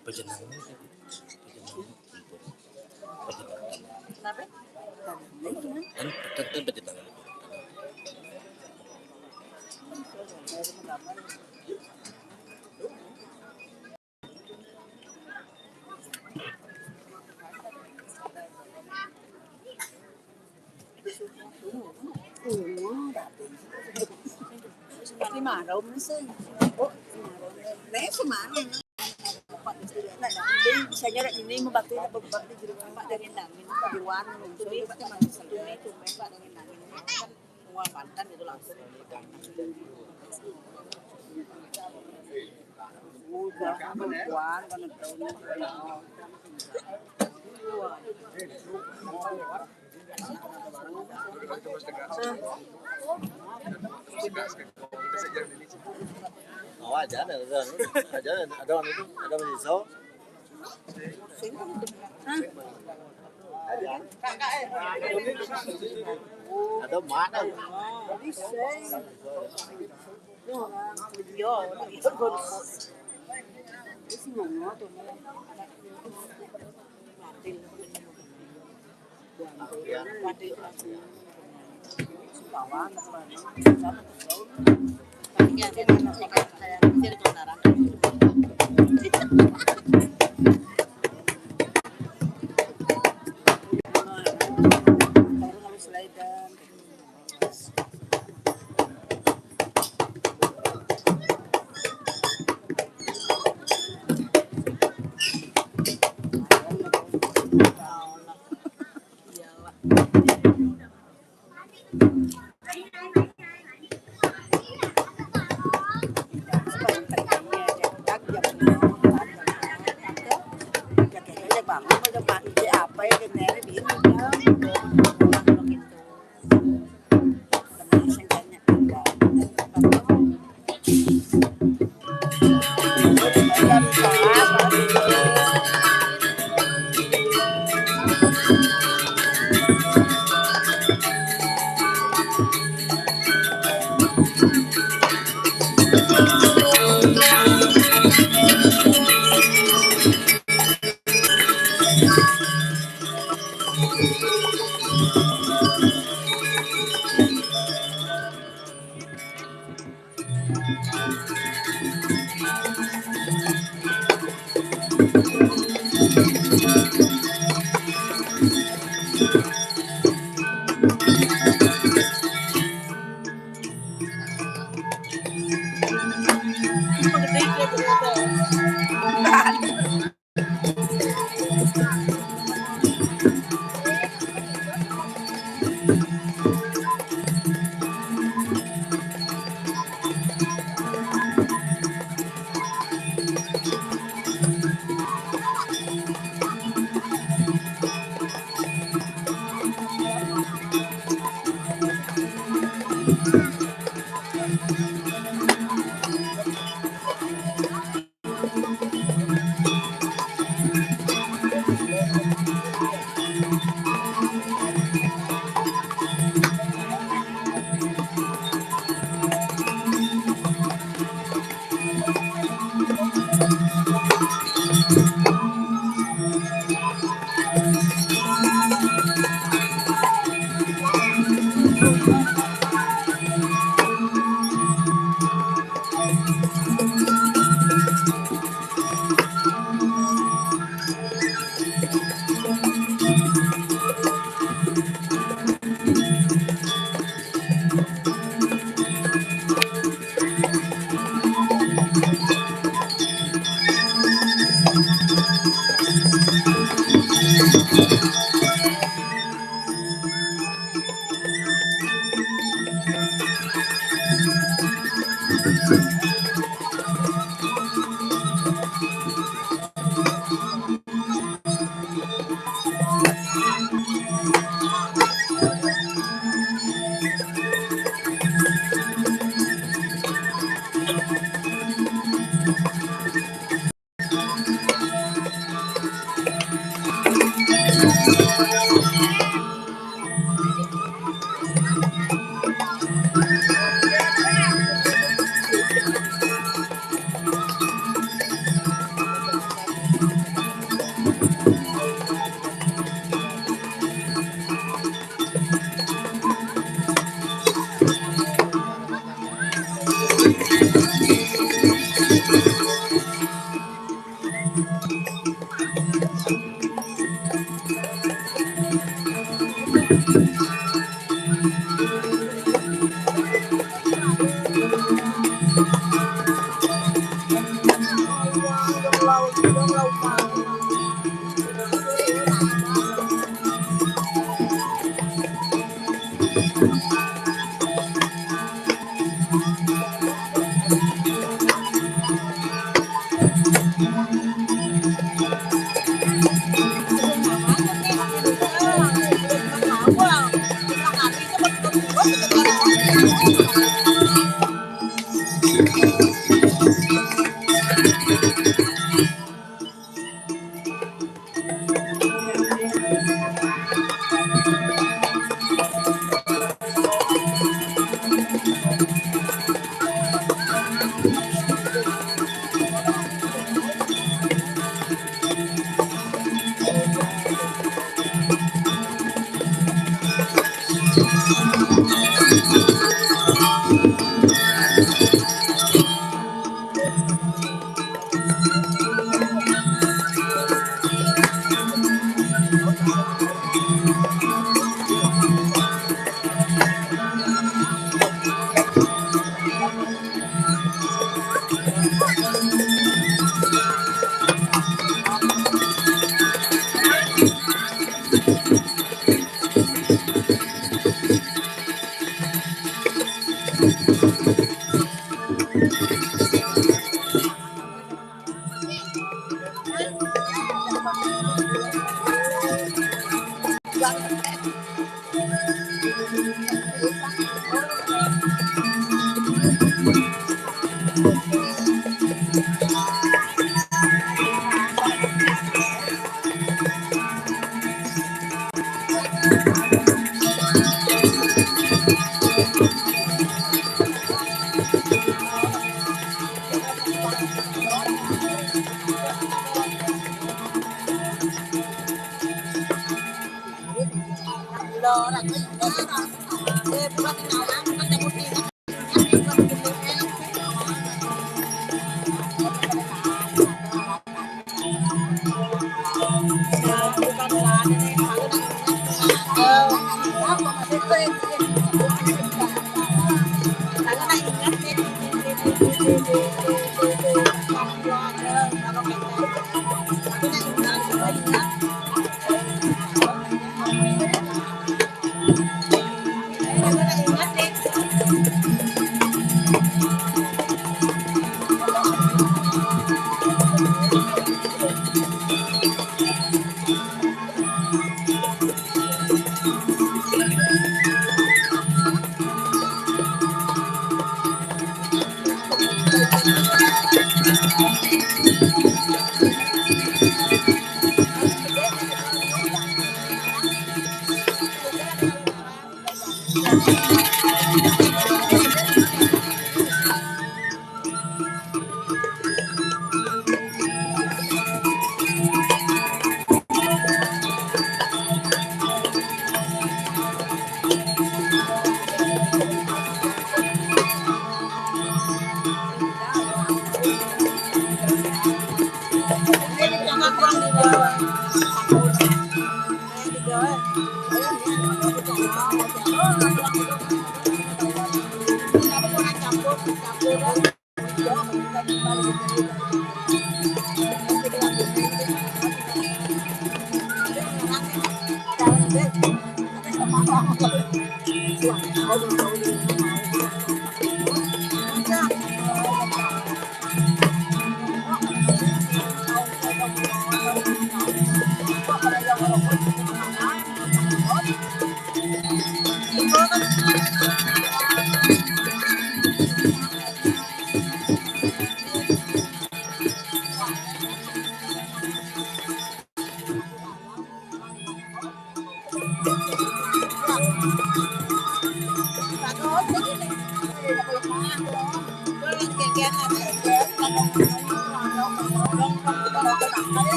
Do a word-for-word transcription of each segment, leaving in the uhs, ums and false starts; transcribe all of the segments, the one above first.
Pejenengan. Kenapa? Kan, kan, kan pejenengan. Di maraw mo na sa. Oh, di maraw na. Dahil sa maraw na. Saya niya ini mabati na pagbati di ba pa dari namin. Di warung. Di ba sa mga sa. Di ba dari namin. Mga pantan itu langsung. Udah, kuan kan. Oh, aja ada, ada, ada, ada, ada, ada, ada, ada, ada, mana?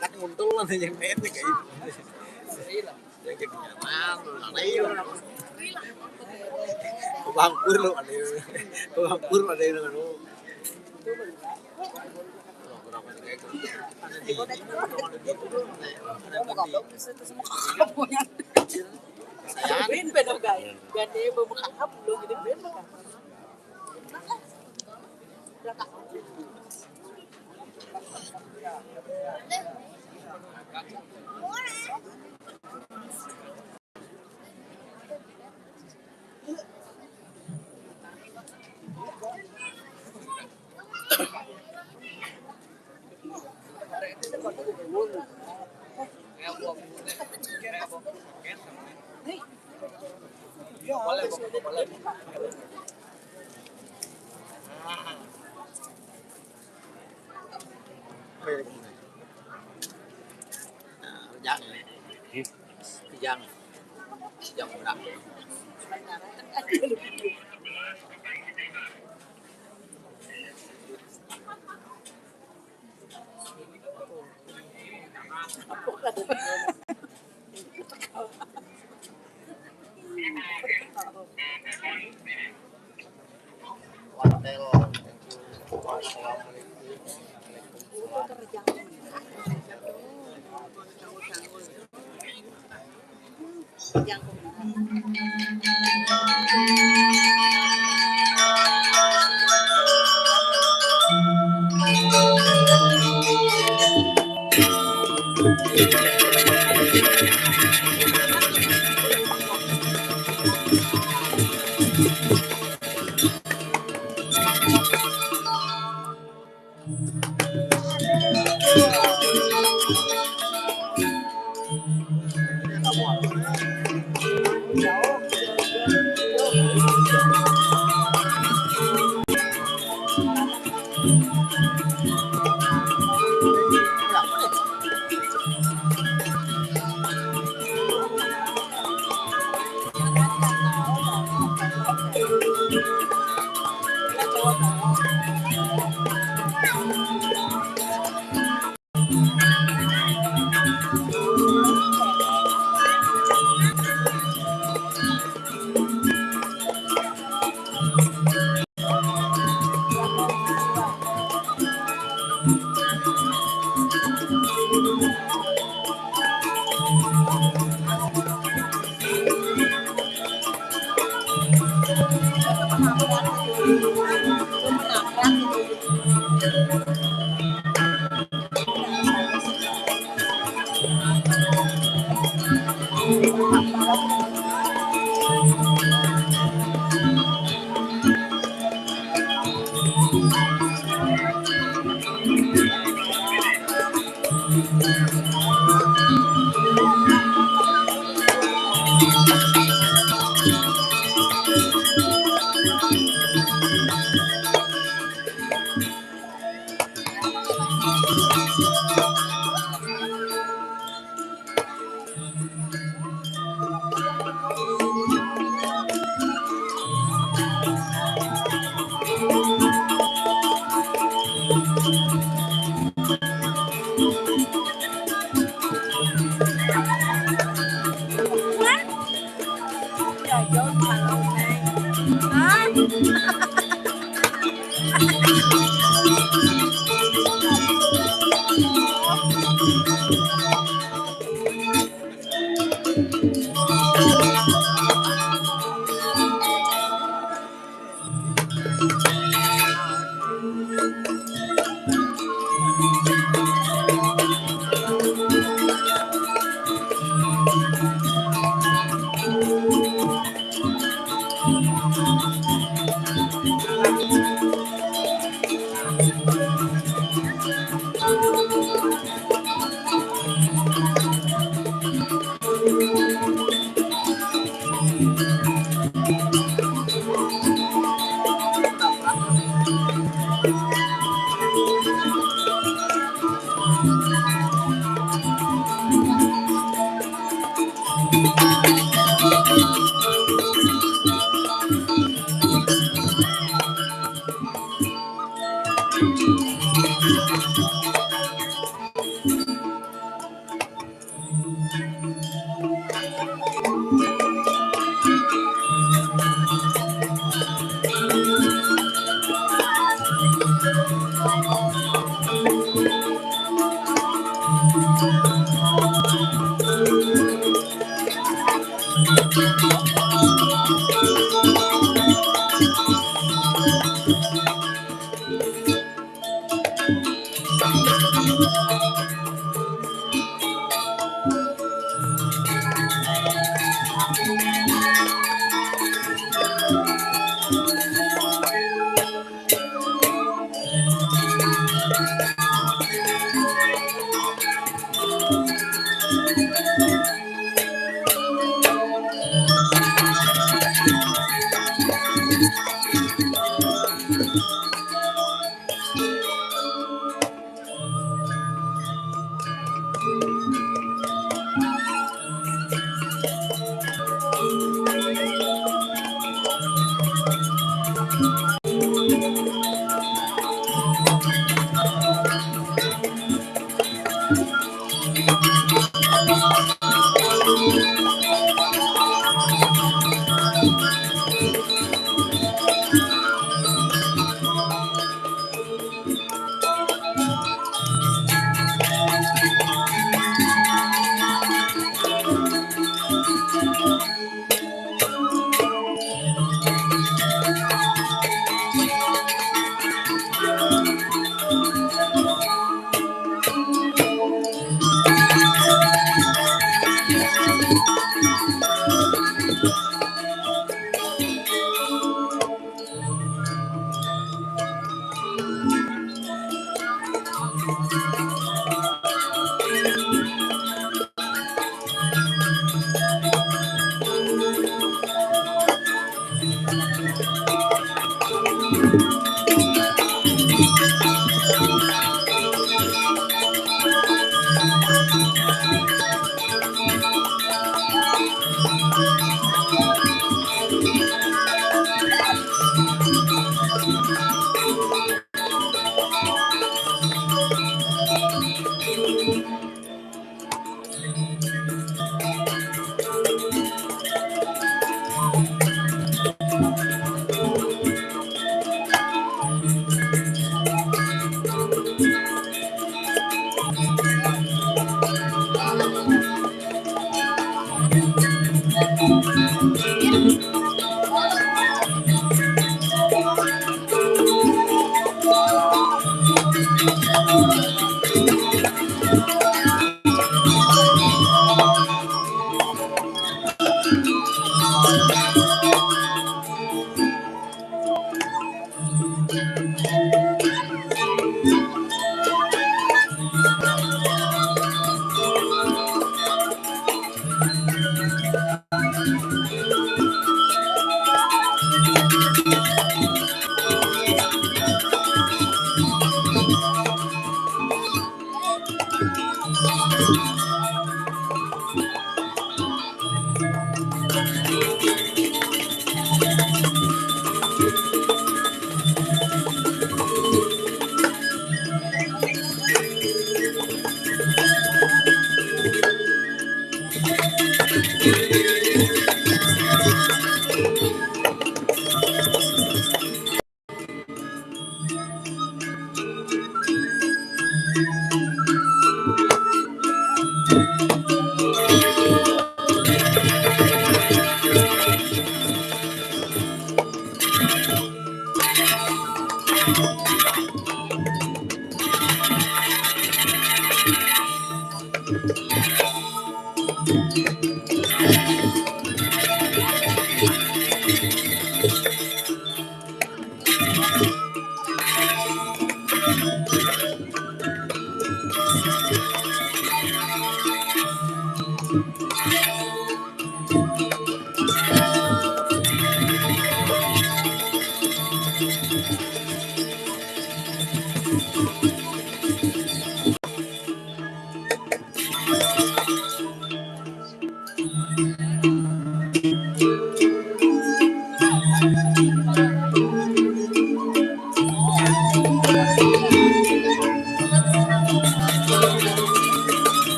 Kan nguntul lah yang pendek kayak gitu. Yang kayak gimana? Nah, iya. Bangkur lo ada. Bangkur ada yang anu. Band, band, guys. Gak ada yang mau makeup, belum jadi band, makeup. Jangan. Jangan. Jangan.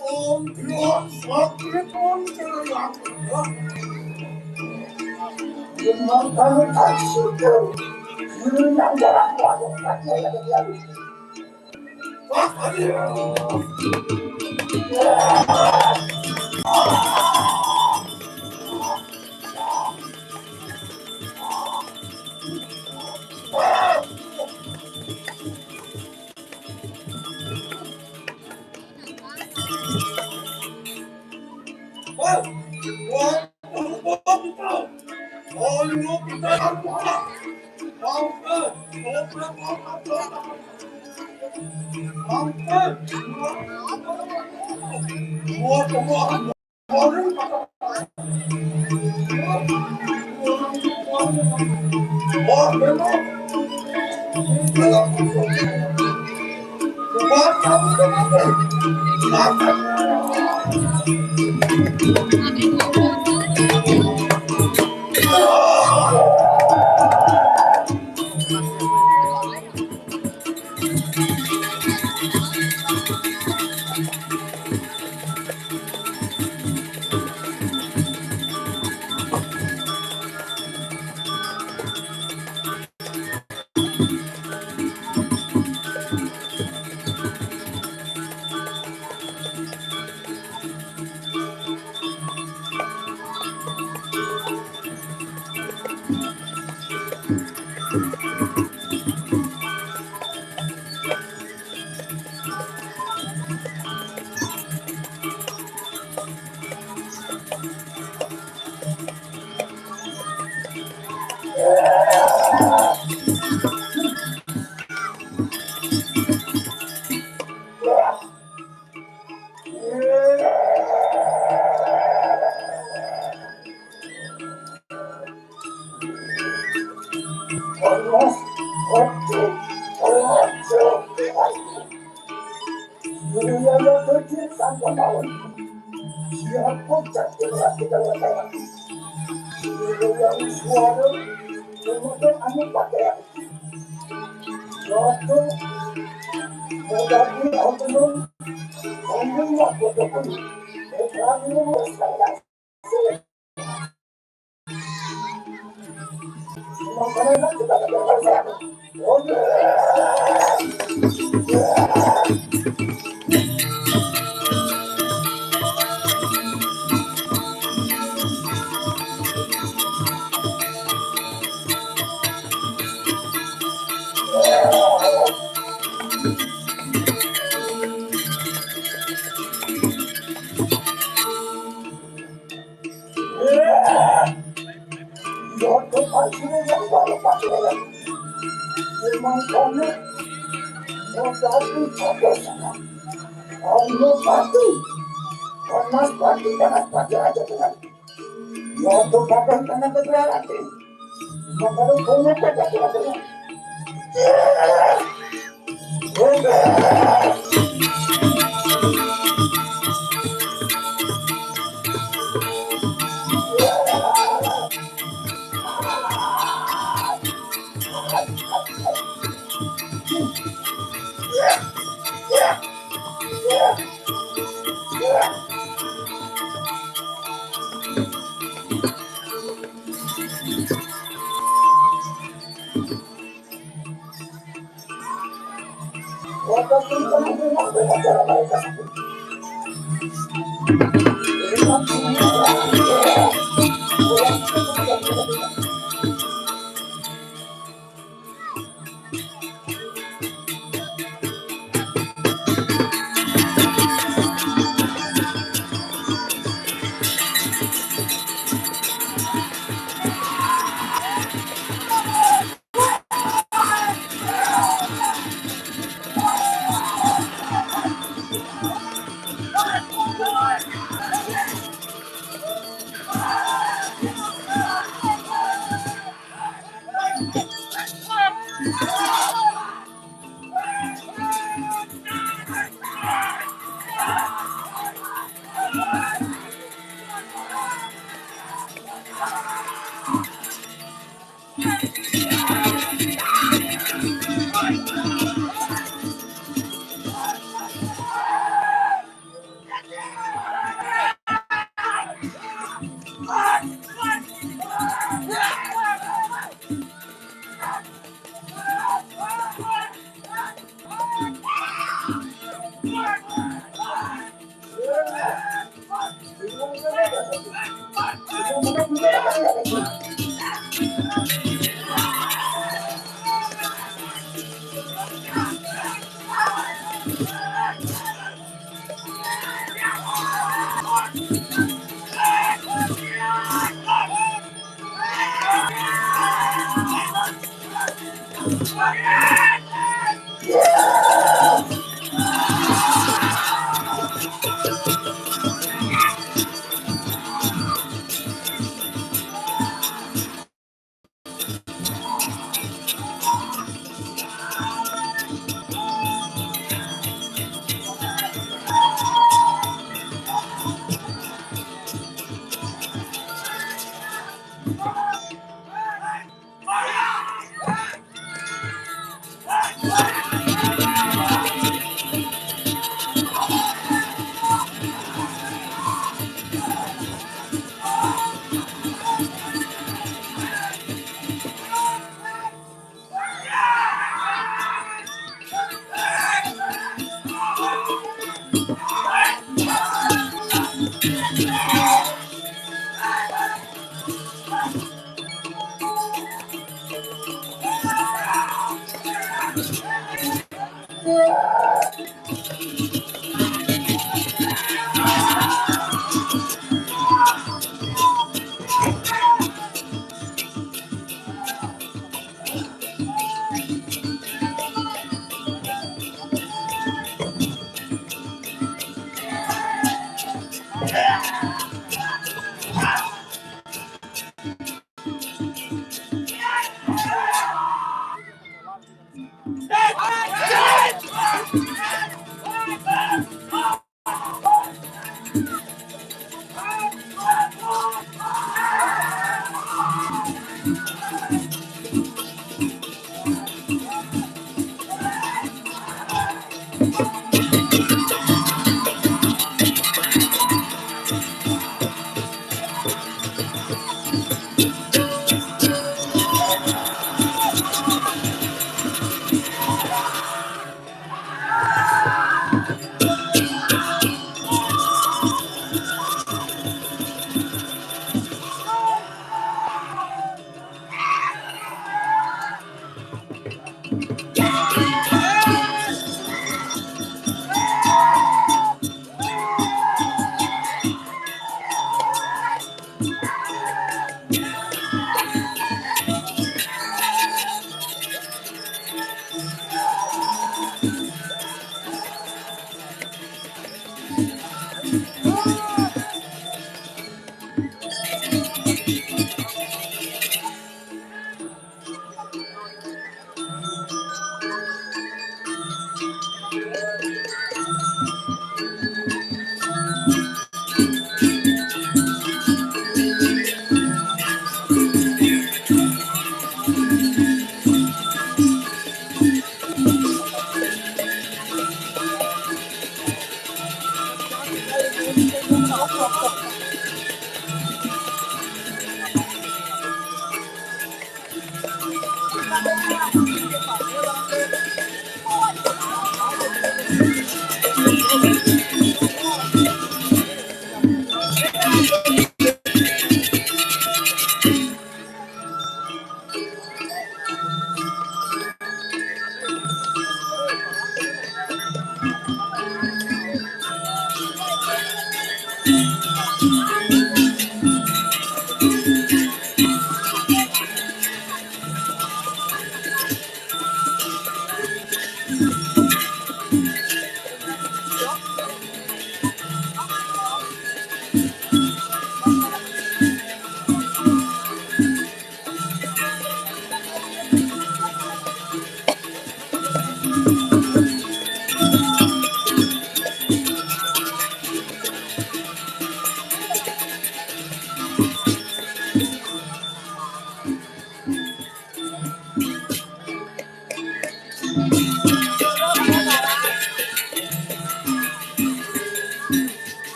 Om Guru Sakti Mantra.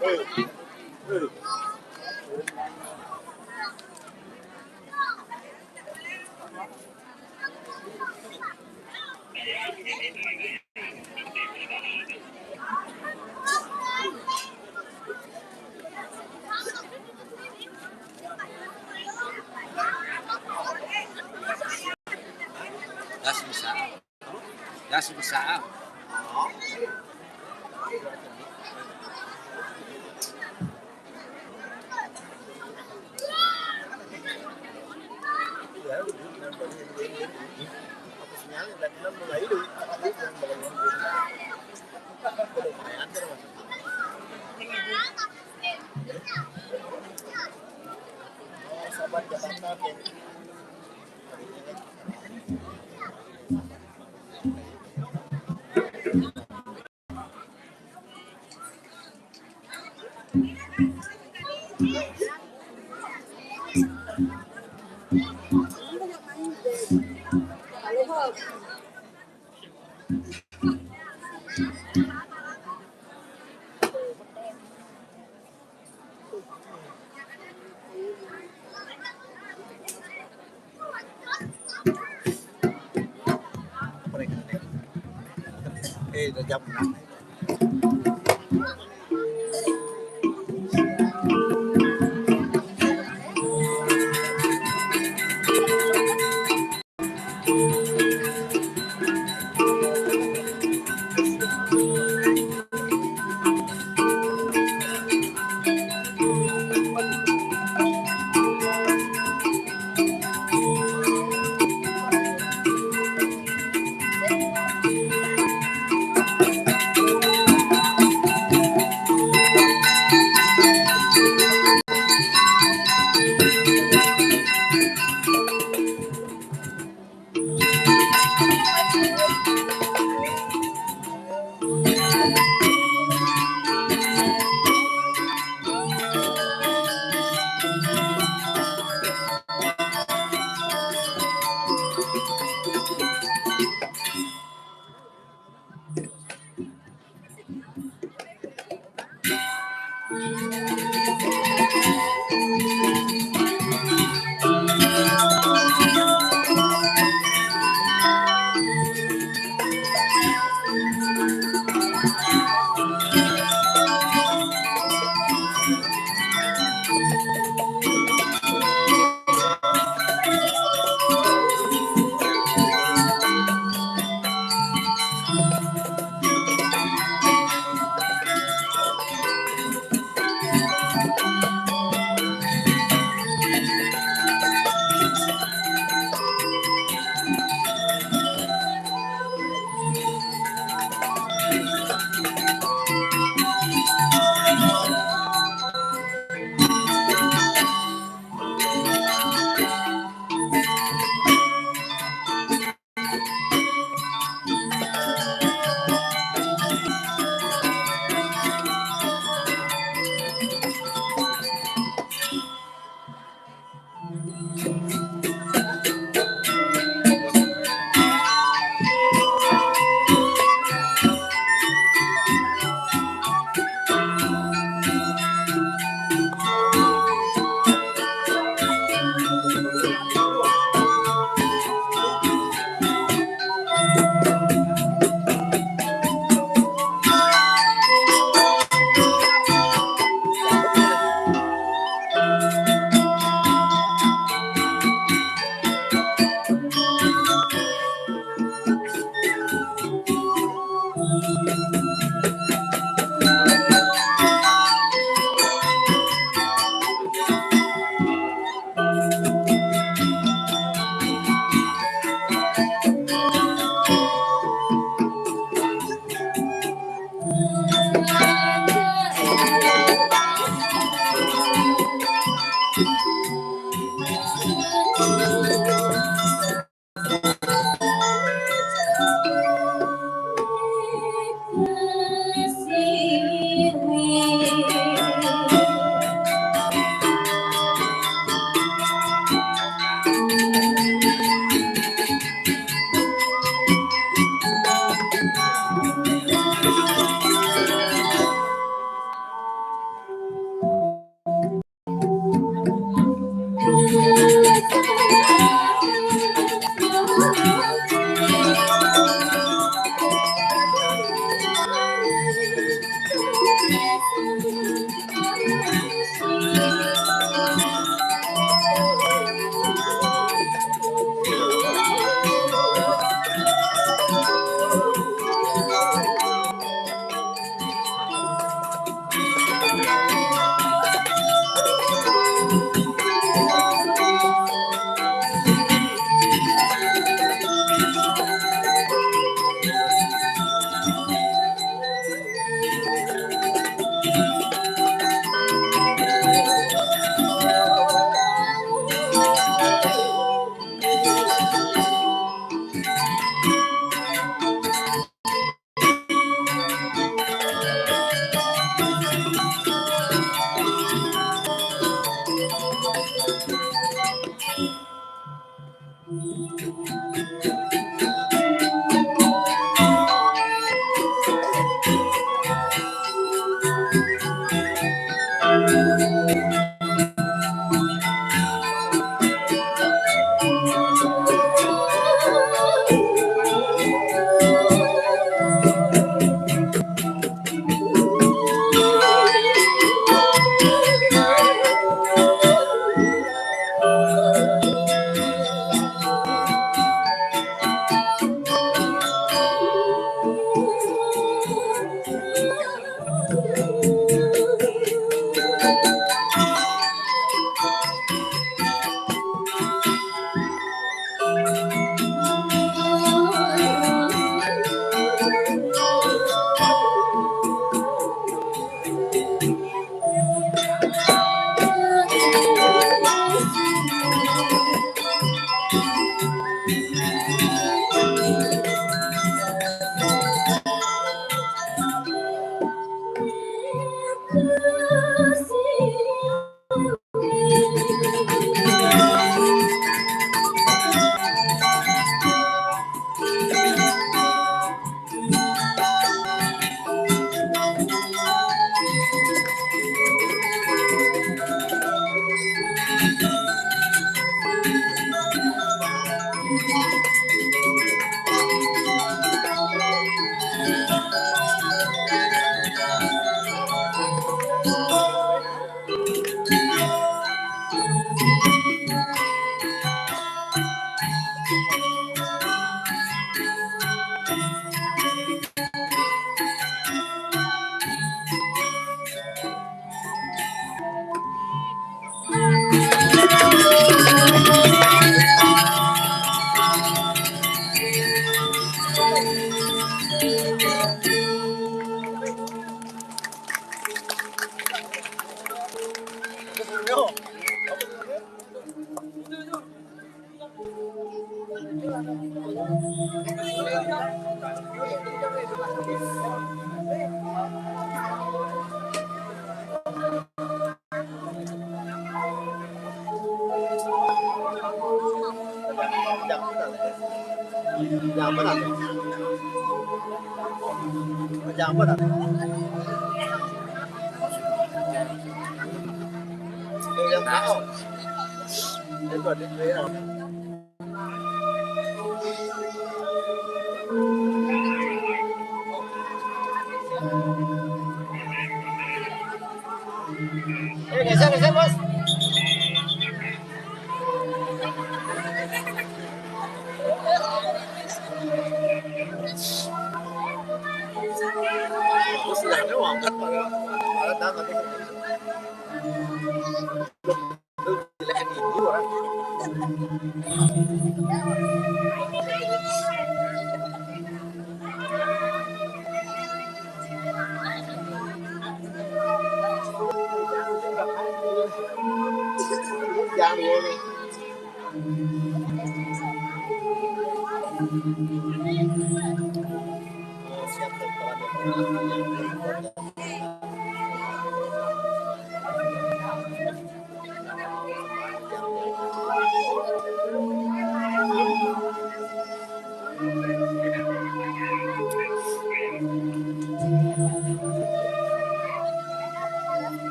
Hey, hey, Eh, dah jam enam.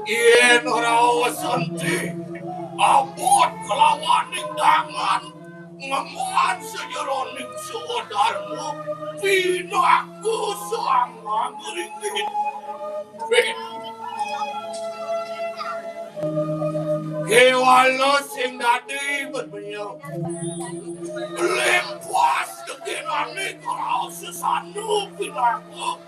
Yén ora wésenti, abot kelawaning dangan ngemban sajeroning swadarma, pinaka sang ngringin. Kéwala sing dadi bebenyo. Lempas tegenane keraos sesana pinaka.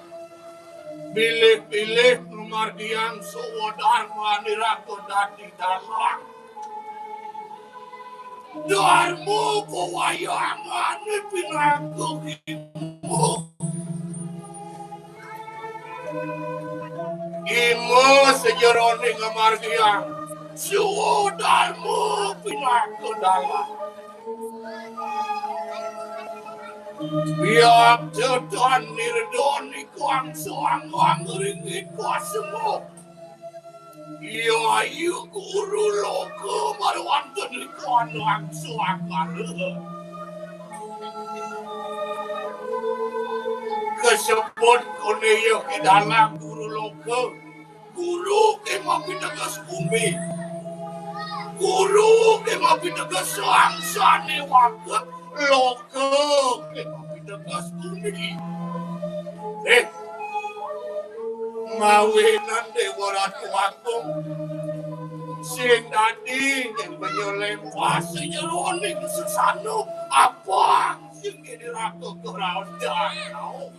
Bilih-bilih ngamargiang swadarmane raga dadi dalang. Darma pawayangane pinaka gima. Gima sajeroning ngamargiang swadarma pinaka dalang. Biak tetan nirdon ikuang soang wang ringit kuasemo. Iya ayu guru loka marwanten ikuan wangsu akal. Kasebut kone iya ki dalang guru loka. Guru ki mapiteges bumi. Guru ki mapiteges sangsane waket. Loka ki mapiteges bumi. Eh, mawinan Dewa Ratu Agung sing dadi yen menyolempah sajeroning sesana apang sing kene raka keraos danau.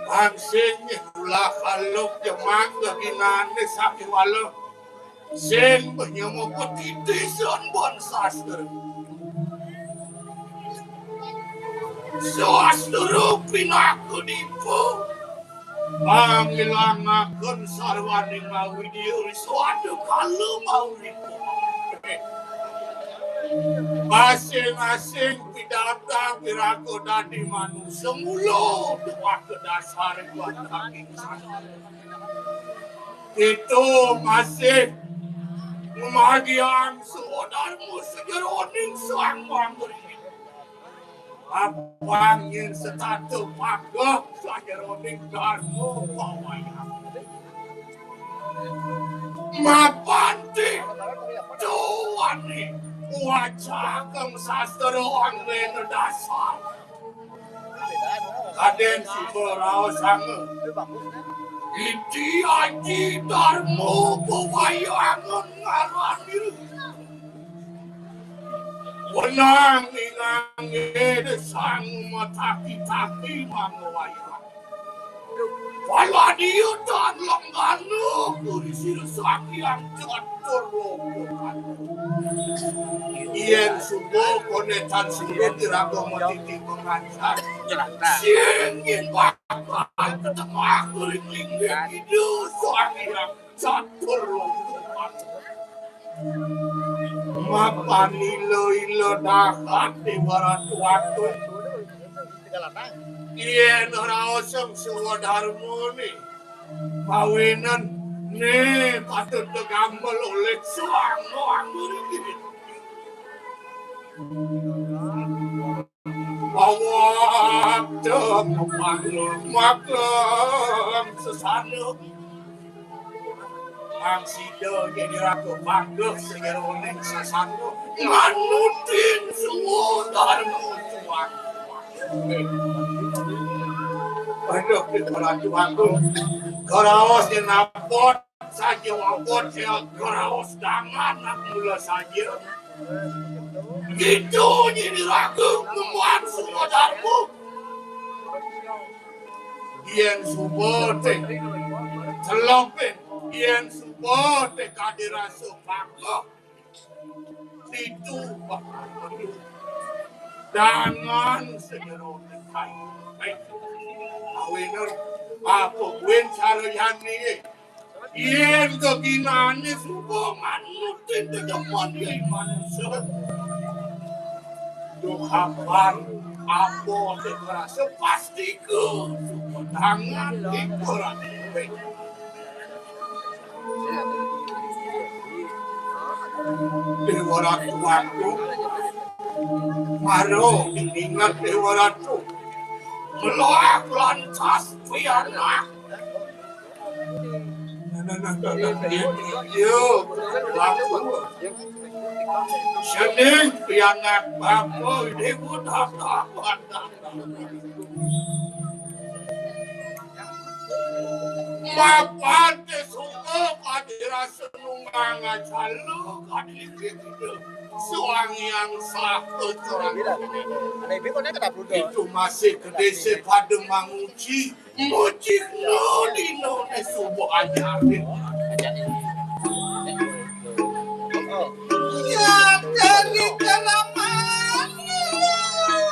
Pangsing ulah kaluk jemang geginane sakiwala. Sing penyama petitisan ban sastra. Sastra pinaka dipa. Pangilangaken sarwaning mawidi ri suatu kala mawidi. Masing-masing pidarta piraga dadi manusa mula duaka dasar iwat daging sana. Kita masih ngamargiang swadarma sajeroning sang mangri. Apang yen setata pageh sajeroning darma pawayang. Mapan ti tuwani wacaken sastra anggena dasar. Kaden siba raosanga. Iti aji darma pawayangan ngaran diri. Wenang ingangge desang mataki-taki mangwayang. Paladia tan lenggana kuri sira sakyang catur loka. Yen suba konetan sira iraga matiti pangansan. Sing yen bakal ketemu aku ring linggih kidul Sang Hyang Catur Loka. Mapan ila-ila dahat Déwa Ratu Agung. Yén raosang swadarmané, pawinan né patut kagamel olih suang-suang murid. Awak maklum, maklum sesana. Ang sida jadi raga bangga sajeroning sesana nganutin swadarma suang. Aduh, Ratu Agung. Karaos yen abot saja, abot ya, karaos dangan nak mula saja. Gitu jadi raga nemuan swadarma. Yén suba té celopin, yén suba té kadén rasa bangga. Ditu bakal dangan sajeroning kayu. Awinan apa buin cara jani. Yén kaginané suba manutin dedemen ya manusa. Duh kapan apa sing ngrasa pasti ke suba dangan ikuran. Déwa Ratu aku. Mara ingat Déwa Ratu. Meloak lantas pianak. Nah, nah, nah, nah, nah, iya, iya, iya. Sening pianak bapa Déwa Ratu. Mapan té suba kadén rasa nunggang ajala kadén iki kita. Suang Hyang Saka Corang. Itu masih kedésa pada manguji, muji dina né suba anyar. Ya dari keramat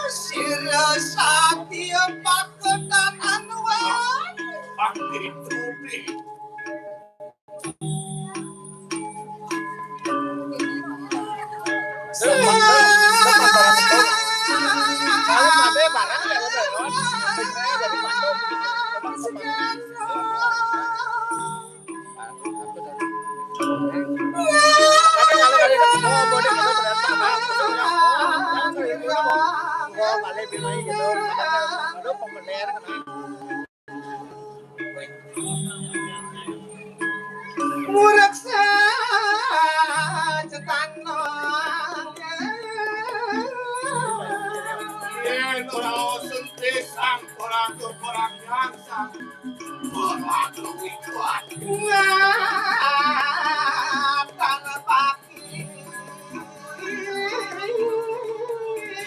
sira satya paketan anwar. Panggih Tuti. Mureksa cetana. Yén ora usun pisang, ora atur, ora nyangsang, ora atur wikuan. Ngatan baki.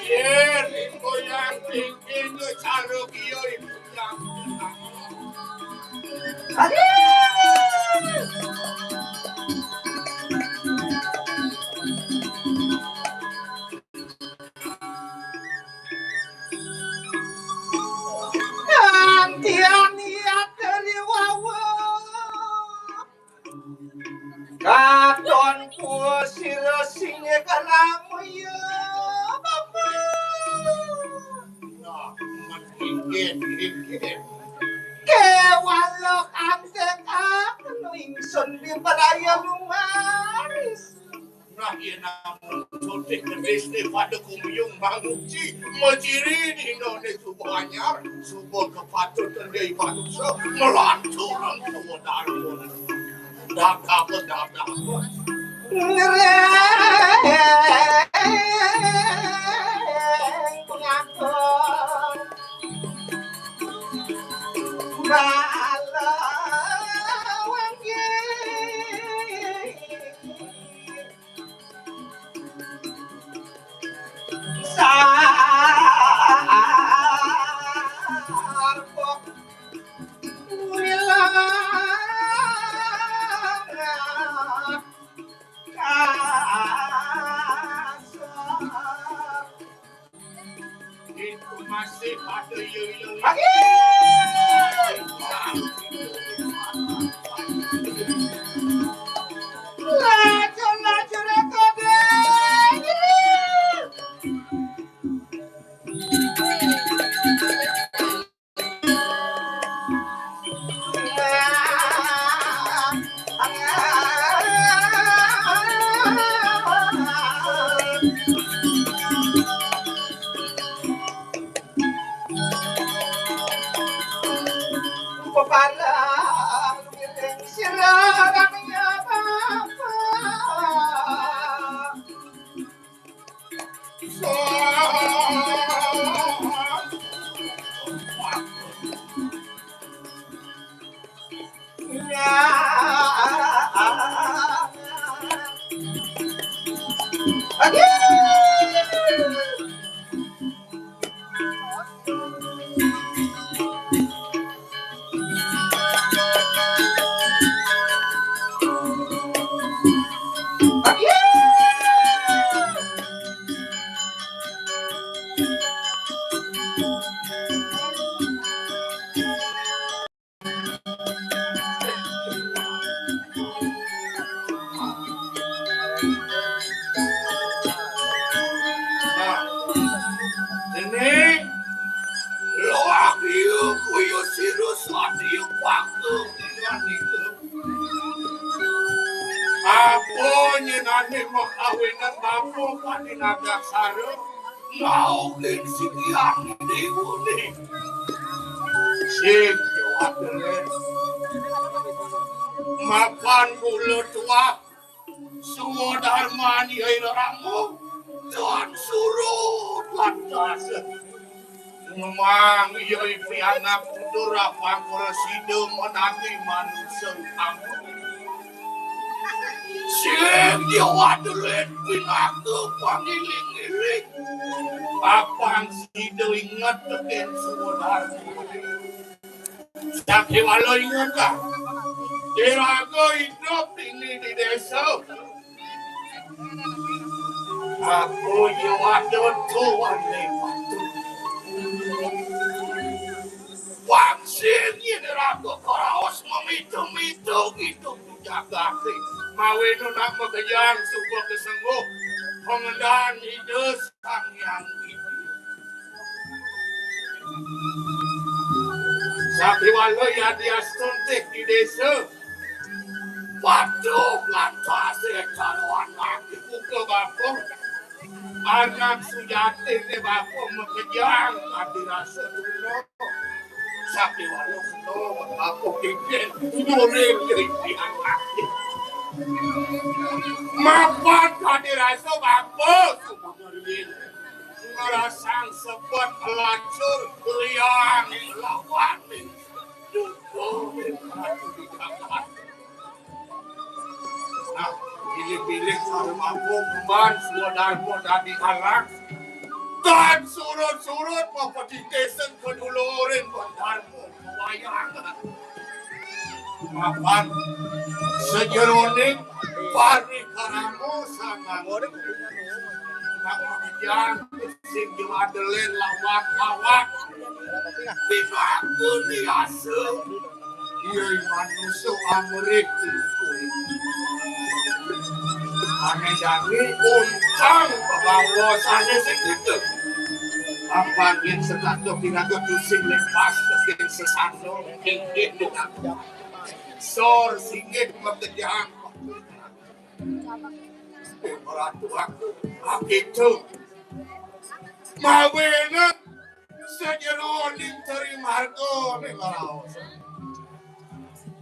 Yén goyang tinggi, cara kiai. Gantian iya dari wawa. Katon kuwa sira singe karamu ya, Bapak. Inggih, inggih. Kewala kantek aku ingsun di peraya lumaris. Nah, yen namung sotih keris ne pada kumuyung manguji, majiri dina ne suba anyar, suba kepatut tendai manusa, melanturang suba darwa. Dadah, dadah. Ngereng pengakon. Bala wangi. Sarpok wilangat kasar. Itu masih ada Palang wiling sira kang nyapa. Nah, dene loak iu kuyu sirus adiu paku dengan itu. Apa nyenane makawinan bapa kadi nagaksara mau ning sikian diwune. Sing kuwat dene. Mapan kula tuah Swadarman Yai Rama, dan surut lantas. Memang Yai pianak putra pangkara sida menangi manusa kamu. Sing Jawa Delen pinaka pangiling-iling. Apang sida inget teken Swadarman. Sakéwala ingetang, iraga idup dini di désa. Aku nyuwada tuan lewat. Wangsin yén iraga karaos mamita-mita idup di jagaté. Mawinan nak makejang suba kasengguh pangendan Ida Sang Hyang Widhi. Sakéwala yadiastun tih di désa, patuh lantas écaruan lagi buka bapa. Anak sujatiné bapa makejang ati rasa tuna. Sakéwala kena bapa kikir, nuril ring pianak. Mapan kadi rasa bapa suba nuril. Ngrasang sebet lacur liang lawan dukuh. Nah, pilih-pilih sareng mampu kemban swadarma dadi alang. Tan surut-surut mapatitesen kadulurin darma wayangan. Mapan sajeroning parikrama sangang. Nak makejang sing jumadelen lawak-lawak. Pinaka niasa. Iya manusa amrih. Ané jani untang pabawasane sing gedhe. Ampangin sekatuh pinaka tusing lepas saking sesana inggih pinaka. Sor singgih makejang. Ratu aku, akitu. Mawinan sajeroning teri marga ning raos.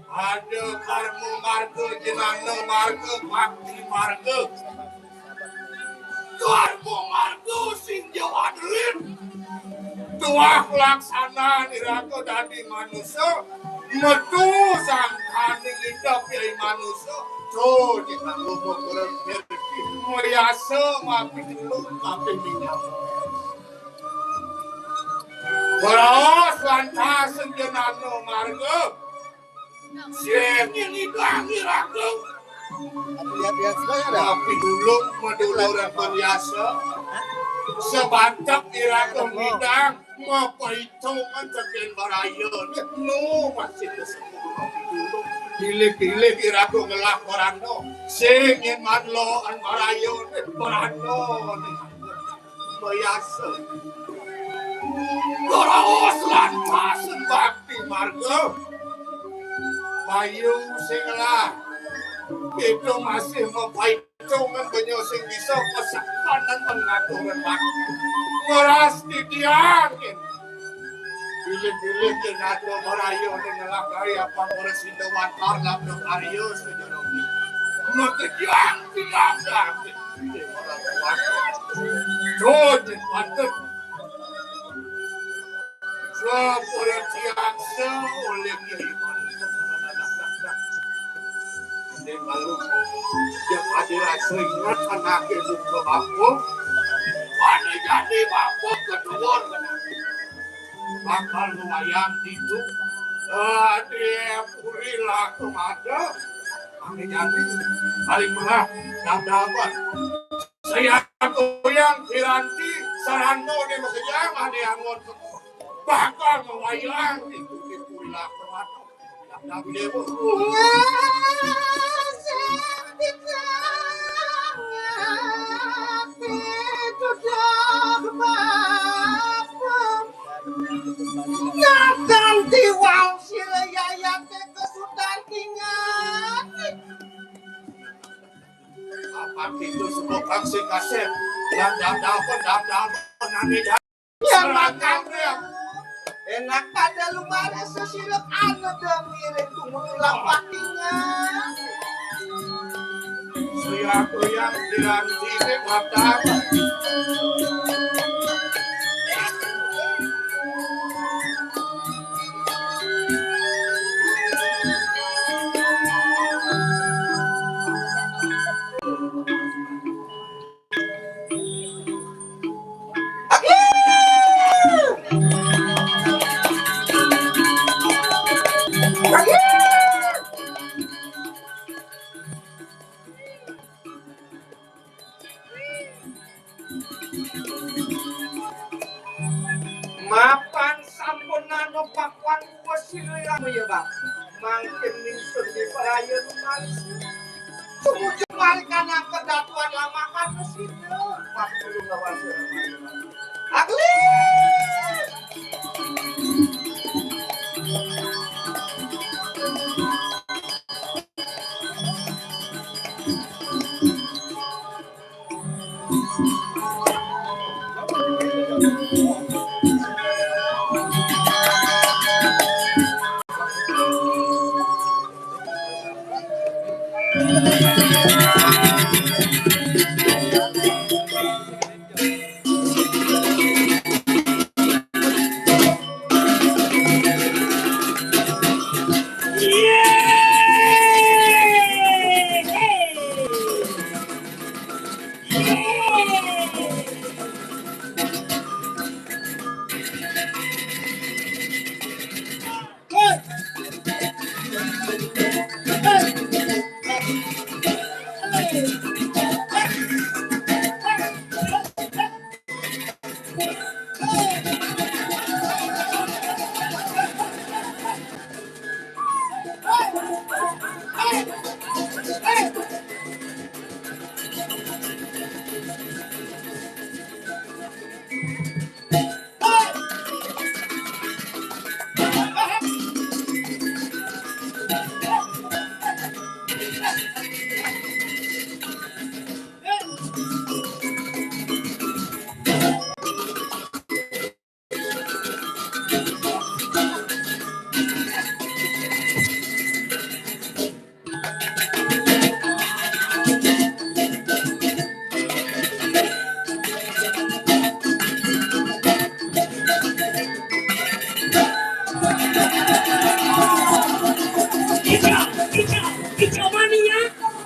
Ada karma marga, jenana marga, bakti marga. Karma marga sing jawadelin. Tuah laksanan iraga dadi manusa, metu sangkaning idep yai manusa, to di kanggo beberep mayasa mapitulung kaping minyak. Beras lantas senjenana marga. Sing nyenigang iraga. Tapi dulung maduluran panyasa. Sebatek iraga midang mapaitungan teken baraya. Nu masih kesempatan dulung. Pilih-pilih iraga ngelah barana. Sing nyen madloan baraya. Barana. Mayasa. Raos lantas bakti marga. Bayu sing ngelah. Kita masih mapaitungan benya sing bisa pasakanan pangaturan bakti. Ngeras titiang. Pilih-pilih ke nato marayo dengan lakai apa bersih dewan karena belum Aryo sejarah ini. Maka yang tidak ada. Tuh, patut. Saperti asa oleh Kiai Manik. Ning malu, yang ada rasa ingat anake muka bapa. Pada jadi bapa kedua. Bakal lumayan itu. Ade purilah kemada. Ane jadi saling merah. Dah dapat. Saya goyang piranti sarando ne makejang ane angon bakal mawayang ikuti pula kemana. Tapi dia pun Ganti wau sira yayate kesutan kingan. Apa itu semua kasih kasih yang dah dapat dah dapat nanti dah. Yang makan dia. Enak ada lu marah sesirep anu demi itu menulak pakinya. Saya goyang dengan sini mata. Mapan sampun nano pakuan kuwes sira ya, Bang. Mangkin ningsun di paraya lumaris. Sumuju mari kanang kedatuan lamakan mesina. Empat puluh lawan sira. Agli! Kicau, kicau, kicau mania,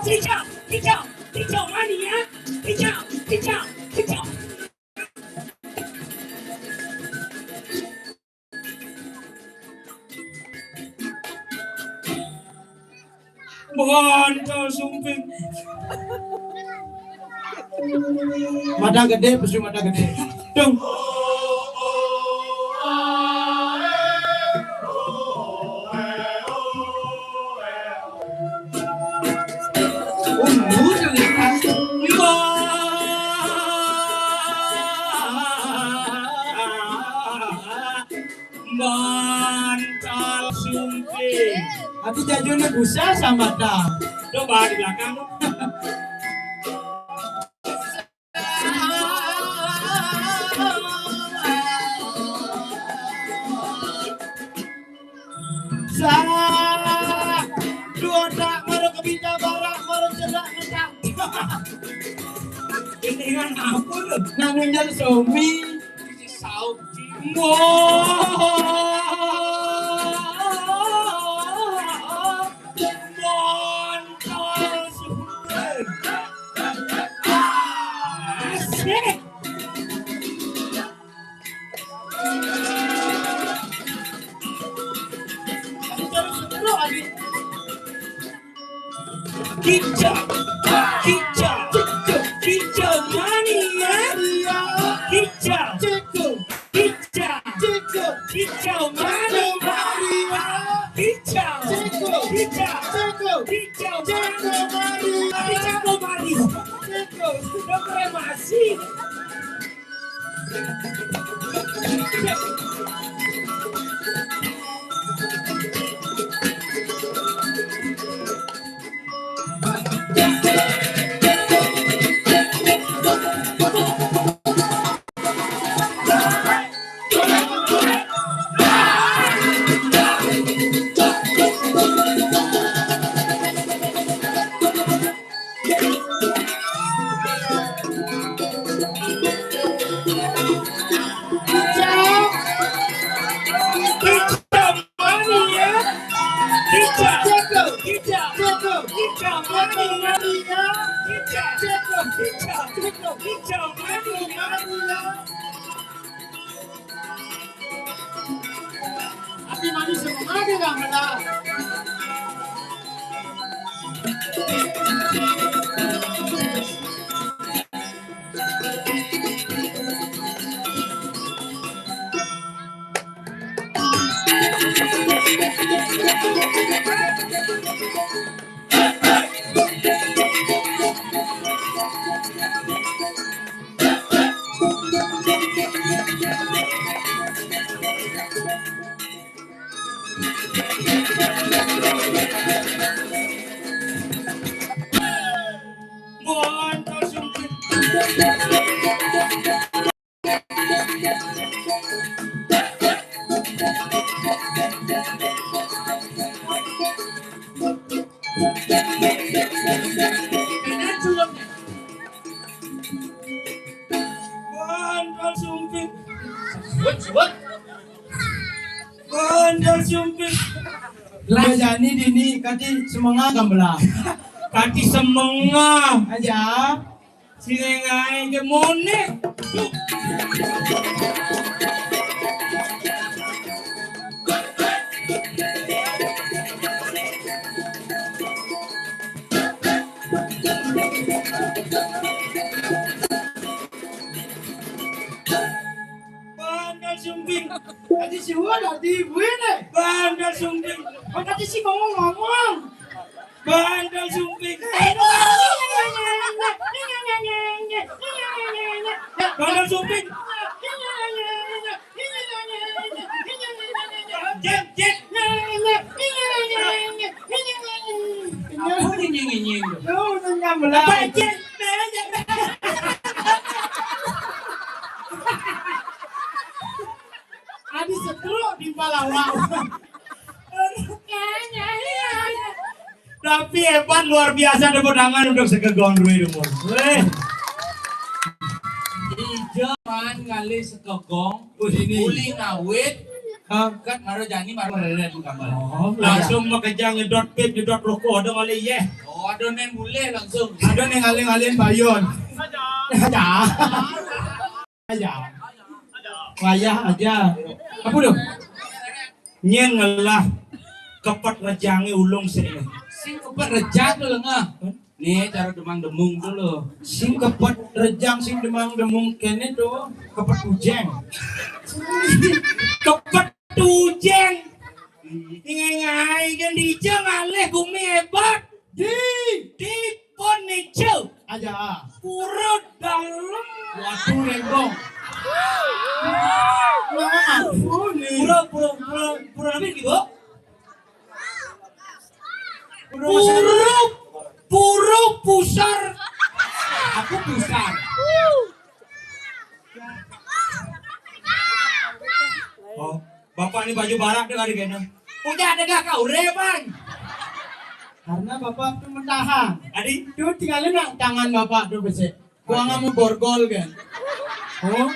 kicau, kicau, kicau mania, kicau, kicau, kicau. Bonto sumping. Mata gede, pesu mata gede. Dong. Undur. Bantal sumping. Ati jajune busa sambatan. Coba di belakang. Pita barang baru cedak ngetang. Ini kan apa lu? Nang nunjal suami. Saup. Wah. Montol sumping. Asik. Kicau, kicau, kicau mania. Kicau, kicau, kicau mania. Kicau, kicau, kicau mania. Kicau mania. Supremasi. Ati manis semua ada nggak, Mela? Bandal sumping. Sebut, sebut. Bandal sumping. Lah, jani dini, kati semenga gambelah. Kati semenga. Aja. Sing ngaé ke moné. Bandal sumping. Ati siwa ati buine. Bandal sumping. Ati si ngomong-ngomong. Bandal sumping. Bandal sumping. Jep, jep. Apa ni nying-nying? Lu nang nyambelah. Jep. Adi setruk di palawa. Tapi hebat, luar biasa, tepuk tangan untuk Sekegong dulu, Demo. Weh. Ijo man ngalih Sekegong, wih, ini. Uli ngawit, hah? Kat maro jani maro mereret gambar. Oh, langsung makejang nyedot pip, nyedot rokok, ada ngalih, yeh. Oh, ada neng boleh langsung. Ada neng ngalih-ngalih bayun. Aja. Aja. Wayah aja. Apa tu? Nyén ngelah kepet rejangé ulung sing. Sing kepet rejang tu lengah. Ni cara demang demung tu lo. Sing kepet rejang, sing demang demung kéné tu kepet ujeng. Kepet ujeng. Ingai-ingai kan dijeng alih gumi hebat. Di. Di pun nicu. Aja. Pura dalem. Waduh, rembong. Nah, pura, pura, pura, pura nabi gitu. Pura, pura pusar. Aku pusar. Oh, bapak ini baju barak deh hari kena. Udah ada gak kau reban? Karena Bapak tu mentahan. Adi, tu tinggalin nak tangan bapak tu besik. Buang kamu borgol kan? Oh?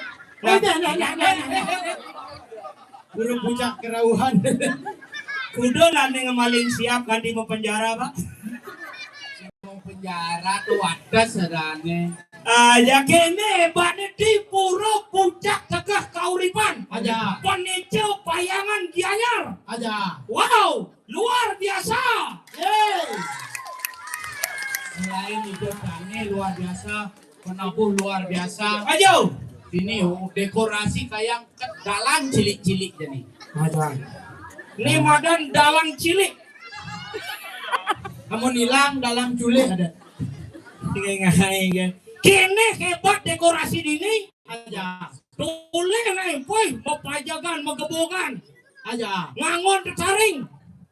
Nah, nah, nah, nah, nah, nah. Burung pucak kerauhan. Kudu lah nih ngemalin siap kan di mau penjara, Pak. Mau penjara tu wates adane. Ah, ya kene bane di pura puncak tegeh kauripan. Aja. Penicu payangan Gianyar. Aja. Wow, luar biasa. Yeay. Selain itu tane luar biasa, penabuh luar biasa. Ayo. Ini oh, dekorasi kayak ke dalan cilik-cilik jadi. Aja. Ini madan dalan cilik. Kamu nilang dalan cilik ada. Ngai-ngai, kan. Kene hebat dekorasi dini. Aja. Toleh nae, poi, mapajagan, magebogan. Aja. Ngangon tetaring.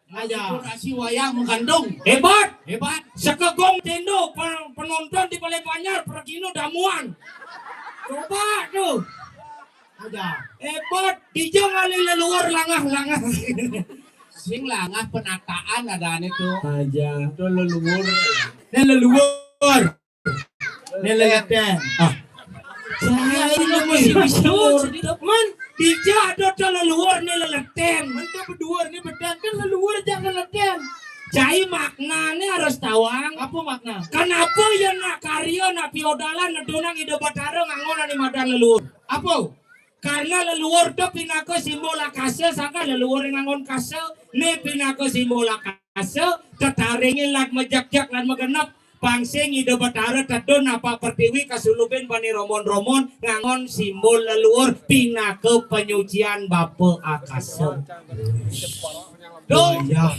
Aja. Dekorasi wayang menggantung. Hebat. Hebat. Sekegong tendo pe-, penonton di Balai Banjar pergino damuan. Coba tu. Aja. Hebat. Dija ngali leluhur langah-langah. Sing langah penataan adane tu. Aja. Tu leluhur. Ni leluhur. Ni leleten. Ah. Cai lu mesti bisa. Man, dija ada tu leluhur ni leleten. Man tu beduhur ni beten kan leluhur aja leleten. Cai maknane harus tawang. Apa makna? Kenapa ya nak karya, nak piodalan, nak donang Ida Batara ngangon ane madan leluhur? Apa? Karena leluhur tu pinaka simbol akasa, sangka leluhur ngangon kasa, ne pinaka simbol akasa, tetaringe lan majekjek lan magenep, pang sing Ida Batara tedun napak pertiwi kasulubin bani romon-romon ngangon simbol leluhur pinaka penyucian bapa akasa. Tuh, ya.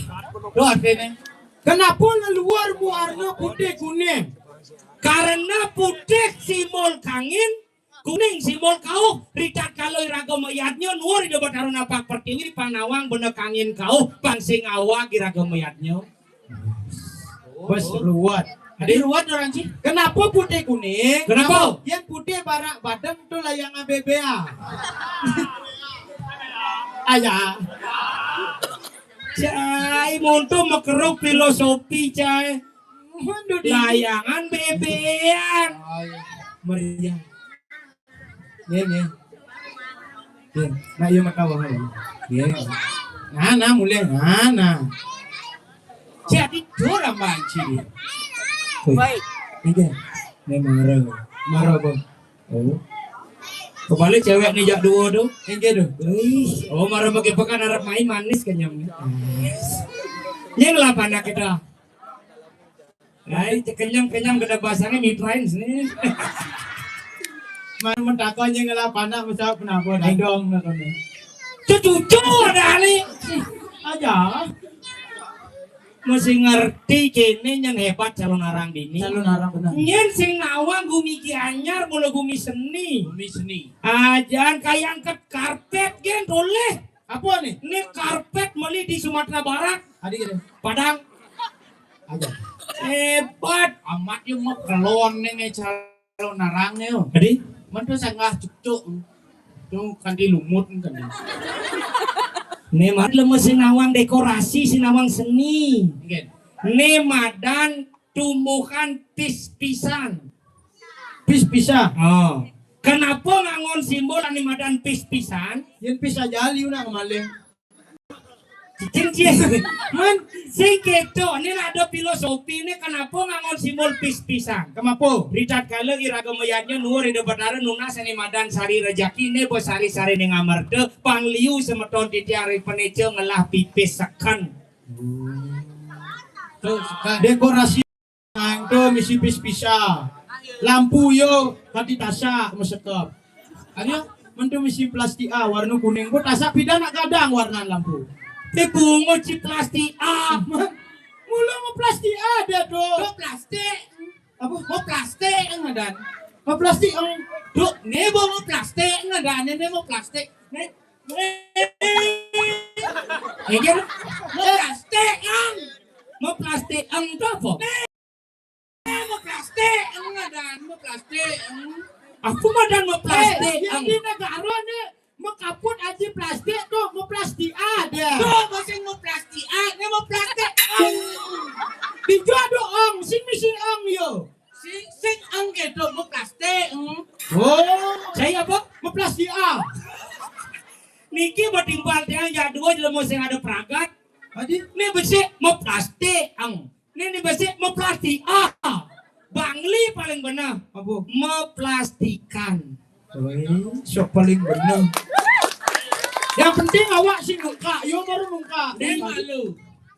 Tuh artine. Kenapa leluhur mu warna putih kuning? Karena putih simbol kangin, kuning simbol kauh, ritatkala iraga mayadnya, nuwur Ida Batara napak pertiwi, pang nawang bena kangin kauh, pang sing awag iraga mayadnya. Bos ruwet. Adi ruwet orang sih. Kenapa putih kuning? Kenapa? Yang putih barak badeng tu layang A B B A. Ayah. Cai, monto makeruk filosofi, cai. Layangan bebean. Meriah. Nggih, nggih. Nggih, nak yo matawa. Nggih. Nah, nah, mulai. Nah, nah. Jadi dora manci. Baik. Nggih. Ini mara. Mara apa? Oh. Kebalik cewek nih jak dua tu. Nggih tu. Wih. Oh, mara pakai pekan arep main manis kenyang. Yang lapan nak kita. Ai, kenyang-kenyang gede basane mitrain sini. Man mentakon yang ngelah panak mesal penapa dadong katanya. Cucu ada ahli. Aja. Mesti ngerti kene yang hebat calon arang dini. Calon arang benar. Nyen sing nawang gumi Gianyar mula gumi seni. Gumi seni. Ajan kayang ket karpet gen boleh. Apa nih? Ini karpet meli di Sumatera Barat. Adi gitu. Padang. Aja. Hebat. Amat yo mau kelon nih nih calon narang nih yo. Adi? Mentu sanggah cukcuk. Tu kanti lumut kan. Nih mari lemes sinawang dekorasi, sinawang seni. Nggih. Nih madan tumbuhan pis-pisan. Pis-pisan. Oh. Kenapa ngangon simbol ane madan pis-pisan? Yen pis aja liu nak kemaling. Cicing cie. Man, sing keto, ini ada filosofi ini kenapa ngangon simbol pis-pisan? Kenapa? Ritatkala iraga mayadnya nuwur Ida Batara nunas ane madan sari rejeki ne besari-sari ning amarta, pangliu semeton titiang ri peneca ngelah pipis seken. Tuh, seken. Dekorasi Nang tu misi pis-pisa. Lampu yo kati tasak mesekep. Ayo, mentu misi plastik A warna kuning. Bo tasak pida nak gadang warna lampu. Ti bungo ci plastik A. Mula mau plastik A dia tu. Bo plastik. Apa? Bo plastik ngadan. Bo plastik ang. Tu, ne bo mau plastik ngadan, ne mau plastik. Ne. Eh, dia mau plastik ang. Mau plastik ang tu apa? Mau plastik, enggak dan mau plastik. Aku mah dan mau plastik. Eh, yang di negara ni mau kaput aja plastik tu, mau plastik ada. Tu masih mau plastik ada, mau plastik. Di sing ada pragat. Adi? Né becik maplastik, ang. Né, né becik maplastik. Ah, Bangli paling bener. Apa? Maplastikan. Wéh, sok paling bener. Yang penting awak sing nungkak, yo baru nungkak. Dén malu.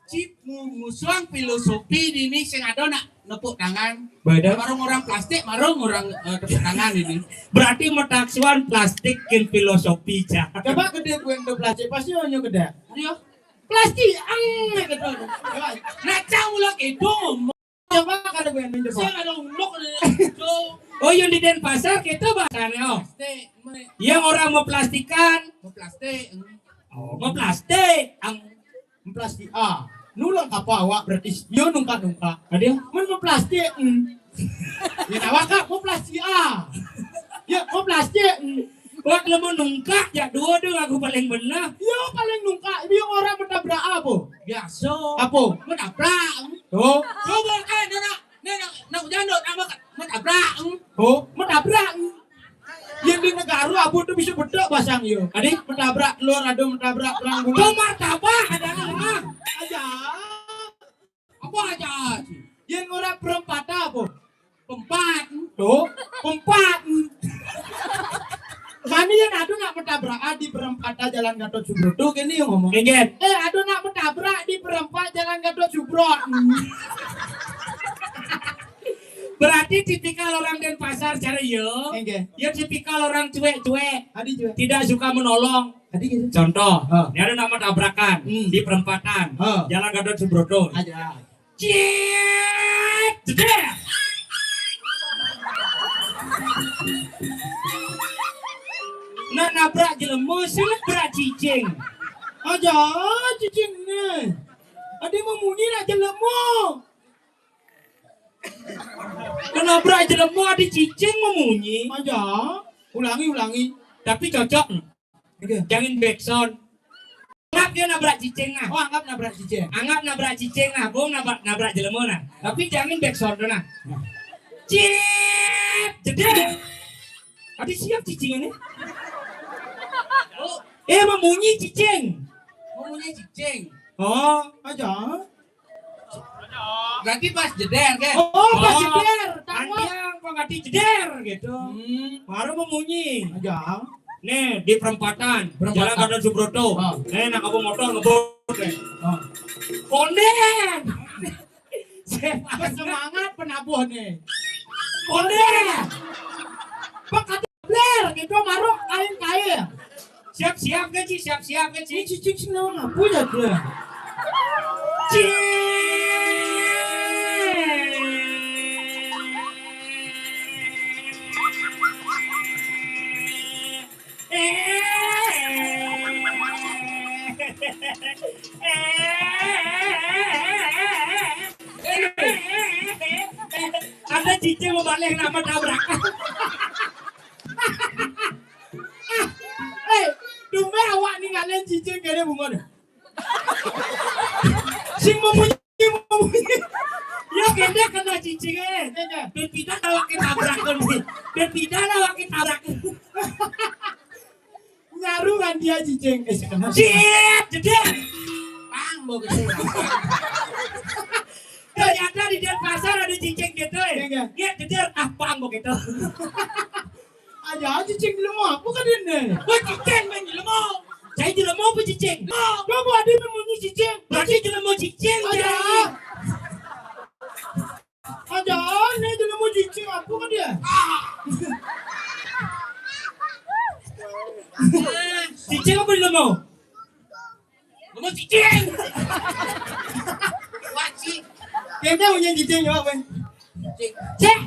Cip mu-, ngusung filosofi dini sing ada nak nepuk tangan. Beda. Marung orang plastik, marung orang, eh, tepuk tangan ini. Berarti mataksuan plastik kin filosofi, Cak. Coba gedé buin tu plastik, pasti onyo gedé. Iya. Plastik, ang, gitu. Coba. Nah, cang ulah gitu. Coba kada buin tu, coba. Saya ada ulok ni. Oh, yang di Denpasar gitu bahasanya, oh. Plastik, me- Yang orang maplastikan. Maplastik. Oh, maplastik. Ang. Maplastik. Ah, nulang apa awak berarti? Yo nungkak-nungkak. Ada? Men maplastik. Hmm. Ya, awak kak maplastik. Ah. Ya, maplastik. Hmm. Wak lemu nungkak, ya dua tu aku paling bener. Yo paling nungkak. Yo orang matabrak apa? Biasa. Apa? Matabrak. Oh. Coba, eh, nak, nak, nak, nak jandok, nak makan. Matabrak. Oh, matabrak. Yang di negara apa tu bisa bedak pasang yo. Adi? Matabrak telur, ada matabrak terang bulan. Kau martabak ada apa? Aja. Apa aja? Yang orang perempatan apa? Pempat. Tuh, pempat. Kami yang ada nak matabrak, ah, di perempatan Jalan Gatot Subroto, kini yang ngomong. Inggih. Eh, ada nak matabrak di perempat Jalan Gatot Subroto. Berarti tipikal orang Denpasar, cara yo. Inggih. Ya tipikal orang cuek-cuek. Adi cuek. Tidak suka menolong. Adi gitu. Contoh, ha, ini ada nama tabrakan, hmm, di perempatan, ha, Jalan Gatot Subroto. Aja. Ciet, jedar. Nak nabrak jelema, sing nabrak cicing. Aja, cicing ni. Ada mamunyi nak jelema. Nak nabrak jelema, ada cicing mamunyi. Aja. Ulangi, ulangi. Tapi cocok. Oke. Jangan backsound. Anggap dia nabrak cicing nah. Oh, anggap nabrak cicing. Anggap nabrak cicing nah, bung nabrak, nabrak jelema nah. Tapi jangan backsound tu nah. Cip, jedar. Ada siap cicing ini. Oh. Eh, mamunyi cicing. Mamunyi cicing. Oh, aja. Berarti pas jeder, kan? Oh, pas jeder. Anjang, kok ngerti jeder gitu. Hmm. Baru mamunyi. Aja. Nih, di perempatan, perempatan. Jalan Gatot Subroto. Ah. Nih, nak apa motor ngebut deh. Ah. Konden. Semangat penabuh nih. Konden. Pak Bler, gitu, maruk kain-kain. Siap-siap ke, Ci? Siap-siap ke, Ci? Ini cicing sih naon aku ya, Bler? Ci. Ada cicing mau balik nama tabrakan. Eh, tumben awak ninggalin cicing kene bunga deh. Sing mamunyi, mamunyi. Ya kene kena cicing eh. Kene. Berpindah awak ke tabrakan nih. Berpindah awak ke tabrakan. Nyaruan dia cicing. Eh, sekarang. Cip, jedar. Pang, mau gitu. Ternyata di Denpasar ada cicing gitu, eh. Iya, iya. Iya, jedar. Ah, pang, mau gitu. Aja cicing jelema, apa kan ini? Wah, cicing main jelema. Saya jelema apa cicing? Coba ada mamunyi cicing. Berarti jelema cicing, aja. Jadi. Aja, ini jelema cicing apa kan dia? Cicing apa jelema? Jelema cicing. Wajib. Kayaknya punya cicing ya, Bang. Cicing. Cek.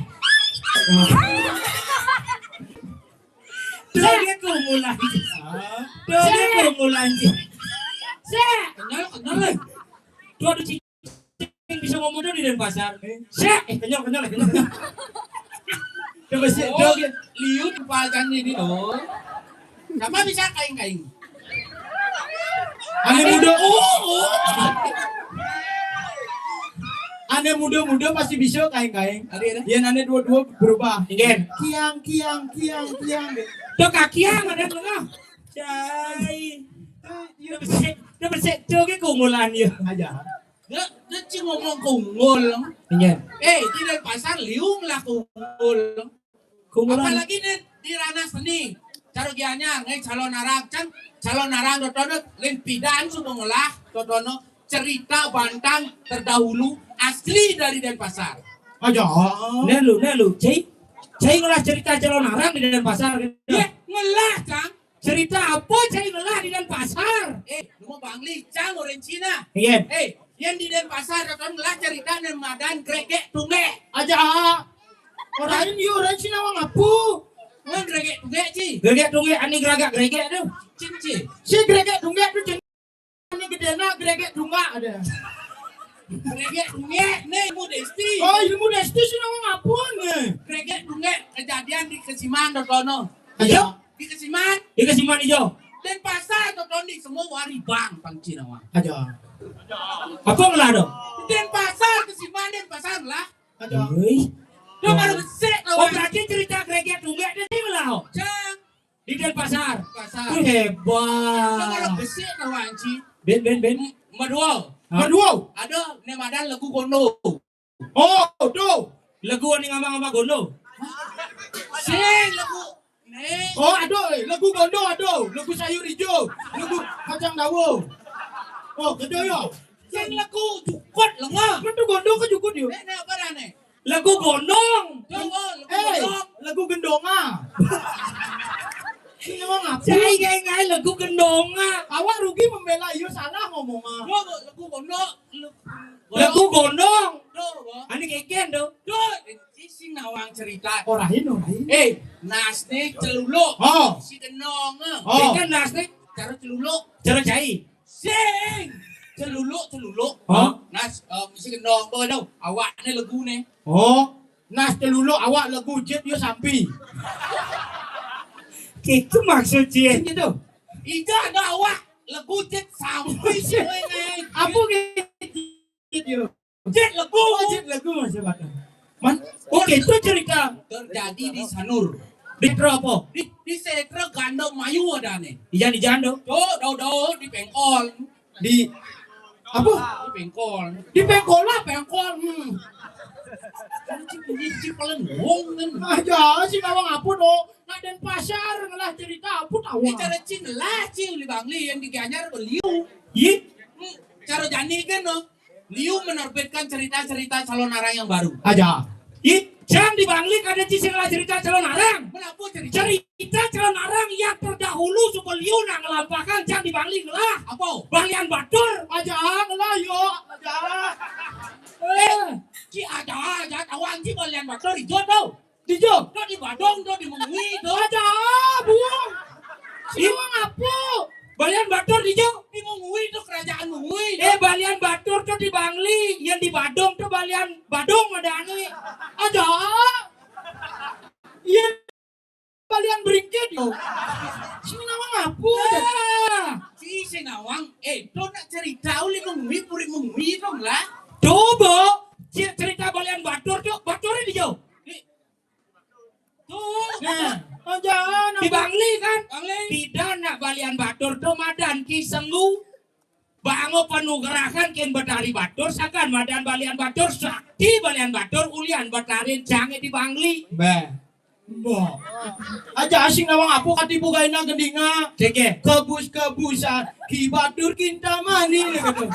Tuh dia kumulai. Tuh dia kumulai. Cek. Kenal, kenal, eh. Tuh ada cicing bisa ngomong tuh di Denpasar. Cek. Eh, kenyal, kenyal, kenyal. Coba sih, oh, coba. Liu kepala kan ini, oh. Sama bisa kain-kain. Ane muda, oh, oh. Ane muda-muda pasti bisa kain-kain. Ada, ada. Yang ane dua-dua berubah. Inggih. Kiang, kiang, kiang, kiang. Tuh kakiang ada tengah. Cai. Dah besik, dah besik tu ke keunggulan dia. Aja. Dia, dia cuma ngomong keunggul. Iya. Eh, di Denpasar liu lah keunggul. Keunggulan. Apalagi nih di ranah seni. Cara Gianyar, ngai calon arang. Cang calon arang totono limpidan sudah ngelah totono cerita bantang terdahulu asli dari Denpasar. Aja. Nah lu, nah lu, cai. Cai ngelah cerita calon arang di Denpasar. Ya, ngelah, Cang. Cerita apa cai ngelah di Denpasar? Eh, lu mau Bangli, Cang orang Cina. Iya. Eh, yang di Denpasar kan ngelah cerita dan madan gregek tunggek. Aja. Orang ini orang Cina orang apa? Ngan gregek tunggek, Ci. Gregek tunggek, ani geragak gregek tu. Cing, Ci. Si gregek tunggek tu cing. Ini gede nak gregek tunggak ada. Gregek tunggek, nih, mu Desti. Oh, ilmu Desti Cina orang apa ni? Gregek tunggek kejadian di Kesiman, totono. Aja. Di Kesiman, Di Kesiman Ijo. Denpasar, totono di semua wari bang, pang Cina wang. Aja. Apa ngelah tu? Denpasar, Kesiman, Denpasar lah. Aja. Hei. Dia baru besik Oh, lawan. Berarti cerita gregek tunggek dia ngelah. Cang, Di Denpasar. Pasar. Tu Dia baru hebat. besik lawan, Ci. Ben, ben, ben. Madua. Ha? Madua. Ada, ni madan lagu kono. Oh, tu. Lagu ni ngama-ngama gono. Sing lagu. Nih. Oh, ada eh. Lagu gondo ada. Lagu sayur hijau. Lagu kacang dawa. Oh, gede ya. Sing lagu jukut lenga. Mana tu gondo ke jukut dia? Nih, nih apa dah nih? Lagu gondong. Jauh, lagu Eh, gondong. Lagu gendonga. Ini orang apa? Saya ngai-ngai lagu gendonga. Awak rugi membela you salah ngomong ah. Jauh, lagu gondong. Lagu gondong. Jauh, Ani keken tu. jauh. Sing nawang cerita. Orang ini orang ini. Eh, nas nih celuluk. Oh. Si denong. Oh. Keken nas ni. Cara celuluk. Cara cai. Sing. Celuluk, celuluk. Hah? Nas, eh, si denong apa tu? Awak ni lagu ni. Oh. Nas celuluk awak lagu jet dia sampi. Itu maksud dia. Gitu. Ija ada awak lagu jet sampai sih ni. Apa gitu? Jet lagu. Oh, jet lagu masih batal. Man, Okey, tu cerita. Terjadi di Sanur. Di apa? Di, di Setra Gandok Mayu ada ni. Ijan ijan tu. Do, do, do, di pengkol. Di apa? Di pengkol. Di pengkol lah pengkol. Hmm. Di, di Pelengong kan. Aja si nawang apa tu? Nak Denpasar ngelah cerita apa tahu? Ini cara Cing lah, Cing di Bangli yang di Gianyar beliau. Yi, Hmm, cara jani kan no. Liu menerbitkan cerita-cerita calon arang yang baru. Aja. yi, cang di Bangli kada ci sing ngelah cerita calon arang. Kenapa cerita? Cerita calon arang yang terdahulu supaya liu nak ngelampahkan cang di Bangli ngelah. Apa? Balian batur. Aja ngelah yo. Aja. Eh, Ci ada aja kawan ci balian batur hijau tau. Dijok. Tau di Badong, tau di Mengwi tau. Aja buang. Siapa ngapu? Balian batur di jo. Di Mengwi tau kerajaan Mengwi. Eh, Balian batur tu di Bangli, yang di Badung tu Balian Badung ada ni. Aja. Iya. Balian beringkit yo. Sing nawang ngapu? Ah, Ci sing nawang, eh, tau nak cerita uli Mengwi, puri Mengwi tau lah. Coba, ci- cerita Balian batur tu, batur di jo. Di, tuh, Nah, aja. Di Bangli kan? Bangli. Tidak nak Balian batur tu madan ki senggu. Bango penugerahan kin Betari batur, sakan madan Balian batur, sakti Balian batur, ulian Betari cang di Bangli. Bah. Bah. Aja asing nawang apa kati bugaina gendinga. Keke. Kebus-kebusan ki batur kintamani ni kata.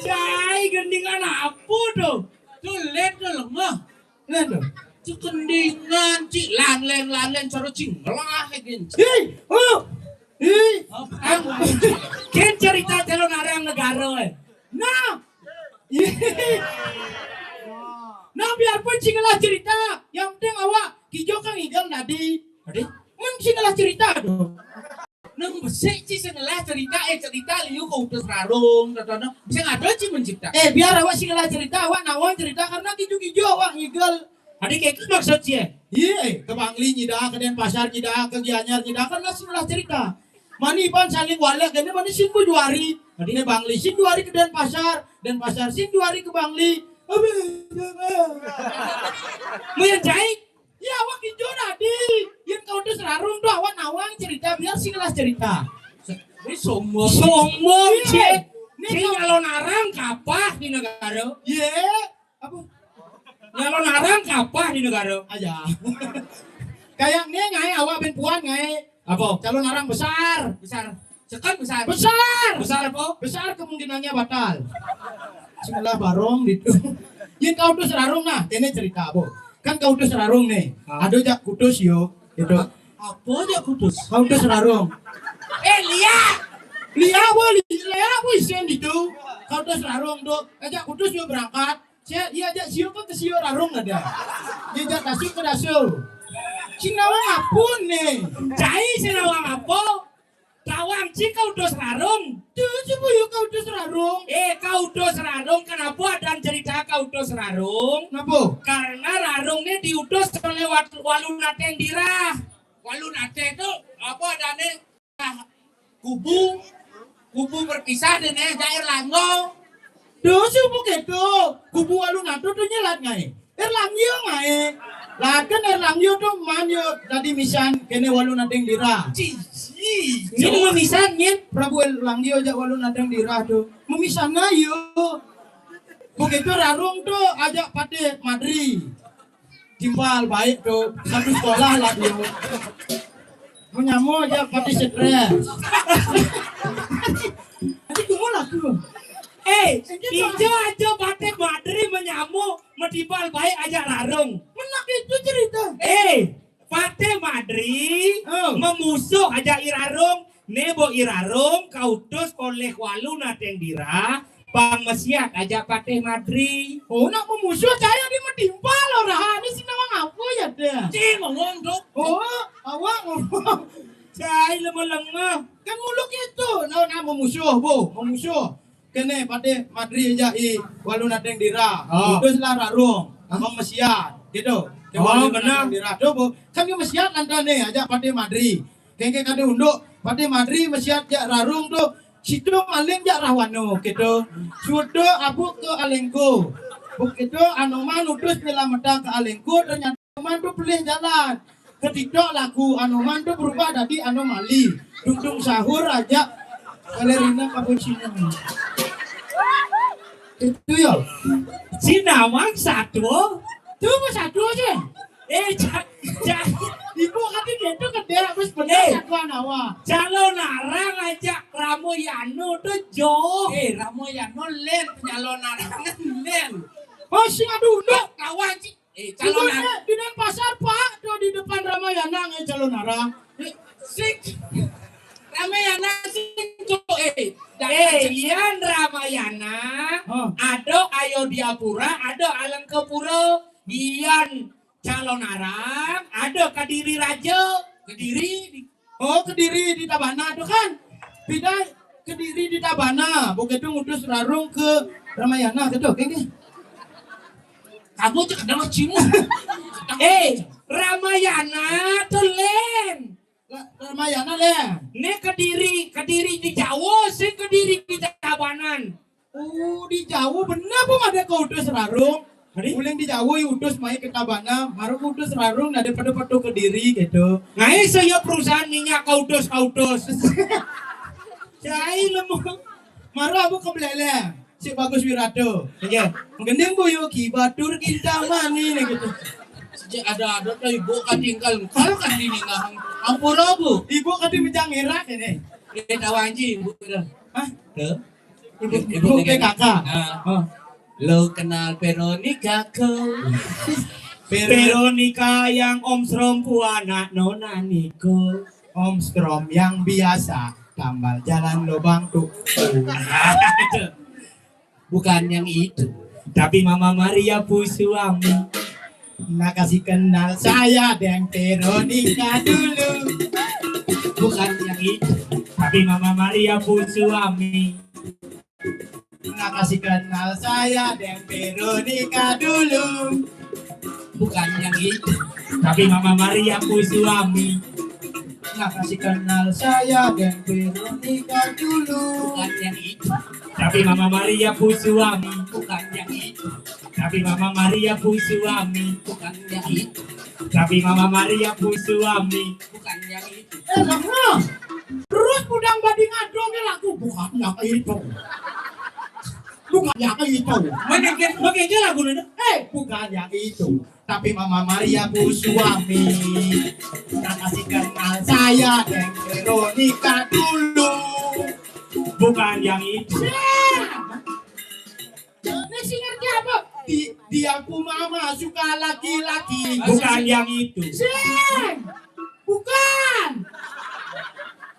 Cai gendingan apa tu? Tuh, lihat tuh lemah. Nah tu. Ci kendingan, ci lanlen-lanlen, cara ci ngelah gin. Hei, oh. Hei. Apa? Kin cerita calon arang negara eh. Nah. Nah, biarpun sing ngelah cerita, yang penting awak kijo kan ngigel nadi. Tadi? Men sing ngelah cerita tu. Nang besik ci sing ngelah cerita, eh, cerita liu ke utus rarung, kata no. Sing ada ci mencipta. Eh, biar awak sing ngelah cerita, awak nawang cerita karena kijo-kijo awak ngigel. Tadi kayak gitu maksud cie. Iya, eh, ke Bangli nyida, ke Denpasar nyida, ke Gianyar nyida, kan nggak sing ngelah cerita. Mani pan saling walek, gini mani sing ku juari. Tadi ne Bangli sing juari ke Denpasar, Denpasar sing juari ke Bangli. Mu yang cai? Ya, awak ijo tadi. Yén kautus rarung tu awak nawang cerita, biar sing lah cerita. Ini sombong. Sombong, Cik. Ini nyalon arang kapah di negara. Ye. Apa? Nyalon arang kapah di negara. Aja. Kayak ni ngai awak bin puan ngai. Apa? Calon arang besar. Besar. Sekan besar. Besar. Besar apa? Besar kemungkinannya batal. Bismillah barong gitu. Yén kautus rarung nah, ini cerita apa? Kan kautus rarung nih. Ah. Ada jak kutus yo, gitu. Apa jak kutus? Kautus rarung. Eh, lihat. Lihat apa? Lihat apa isian itu? Kautus rarung tu. Ajak kutus yo berangkat. Saya, iya ajak sio ke sio rarung ada. Dia ajak dasu ke dasu. Sing nawang apa nih? Cai sing nawang apa? Tawang ci kautus rarung. Tu cuba yuk kautus rarung. Eh, kautus rarung. Kenapa ada cerita kautus rarung? Kenapa? Karena rarung ni diutus oleh wat- walu nateng dirah. Walu nateng tu apa ada ni? Ah, kubu, kubu berpisah deh ni, Jair Langgo. Dosa bukan tu. Kubu walu nateng tu nyelat ngai. Erlangio ngai. Lakan Erlangio tu man yo tadi misan kene walu nateng dirah. Cici. Ini memisan nyen. Prabu Erlangio ajak walu nateng dirah tu. Memisan ayo. Begitu rarung tu ajak Patih Madri. Timpal baik tu. Satu sekolah lah dia. Menyamuk ajak Patih stres. Nanti tunggu lah tu. Eh, ijo aja Patih Madri menyamuk, medibal baik ajak rarung. Menak itu cerita. Eh, Patih Madri memusuh ajak i rarung, nebo i rarung kautus oleh walu nateng dirah, pang mesiat ajak Patih Madri. Oh, nak memusuh saya di medimpal orang. Ini sing nawang apa ya deh? Cing ngomong tu. Oh, awak ngomong. Cai lemah-lemah. Kan muluk itu, nak memusuh, bu, memusuh. Kene Patih Madri ajak i walu nateng dirah. Oh. Utus lah rarung. Hah? Mesiat, gitu. Ke walu nateng dirah tu, bu. Kan dia mesiat lantas ni ajak Patih Madri. Kengke kada unduk, Patih Madri mesiat jak rarung tu. Situ maling jak rawana, gitu. Sudah abu ke Alengko. Begitu Anoman utus nyelametang ke Alengko, ternyata Anoman tu pelih jalan. Ketika lagu Anoman tu berubah jadi anomali. Dudung sahur ajak balerina cappuccino. Itu yo. Cina mang satu. Tu apa satu aja? Eh, ja- ja- Ibu kata gitu ke dia habis benar satu nawa. Calon arang ajak Ramoyano tu jo. Eh, Ramoyano len, calon arang len. Oh, sing aduh unduk. Kawan ci. Eh, calon arang. Di Denpasar, Pak, tu di depan Ramayana ngai calon arang. Eh, sik. Ramayana sing tu, eh. Eh, iyan Ramayana. Ada Ayodhyapura, ada Alengkapura. Iyan calon arang, ada Kediri Raja. Kediri. Oh, Kediri di Tabana tu kan. Bida Kediri di Tabana, begitu ngutus rarung ke Ramayana gitu, kengke. Kamu tu kenal cimu. Eh, Ramayana tu len. Ramayana len. Ni Kediri, Kediri di Jawa, sing Kediri di Tabanan. Oh, di Jawa benar pun ada kautus rarung. Uling di Jawa i utus mai ke Tabana, maru utus rarung ada pada patu Kediri gitu. Ngai saya perusahaan minyak kautus kautus. Cai lemah. Maru abu ke Beleleng, si Bagus Wiratu. Iya. Gending buyu ki batur kintamani ni gitu. Sejak ada-ada tu ibu kan tinggal, kalau kan di ningah. Ampura bu. Ibu kan di Mejang Erak ini. Dia tahu anjing ibu tu. Hah? Tu. Ibu, ibu ke kakak. Lo kenal Veronica ko? Veronica yang Om Strom pu anak nona niko. Om Strom yang biasa tambal jalan lubang tu. Bukan yang itu. Tapi Mama Maria pu suami. Nah, kasih kenal saya dan Veronica dulu. Bukan yang itu. Tapi Mama Maria pu suami. Nah, kasih kenal saya dan Veronica dulu. Bukan yang itu. Tapi Mama Maria pu suami. Nah, kasih kenal saya dan Veronica dulu. Bukan yang itu. Tapi Mama Maria pu suami. Bukan yang itu. Tapi Mama Maria pu suami. Bukan yang itu. Tapi Mama Maria pun suami. Bukan yang itu. Eh, lama. Terus pudang bading adong lagu bukan yang itu. Bukan yang itu. Mana ke, mana ke lagu ni? Eh, bukan yang itu. Tapi Mama Maria pun suami. Nah, kasih kenal saya dan Veronica dulu. Bukan yang itu. Ini si ngerti apa? Di, dia pun mama suka laki-laki. Bukan yang itu. Sing. Bukan.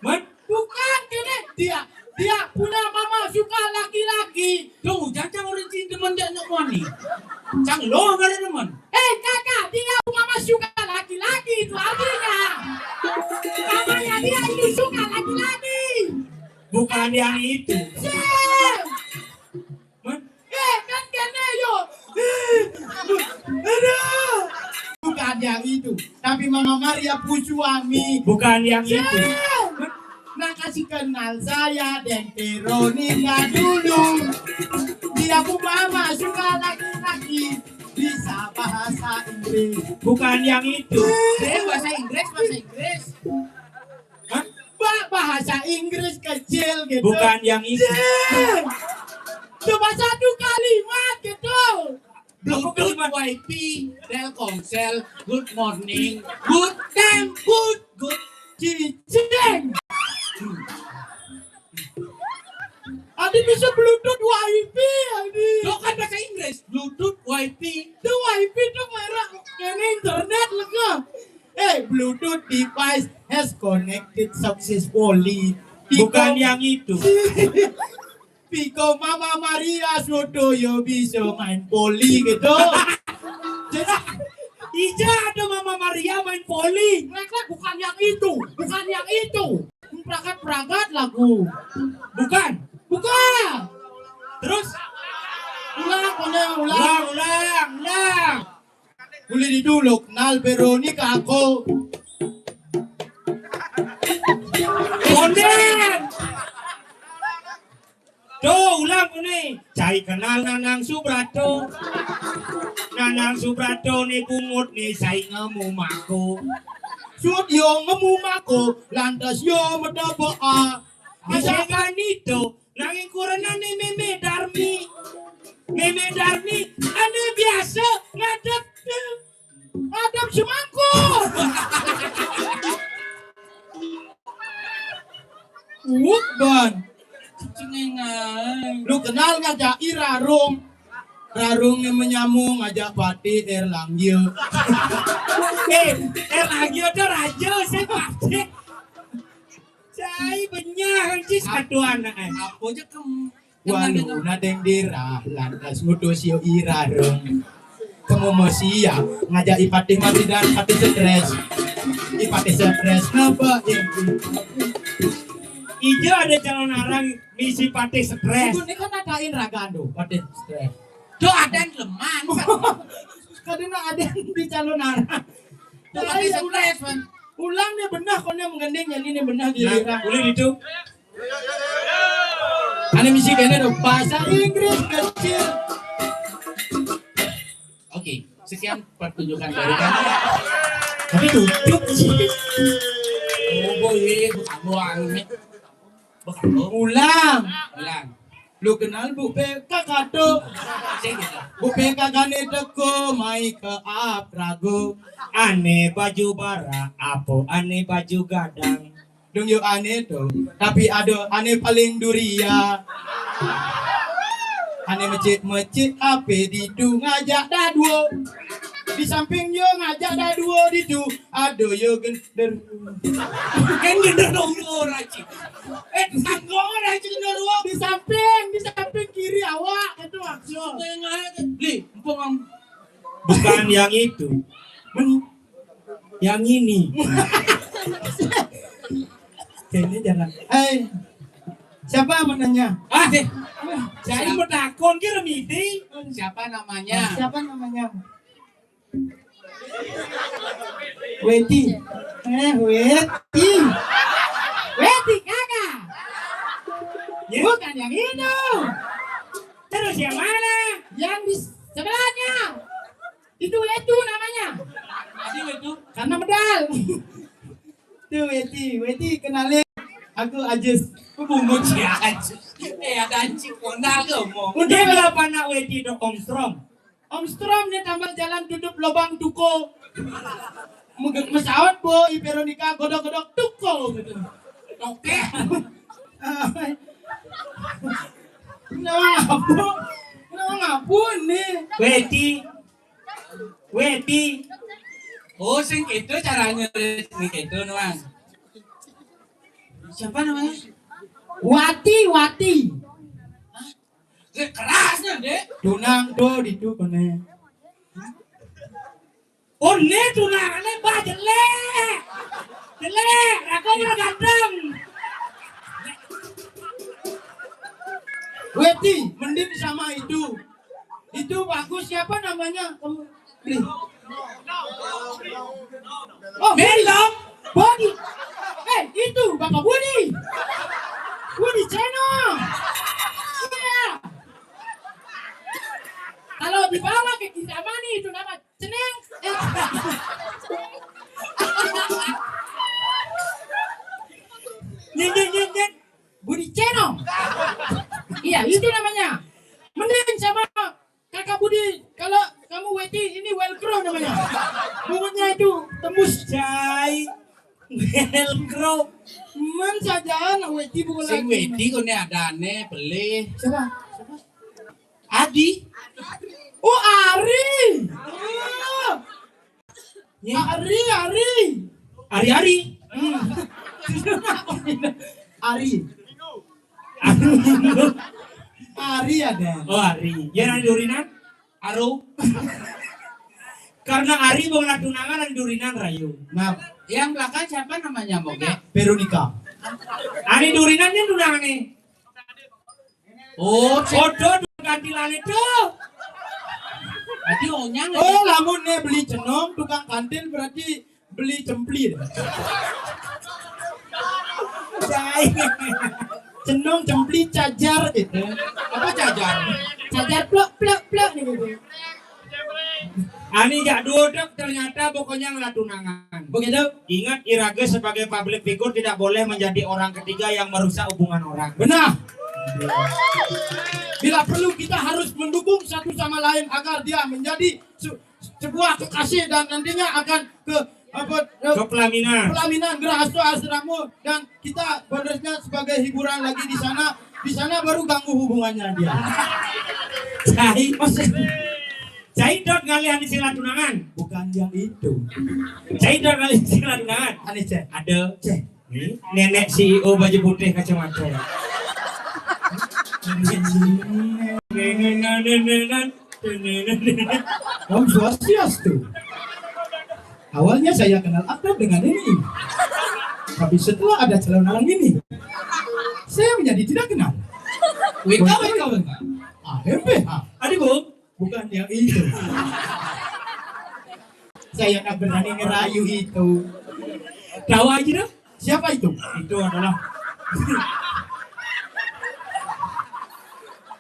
Man? Bukan, kene dia, dia punya mama suka laki-laki. Tuh, jangan orang cinta mendak nak mani. Cang lo ada teman. Eh, kakak, dia punya mama suka laki-laki, itu artinya. Mamanya dia itu suka laki-laki. Bukan yang itu. Sing. Man? Eh, kan kene yo. Aduh. Bukan yang itu. Tapi Mama Maria pun suami. Bukan yang itu. Sing. Nah, kasih kenal saya dan Veronica dulu. Dia pun mama suka laki-laki. Bisa bahasa Inggris. Bukan yang itu. Eh, bahasa Inggris, bahasa Inggris. Hah? Ba-, bahasa Inggris kecil gitu. Bukan yang itu. Cing. Coba satu kalimat gitu. Bluetooth, wifi, Telkomsel, good morning, good time, good, good. Cicing. Adi bisa Bluetooth wifi, Adi. Lo kan bahasa Inggris, Bluetooth wifi. Itu wifi itu merek kene internet lega. Eh, Bluetooth device has connected successfully. Bukan yang itu. Piko Mama Maria sudo yo bisa main poli gitu. Jadi, ija ada Mama Maria main poli. Mereka bukan yang itu, bukan yang itu. Pragat-pragat lagu. Bukan. Bukan. Terus? Ulang, ulang, ulang. Ulang, ulang, ulang. Boleh dulu kenal Veronica aku. Konden. Tuh, ulang ni. Saya kenal Nanang Subrato. Nanang Subrato ni bungut ni saya ngemu mako. Sud yo ngemu mako, lantas yo medaba. Bisa kan itu? Nanging kurena ni Meme Darmi. Meme Darmi, ane biasa ngadep, ngadep semangkuk. Wuk ban. Cengengan. Lu kenal ngajak Irarung? Rarung ni menyambung ngajak Patih Erlangga. Eh, Erlangga tu raja, saya Patih. Cai benyah, Cis, aduh anak, eh. Apa je kem-, Walu nadeng dirah, lantas ngutus yo Irarung. Kamu mau siap ngajak Ipatih mati dan Patih stres. Ipatih stres, kenapa? Ija ada calon arang misi Patih stres. Ini kan adain ragan tu, Patih stres. Do aden leman. Kadena aden di calon arang. Do Patih stres, man. Ulang ni benah, kau ni menggending, jadi ni benah giliran. Boleh itu. Ane misi kene do bahasa Inggris kecil. Oke, sekian pertunjukan dari kami. Tapi tutup sih. Oh, boy, bukan doang ni. Bukan doang. Ulang. Ulang. Lu kenal Bu P K K tu? Sing gitu. Bu P K K ni teko mai ke Aprago. Ane baju bara, apa ane baju gadang. Dong yo ane tu, tapi ada ane paling duria. Ane mecik-mecik ape ditu ngajak daduo. Di samping yo ngajak daduo ditu, ada yo gender. Kan gender dong lo raci. Eh, sanggo raci gender lo. Di samping, di samping kiri awak itu maksud. Li, empung am-, bukan yang itu. Yang ini. Kayaknya jangan. Hai, siapa mau nanya? Ah, deh. Jadi mau takon kira midi. Siapa namanya? Siapa namanya? Weti. Eh, Weti. Weti kakak. Ya. Bukan yang itu. Terus yang mana? Yang di sebelahnya. Itu Wetu namanya. Tadi Wetu. Tuh, Weti, Weti, kenalin. Aku Ajis. Aku bungut ya, Ajis. Eh, ada anjing, kona ke omong. Udah lah, anak Weti dok Om Strom. Om Strom nih tambal jalan tutup lubang tuko. Mege-, mesawat, bo, i Veronica, godok-godok tuko gitu. Oke. Kenapa ngapun? Kenapa ngapun nih? Weti. Weti. Oh, sing itu caranya, sing itu, Nuan. Siapa namanya? Wati, Wati. Hah? Eh, kerasnya, Dek. Tunang tuh di tuh kone. Oh, ne tunangannya, bah, jelek. Jelek, aku udah ganteng. Weti, mending sama itu. Itu bagus, siapa namanya? Kamu beli. Oh, Budi. Belum. Budi. Eh, itu Bapak Budi. Budi Ceno. Iya. Kalau dibawa ke Kintamani itu nama Ceneng. Eh. Nyet, nyet, nyet, nyet. Budi Ceno. Iya, itu namanya. Mending sama Kakak Budi, kalau kamu Weti, ini Velcro namanya. Bungunya itu tembus. Cai. Velcro. Man saja anak Weti bukan sing lagi. Weti kok ini ada aneh, pelih. Siapa? Siapa? Adi. Oh, Ari. Oh. Ya. Ari, Ari. Ari, Ari. Hmm. Ari. Ari. Ari ada. Oh, Ari. Ya, nang durinan? Aru. Karena Ari mau ngeliat tunangan, nang durinan rayu. Nah, yang belakang siapa namanya, Moge? Veronica. Ari durinan ini tunangan nih. Oh, foto tukang kantilan itu. Berarti onyang. Oh, lamun nih beli cenong tukang kantin berarti beli cemplir. Cai. Cenong cemplir cajar gitu. Apa cajar? Cajar plek plek plek nih gitu. Ani jak duduk ternyata pokoknya ngelah tunangan. Begitu. Ingat, iraga sebagai public figure tidak boleh menjadi orang ketiga yang merusak hubungan orang. Benar. Bila perlu kita harus mendukung satu sama lain agar dia menjadi se-, sebuah kekasih dan nantinya akan ke apa, eh, ke pelaminan. Pelaminan, gerahasto asrama, dan kita bonusnya sebagai hiburan lagi di sana. Di sana baru ganggu hubungannya dia. Cai. Cai dot ngalih ani sing tunangan. Bukan yang itu. Cai dot ngalih sing tunangan. Ani cek. Ada. Cek. Nih, nenek C E O baju putih kacamata. Om Swastiastu. Awalnya saya kenal akrab dengan ini. Tapi setelah ada calon orang ini, saya menjadi tidak kenal. Wika, wika, wika. Ah, M P H. Aduh, Bu. Bukan yang itu. Saya nggak berani ngerayu itu. Tahu aja dah. Siapa itu? Itu adalah.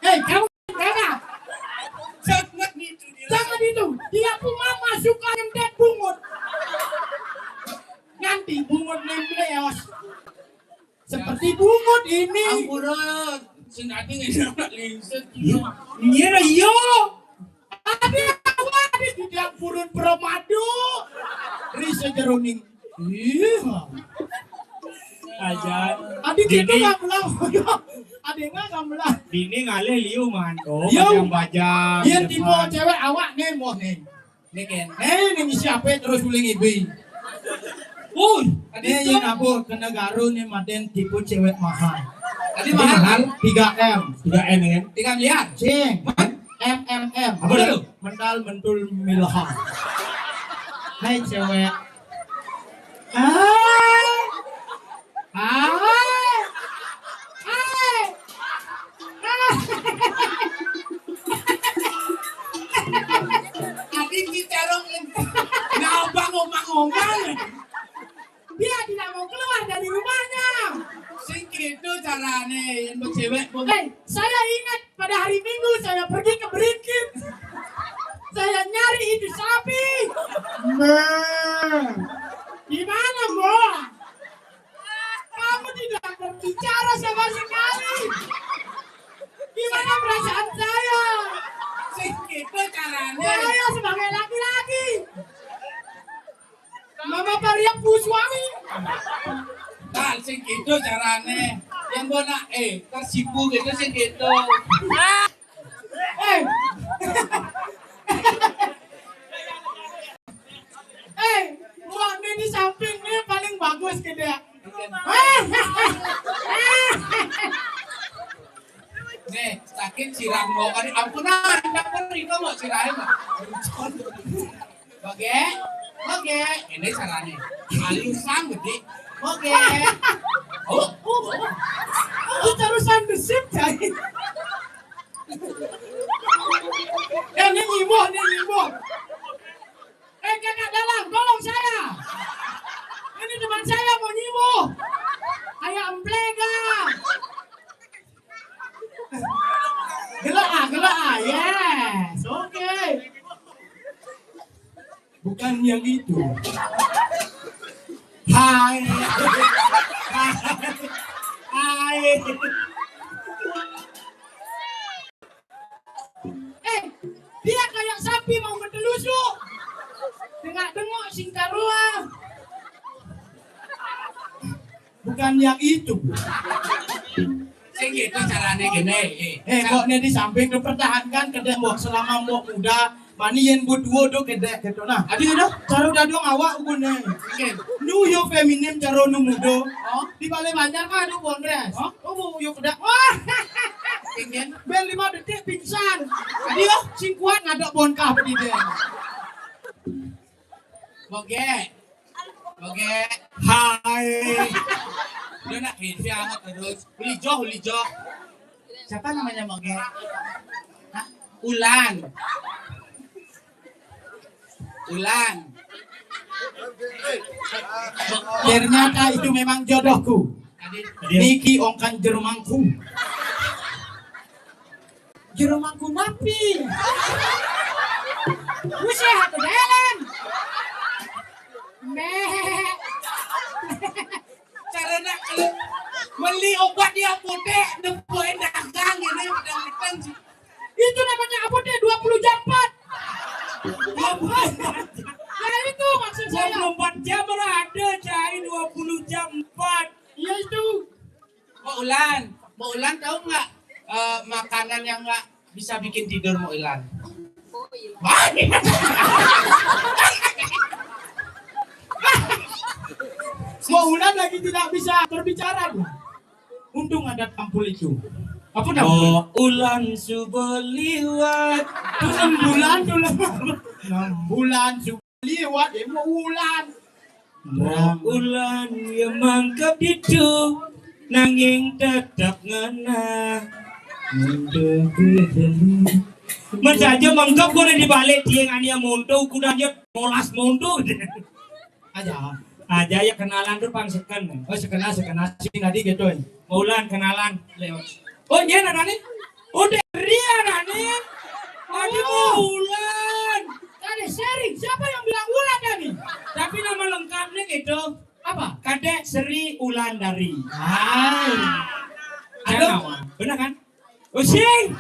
Hei, kamu, jangan. Jangan itu. Dia pun mama suka nyendet bungut. Nanti bungut nembleos. Seperti bungut ini. Ampura, sing ati ngene lingset. Iya, iya. Adi awak adi di dapurun Bramadu. Risa jeroning. Iya. Aja. Adi kita nggak pulang. Adi nggak pulang. Bini ngalih liu mantu. Yo. Bajang-bajang. Iya, tipe cewek awak nih, moh nih. Nih, Ken. Eh, nih siapa terus uling ibi? Woi, adi nih, yang apa? Kena garu nih, maten tipe cewek mahal. Adi mahal? Tiga M. Tiga M, ya? Tiga miliar. Cing. M M M. Apa tuh? Mental mentul milha. Hai, cewek. Hai. Hai. Hai. Hai. Adi kita rong ngapa ngomong-ngomong? Dia tidak mau keluar dari rumahnya. Sing gitu carane, yang cewek. Hei, saya ingat pada hari Minggu saya pergi ke Berikin. Saya nyari itu sapi. Nah. Di mana, Mbok? Kamu tidak berbicara sama sekali. Gimana perasaan saya? Sing gitu caranya. Saya sebagai laki-laki. Mama Paria Puswami. Nah, sing gitu caranya. Yang bona, eh, tersipu gitu, sing gitu. Eh. Eh, ruangnya di samping nih paling bagus gitu ya. Nih, sakit sirah mau kan, ampunan, ampunan, itu mau sirahnya mah. Oke, oke, ini caranya. Alusang gede. Oke. Oh, oh, oh. Itu terusan besip, Cai. Eh, ini nyimuh, ini nyimuh. Eh, kakak dalam, tolong saya. Ini teman saya mau nyimuh. Kayak emplega. Gelak ah, gelak ah. Yes, oke. Bukan yang itu. Hai. Hai. Eh, dia kayak sapi mau bertelusuk. Tengok-tengok singkarua. Bukan yang itu. Sing gitu caranya gini. Eh, kok ini di samping dipertahankan ke tembok selama mbok muda, mani yen buat duo do kedek gitu nah. Adi gitu? Cara dadong awak ubun nih. Oke. Nu yo feminim cara nu muda. Oh? Di Balai Banjar kan ada bondres. Oh? Oh, bu, yo kedek. Wah. Ingin? Bel lima detik pingsan. Adi yo? Sing kuat ngadok bonkah bedide. Oke. Oke. Hai. Udah nak gitu amat terus. Ulijoh, Ulijoh. Siapa namanya Moge? Hah? Ulan. Ulan. Ternyata itu memang jodohku. Niki ongkan jerumangku. Jerumangku napi? Usah aku dalam. Meh. Cara nak beli obat di apotek, nepoin dagang ini, pedang-pedang sih. Itu namanya apotek dua puluh jam empat. Dua puluh empat jam. Nah, itu maksud saya. Dua puluh empat jam ada, Cai, dua puluh jam empat. Iya, itu. Mbok Ulan, Mbok Ulan tahu nggak, eh, makanan yang nggak bisa bikin tidur, Mbok Ulan? Mbok Ulan lagi tidak bisa berbicara, Bu. Untung ada tampul itu. Apa namanya? Oh, Ulan subuh liwat. Itu enam bulan tuh lah. Enam bulan subuh liwat, ya mau Ulan. Mau Ulan ya mangkep itu, nanging tetap ngena. Mantap, Beli. Mas aja mangkep gue di balik dia ngania monto, kuda dia molas monto. Aja. Aja ya kenalan tuh pang seken. Oh, sekenal, sekenal sih tadi gitu. Mau Ulan kenalan, Leo. Oh, iya, Nani? Oh, Dek Sri, Nani? Aduh, oh. Ulan. Kadek Sri, siapa yang bilang Ulan tadi? Tapi nama lengkapnya gitu. Apa? Kadek Sri Ulandari. Hai. Aduh. Benar kan? Using.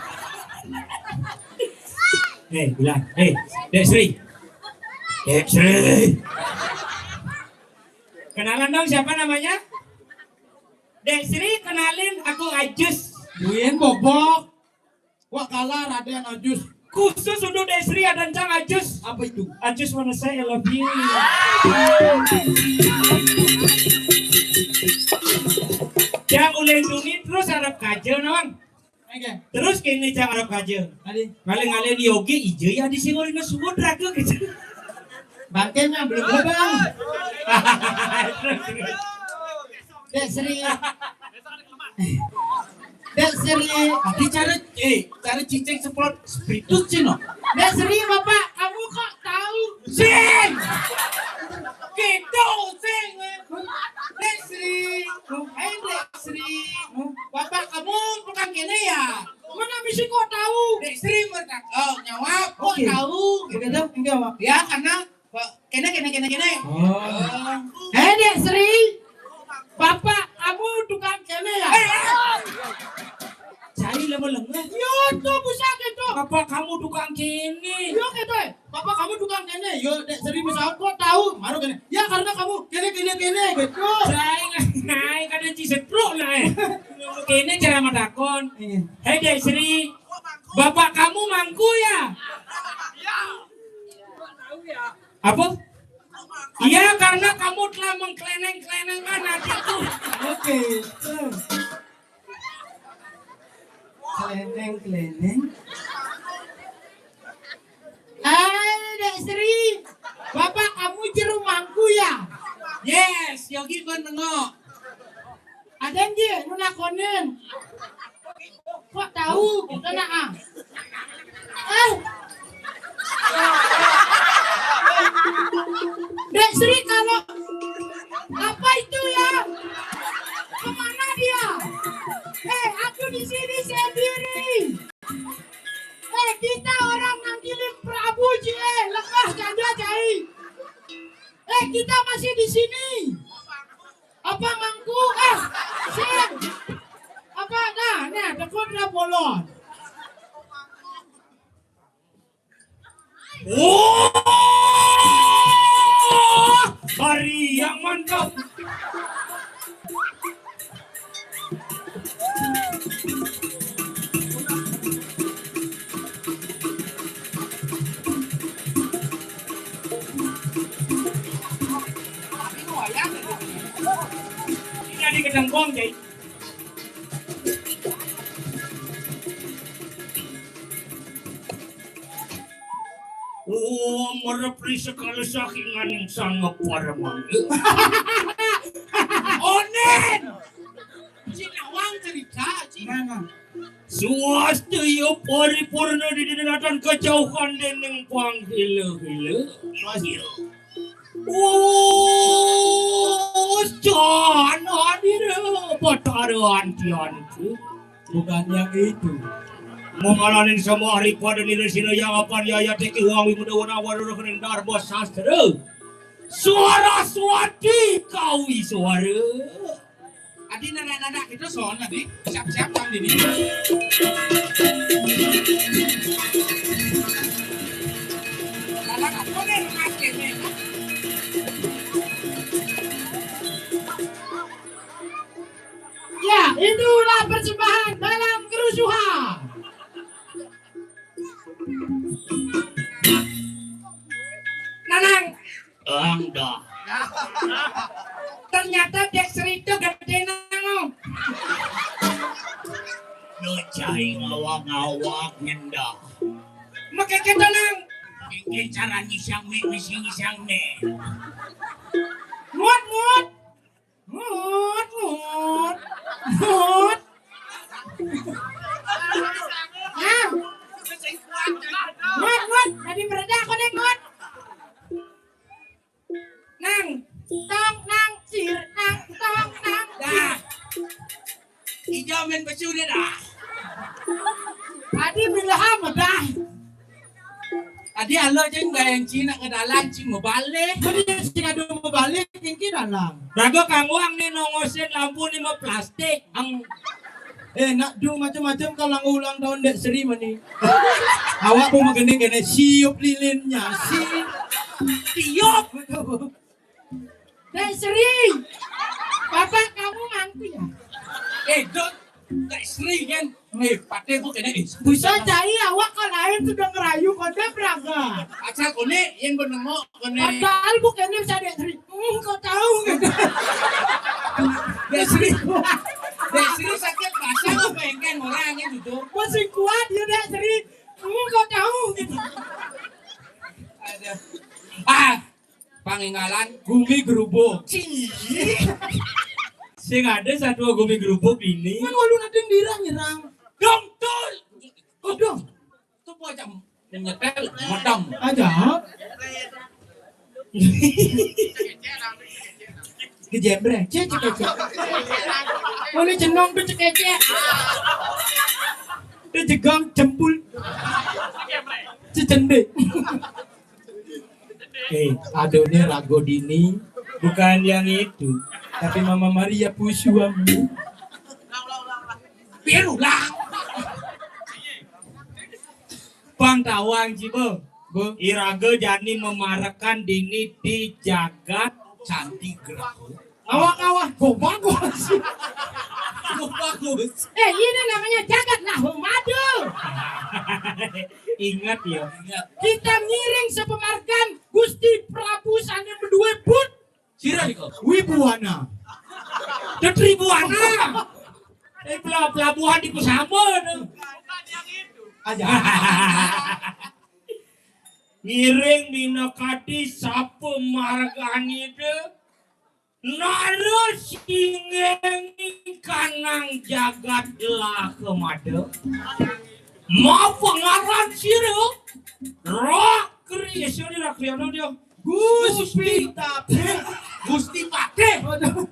Eh, Ulan. Eh, Dek Sri. Dek Sri. Kenalan dong, siapa namanya? Dek Sri, kenalin, aku Ajus. Buin bobok. Wah, kalah Raden Ajus. Khusus untuk Dek Sri ada cang Ajus. Apa itu? I just wanna say I love you. Yang ulih tuni terus arep kaja, nawang. Oke. Terus kene cang arep kaja. Tadi. Ngalih-ngalih di oge ijo ya di sing urine suwun raga gitu. Bangkenya belum lubang. Dek Sri. Dek Sri. Di cara, eh, cara cicing semprot spiritus cino. Dek Sri, Bapak, kamu kok tahu? Sing. Gitu, sing. Dek Sri. Eh, Dek Sri. Bapak kamu tukang kene ya? Mana bisa kok tahu? Dek Sri mertak. Oh, nyawab. Kok tahu? Begitu, enggak, Pak. Ya, karena kok kene, kene, kene, kene. Oh. Dek Sri, bapak kamu tukang kéné ya? Eh, eh. Cai lama lengah. Yo, tuh bisa gitu. Bapak kamu tukang kéné. Yo, gitu ya. Bapak kamu tukang kéné. Yo, Dek Sri misalnya kok tahu, baru kéné. Ya karena kamu kéné, kéné, kéné gitu. Cai ngai kada cisetruk ngai. Kéné cara matakon. Iya. Hei Dek Sri, bapak kamu mangku ya? Apa? Iya, karena kamu telah mengkleneng-klenengkan hatiku. Oke, terus. Kleneng-kleneng. Hai, Dek Sri. Bapak kamu jero mangku ya? Yes, Yogi kon nengok. Ada nggih nu nakonin? Kok tahu? Gitu nah. Ah. Eh. Dek Sri, kalau apa itu ya? Kemana dia? Eh, aku di sini sendiri. Eh, kita orang nangkilin Prabu Cie, lepas janda cai. Eh, kita masih di sini. Apa mangku? Eh, sing. Apa dah? Nah, tekun dah bolon. Wah, hari yang mantap. Jadi kedengkong, jadi. Oh, merepri sekali sakingan yang sangat parah mangga. Onen! Cik Nawang cerita, Cik. Nah, nah. Suwastaya paripurna di dinatan kajauhan dening panghila-hila. Suwastaya. Oh, jana dira Batara Antiantu. Bukan yang itu. Mangalaning semua hari pada nira sina yang apan yaya teki wang wimuda wana warura kening darba sastra. Suara suati kawi suara. Adi nenek-nenek kita soalnya nih, siap-siap kan ini. Lalang apa nih, Mas, ini? Ya, itulah persembahan dalam kerusuhan. Nanang. Ang dah. Ternyata Dek Sri itu gedé nang. Lo cai ngawak-ngawak ngendah. Makanya kita nang. Ini cara nyisang mi, misi nyisang mi. Mut, mut. Mut, mut. Mut. Nah. Mut, mut. Tadi meredah aku nih, mut. Nang. Tong, nang, cir, nang, tong, nang, cir. Dah. Ijo main pesu dia dah. Tadi bilang apa dah? Tadi alo cing gayang Cina ke dalam cing mebalik. Tadi cing ado mebalik cing ke dalam. Raga kangguang nih nongosin lampu nih mau plastik. Ang. Eh, nak du macam-macam kalau ulang tahun Dek Sri mani. Awak pun begini-gini siup lilinnya, si tiup. Dek Sri, bapak kamu mangku ya? Eh, Dek, Dek Sri kan, eh, pakai bu kena eh. Bisa cai awak kalau lain sudah ngerayu kode berangkat. Asal kone yang bernama kone. Padahal bu kene bisa Dek Sri. Hmm, kok tahu gitu. Dek Sri, Dek Sri sakit pasang apa yang kan orang yang gitu. Masih kuat ya Dek Sri. Hmm, kok tahu gitu. Ada. Ah, Pangingalan gumi gerubuk. Cih. Sing ada satu gumi gerubuk ini. Kan walu nading dirang nyerang. Dong tul. Oh dong. Tuh bocah nyetel modam. Aja. Gejembreng, cek cek cek. Walu jenong tuh cek cek. Tuh jegang jempul. Cecendek. Eh, adone rago dini. Bukan yang itu, tapi Mama Maria pusuam. Biar ulang. Pang tawang, Ci, Bang. Bang. Iraga jani memarekan dini di jagat Candi Graha. Awak-awak, go bagus. Go bagus. Eh, ini namanya jagat Lahumadu. Ingat ya. Kita ngiring sepemarkan Gusti Prabu sane beduwe put. Sira niku. Wibuana. Tetribuana. Eh, pela-, pelabuhan di Kusambon. Aja. Ngiring minakadi sapa marganida nara singgeng kanang jagat Lakamada. Mapangaran sira Rakri, eh, sira Rakriana dia. Gusti Patih. Gusti Patih. Waduh.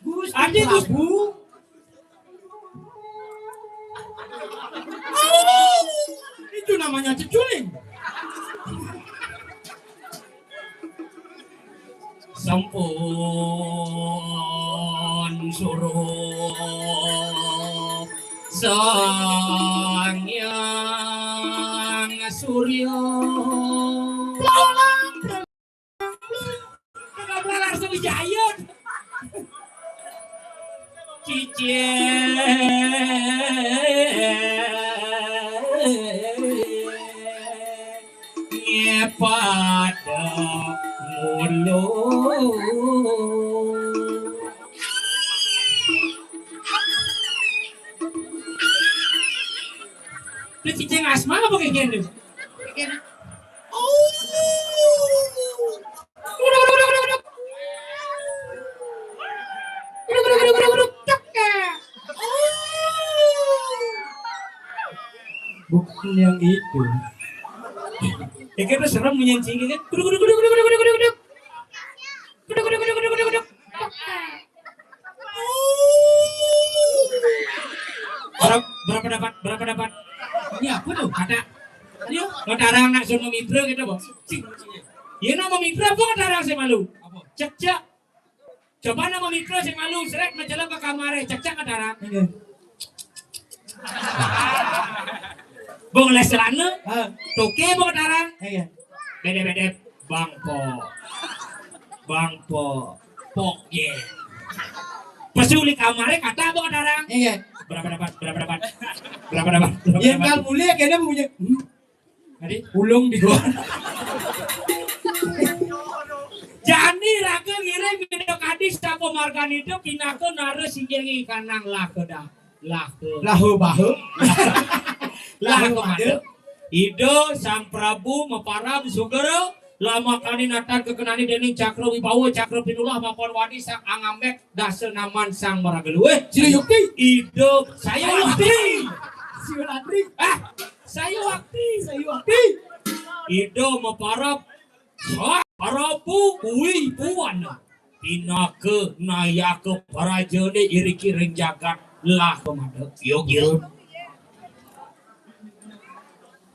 Gusti Adi Gus- Prabu. Oh, itu namanya ceculing. Sampun suruh Sang Hyang Surya. Langsung dijayun. Cicing pada ngulu. Itu cicing asma apa kayak gini? Oh. Bukan yang itu. Ya kan serem menyancingnya kan. Guduk, guduk, guduk, guduk. Guduk, guduk, guduk, guduk, guduk. Berapa, berapa dapat? Berapa dapat? Ini apa tuh? Ada. Ayo, katarang nak suruh mitra kita, Bos. Iya, nama mitra apa katarang saya malu? Apa? Cek, cek. Coba nama mitra saya malu, seret majalah ke kamar, cek, cek katarang. Iya. Bong les celana, ah, toke bong katarang. Iya. Bede-bede, Bang Po. Bang Po. Pok ye. Pesu li kamare kata bong katarang. Iya. Berapa dapat? Berapa dapat? Berapa dapat? Berapa dapat? Yen kal mulih kene punya. Hmm? Tadi ulung di gua. Jani raga ngiring minakadi sapa marganida pinaka nara singgeng ing kanang lakeda. Lah, Lahu bahu. Lah, Lahu kepada bahu. Ida Sang Prabu maparab sugra, lamakane natan kekenani dening Cakra Wibawa, Cakra Pinulah, mapan wadi sang angambek dasa naman sang maraga luwih. Sila yukti. Ida saya wakti. Sila antri. Ah, saya wakti. Saya wakti. Ida maparab Sang Prabu Wibuwana. Pinaka nayaka prajane iriki ring jagat Lakamada. Yogil.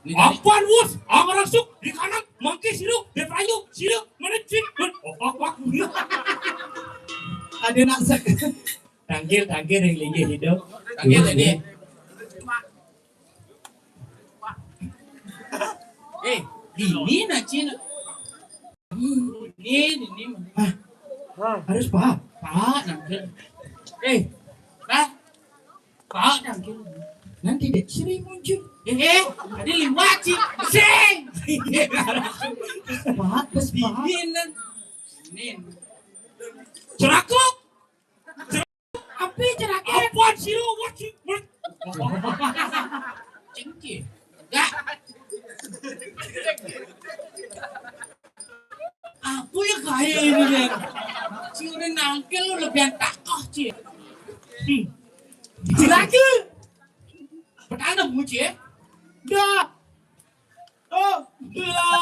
Apan wus angrangsuk di kanan mangke sira, di prayu sira, menecik. Oh, oh, oh. Ada nak sek. Tangkil, tangkil ring linggih ida. Tangkil tadi. Eh, dini nak Cina. Ini, ini. Hah? Harus Pak. Pak, nangkil. Eh, Pak. Pak, nangkil. Nanti dek Sri muncul. Eh, eh, tadi liwat, Cik. Sing. Pak, bes, Pak. Dini, nan. Ini. Cerakuk. Api cerake. Apan sira wajib. Cing, Ci. Enggak. Aku ya kaya ini ya. Ci udah nangkil lu lebihan takoh, Ci. Hmm. Cerake. Petana muji ya. Dah. Oh, lah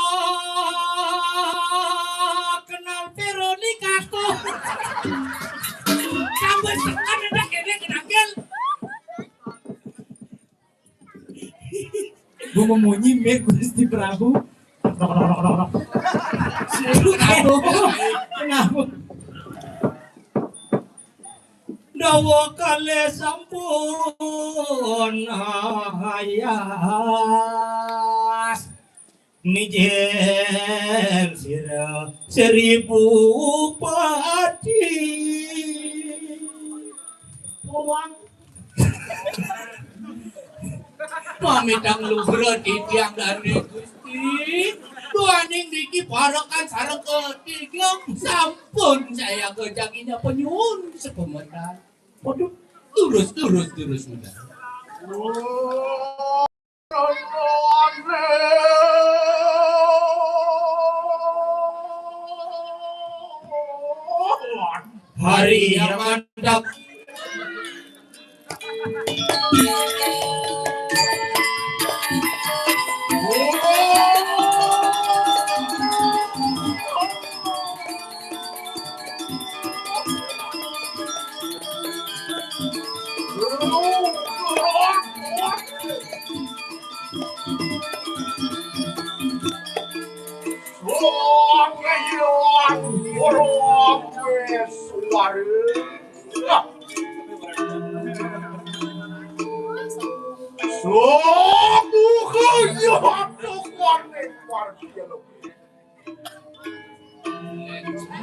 kenal Veronica tuh. Tambah sekan ada kene kenakil. Gua mau munyi mir Gusti Prabu. Kenapa? Kenapa? Dawa kalih sampun ayas, mijil sira seribu pati. Pamitang luhur titiang dané Gusti. Duaning niki parekan sareng ketiga sampun saya kejaginya penyuwun sepemetan. Waduh, lurus, lurus, lurus, lurus. Hari yang mantap.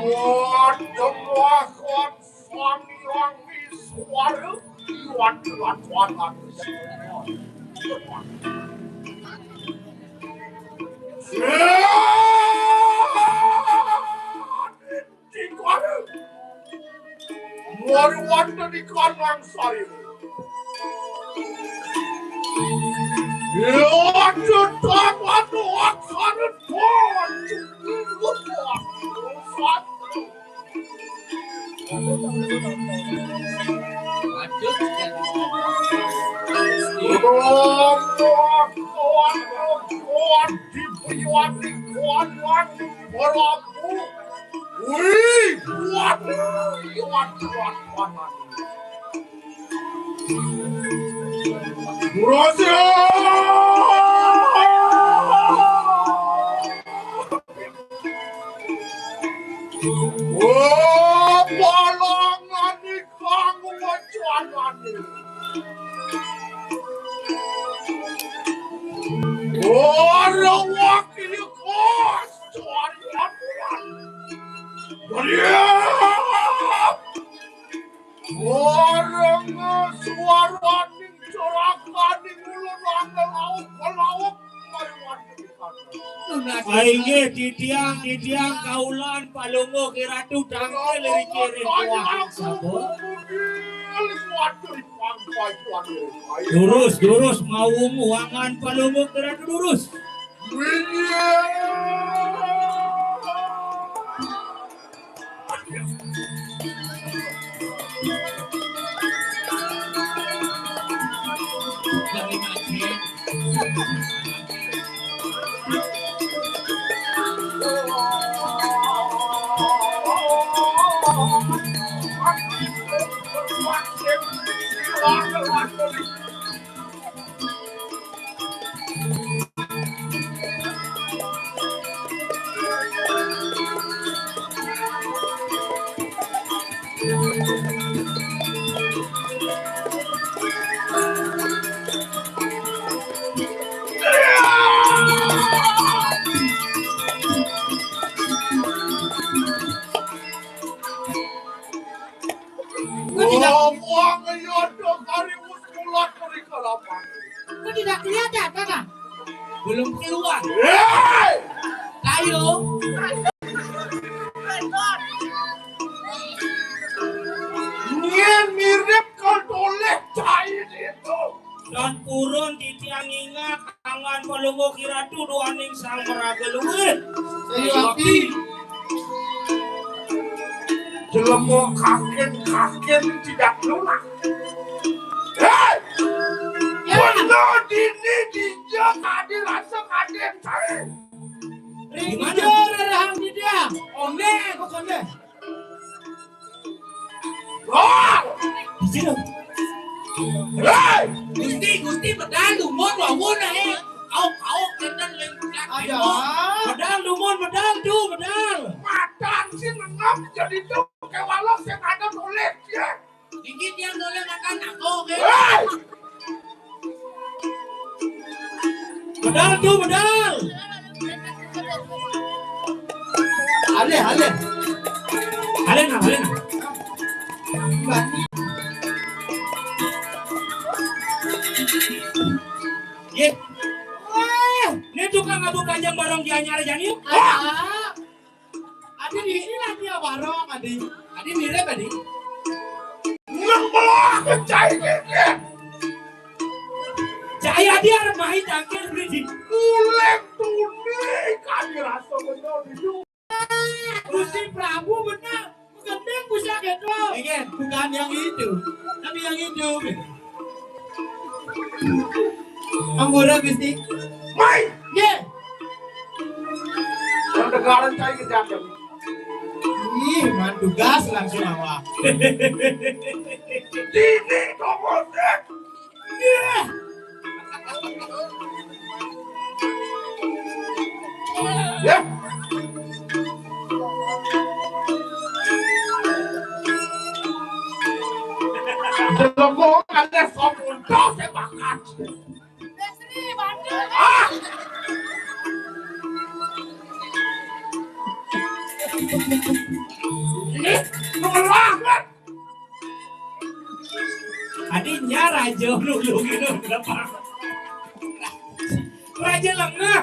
Modem wahon Sang Hyang Wiswara, iwat kelantuan. Dikara. Mari wonten ing kanang sari. Ya, tetap anu aksara. Oh, palangane kang wacanane. Ora wakil kos, cari aturan. Meriah. Warang suaraning cerakaning ulun angel lauk ke lauk. Inggih, titiang, titiang, kaulan, palungguh, Ki Ratu, tangkil, riki, ring kuah, sapa? Durus, durus, mawung, wangan, palungguh, Ki Ratu, durus. Ngomong ya, dong, hari wis kulat mriko lapangan. Kok tidak kelihatan, Kakak? Belum keluar. Hei! Ayo. Ini mirip kalau oleh cair itu. Dan purun titiang ingat, angan palungguh Ki Ratu duaning Sang Maraga Luwih. Sayu Akti. Jelema kaken-kaken tidak lunak. Hei! Ya. Bener dini dija kadi rasa kaden kae. Ring dija rerahang dija. One kok one. Wah! Di sini. Hei! Gusti, Gusti, medal dumun wawon ae. Auk, auk, kenten leng. Ada. Medal dumun, medal tu, medal. Madan sing ngep jadi tu kewala sing ada tulis ya. Inggih, Dal tuh, medal. Ale, ale. Ale nah, ale nah. Ye. Wah, ini tukang abu panjang barong Gianyar jani. Ah. Adi di sini lagi ya barong, Adi. Adi mirip, Adi. Nang belah ke cai keke. Cai Adi arep main tangkir beli di. Ulek tuni kami rasa bener di. Gusti Prabu bener. Gendeng bisa gitu. Iya, bukan yang itu. Tapi yang itu. Ampura, Gusti. Mai. Ye. Yang dengaran saya kejadian. Ih, man tugas langsung awak. Dini, tunggu, Sik. Ye. Ya. Jelebong ada sop untung saya makan. Ah. Ini kemerangan. Adinya raja lulu gitu, kenapa? Raja lengah.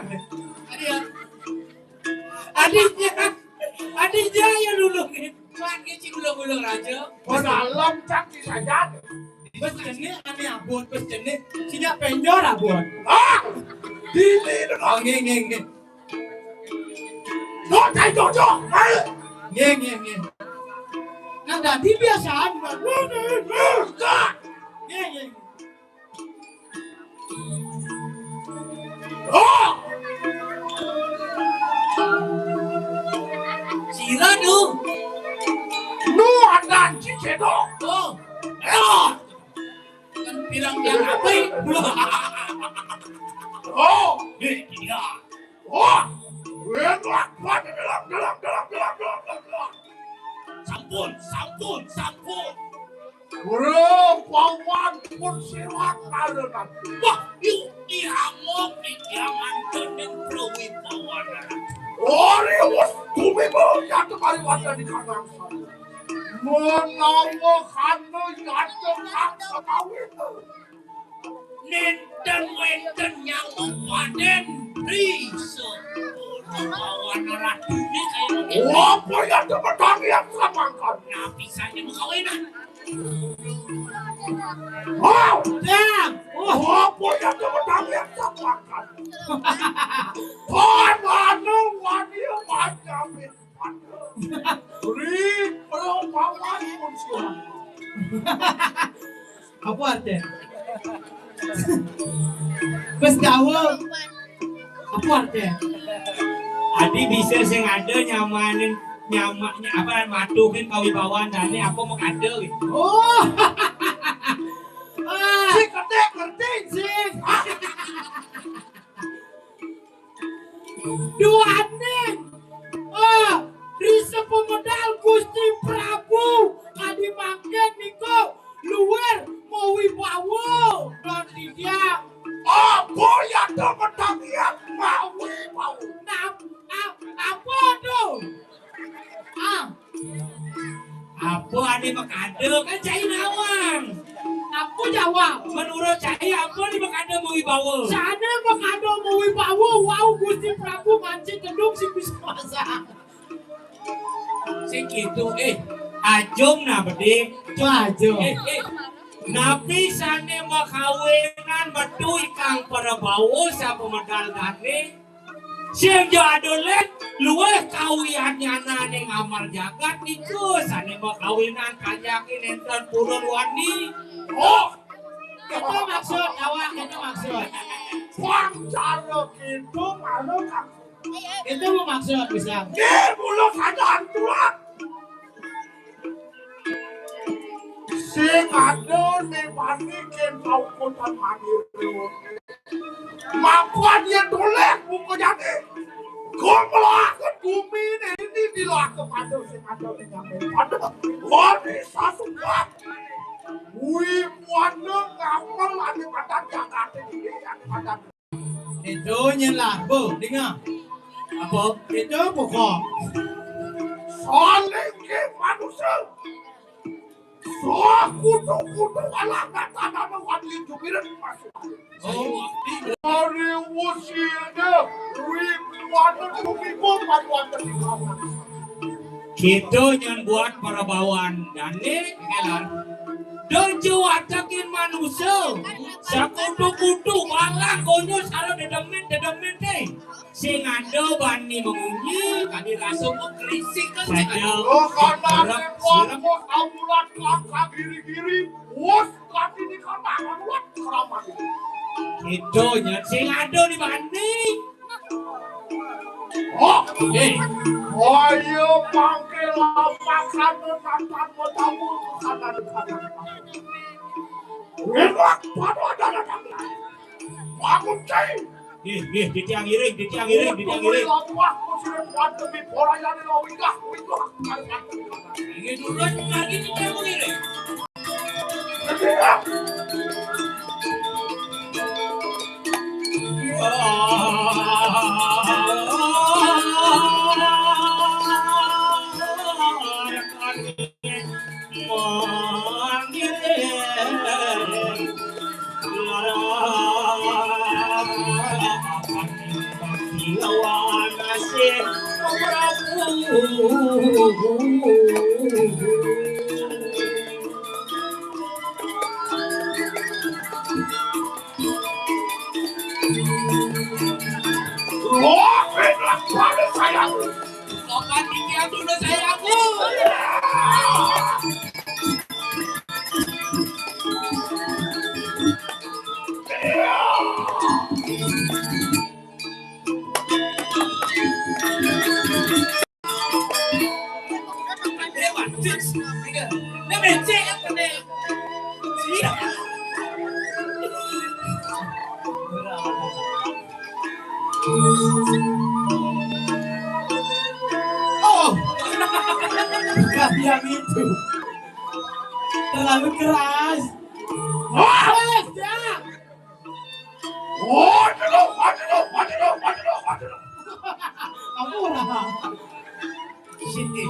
Adia. Adinya, adinya ya lulu gitu. Lagi cing lulu raja. Pedalam cang saja. Bes jenih ane abot, bes jenih. Sinya penjor abot. Ah! Dini dong. Nge, nge, nge. Doh, cai doh, doh. Ayo. Nge, nge, nge. Nah, dadi biasaan. Enggak. Nge, nge. Oh. Sira nu. Nu ada cicedok. Oh. Ya. Kan pirang tiang api. Oh, ini dia. Oh, gue tuh kuat dalam, dalam, dalam, dalam, dalam, dalam, dalam. Sampun, sampun, sampun. Bro, pawan pun siwak karenan. Wah, yuk diamuk di diaman dening Prawi Pawan. Ori wis bumi mulia kemari warga di kanang. Menawa kana yata kang sekawi. Nénten wénten nyamuk wadén ri sabawana ratuné kaya ngéné. Apa ya temetang yang samangkan? Napi sané makawinan? Wow! Dang! Apa ya temetang yang samangkan? Pan anu wani panjamit. Ri, perumpamaan pun siap. Apa artinya? Wis dawuh. Apa artinya? Adi bisa sing ada nyamanin nyamaknya apa matuhin kawibawan dane apa mau kada gitu. Oh. Ah. Si ketek ngerti sih. Duaning, ah, ri sepemedal Gusti Prabu adi mangkin niku luwih mawibawa lan titiang. Apa ya temetang yang mawibawa? Nap-, ap-, apa tuh? Ah. Apa ane makada kan cai nawang. Apa jawab? Menurut cai apa ni makada mawibawa? Sane makada mawibawa, wau Gusti Prabu manci tedung sing bisa masak. Sing gitu, eh, ajum nah bedik. Cuma ajum. Eh, eh. Napi sane makawinan metu ikang para bawa sapa medal dane? Sing jadule luwih kawian nyana ning amar jagat niku sane makawinan kanjake nenten purun wani. Oh, itu maksud awak, itu maksud. Wah, cara gitu, malu kan? Itu maksud bisa. Nggih, mula sadar tuan. Sing ada ning wani ken paukutan manir. Mapan ya doleh buku jadi. Gomloake bumi ini dilake pada sing ada ning nyampe. Pada wani sasukan. Wi muana ngapel ane padan jagat ini, ane padan. Itu nyelah, Bu, dengar. Apa? Itu apa kok? Saling ke manusia. Soal kutu-kutu alam dan tanah wati jumiran masuk. Oh, wati. Hari wusine, wing wonten kumiku panuwatan di kamar. Kita nyen buat para bawan dane, ngelar. Dojo watekin manusia. Sakutu-kutu, balang, konyo, salo dedemit, dedemit, eh. Sing ada bani mengunyi, kami rasa mau kerisik kan. Saja. Oh, karena sirep, sirep. Aku amulan langkah giri-giri, wos kami di kamar, amulan keramat. Itu nya, sing ada di bani. Oh, eh. Ayo, panggil lapakan, nonton, mau tahu, kanan, kanan. Enak, pada ada datang. Bangun, cai. Nggih, nggih, titiang iring, titiang iring, titiang iring. Wah, kucing kuat demi bola yang lo winggah, winggah. Ini dulu lagi titiang iring. Wah, enak banget sayang. Sopan iki aku lho sayangku. Eh, waduh. Ini becek apa nih? Iya. Oh, bukan yang itu. Terlalu keras. Wah! Wes, ya. Oh, aduh, aduh, aduh, aduh, aduh, aduh. Kamu ora. Sini.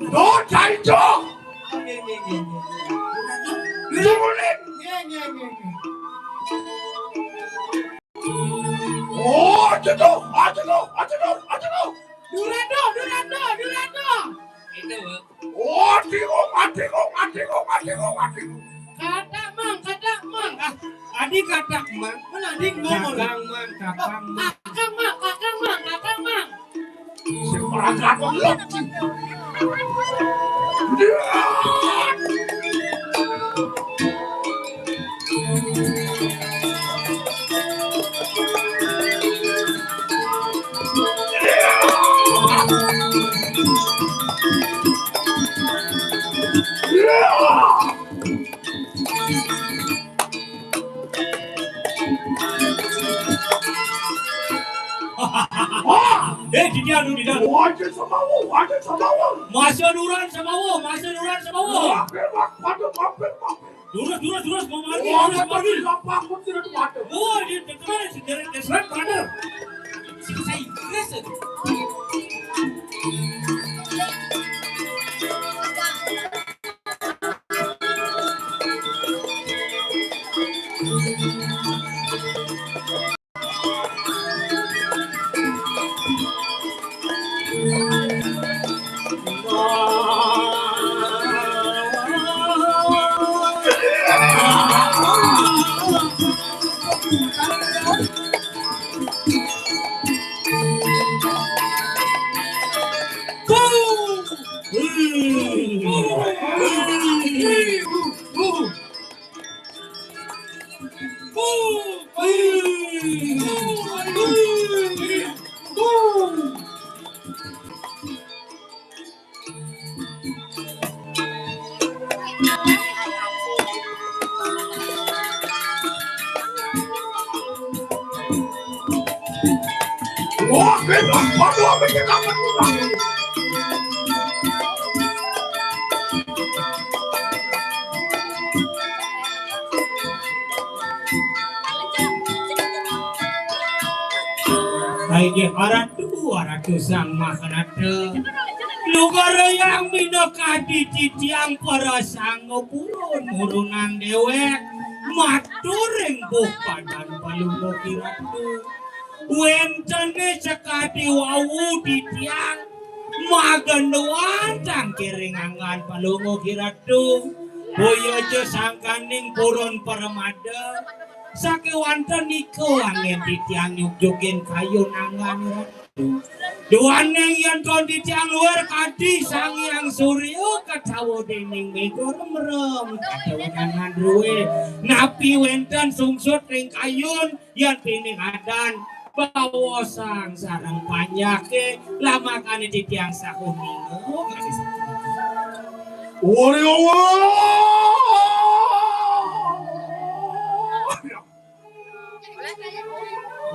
Duh, jaijo. Nggih, nggih, nggih, nggih. Sulit. Nggih, nggih, nggih, nggih. Oh, aduh, aduh, aduh, aduh. Durando, Durando, Durando. Itu, Bu. Oh, aduh, aduh, aduh, aduh, aduh. Katak mang, katak mang. Ah, adi katak mang. Mana adi ngomong? Kakang mang, kakang mang. Kakang mang, kakang mang, kakang mang. Sembarang apa lagi? Wah! Eh, di dia, di dia. Wajah semawa, wajah semawa. Masa duran semawa, masa duran semawa. Wah, hebat, waduh, mampir, mampir. Durus, durus, durus, mau mati, wah, durus, mati. Apa aku tidak mati? Oh, di, di, di, di, di, di, di, brother. Sing saya Inggris. Inggih Ratu, Ratu Sang Mahanata. Lugarayang minakadi titiang para sanga purun murunan déwék matur ring buh padan Palungguh Ratu. Wénten sakadi wau titiang magenduan tangkiring anggan Palungguh Ratu. Boya ja sangkaning purun pramada. Sakéwanten nika anggén titiang nyugjugin kayun anggan Ratu. Duaning yén kon titiang luir kadi Sang Hyang Surya katawa déning méga remrem katawa dangan drué. Napi wénten sungsut ring kayun yén pinih adan baosang sareng panjaké lamakané titiang sakuninga.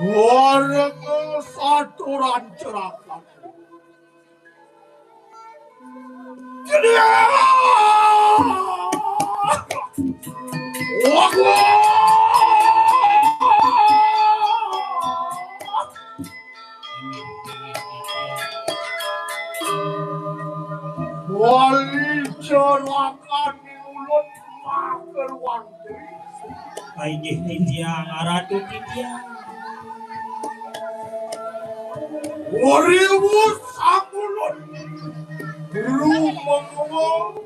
Warga, warga saturan cerakan. Jedar! Warga! Wali cerakan di mulut makan wantri. Inggih titiang, Ratu titiang. Wariwus sangulun. Rumengowo.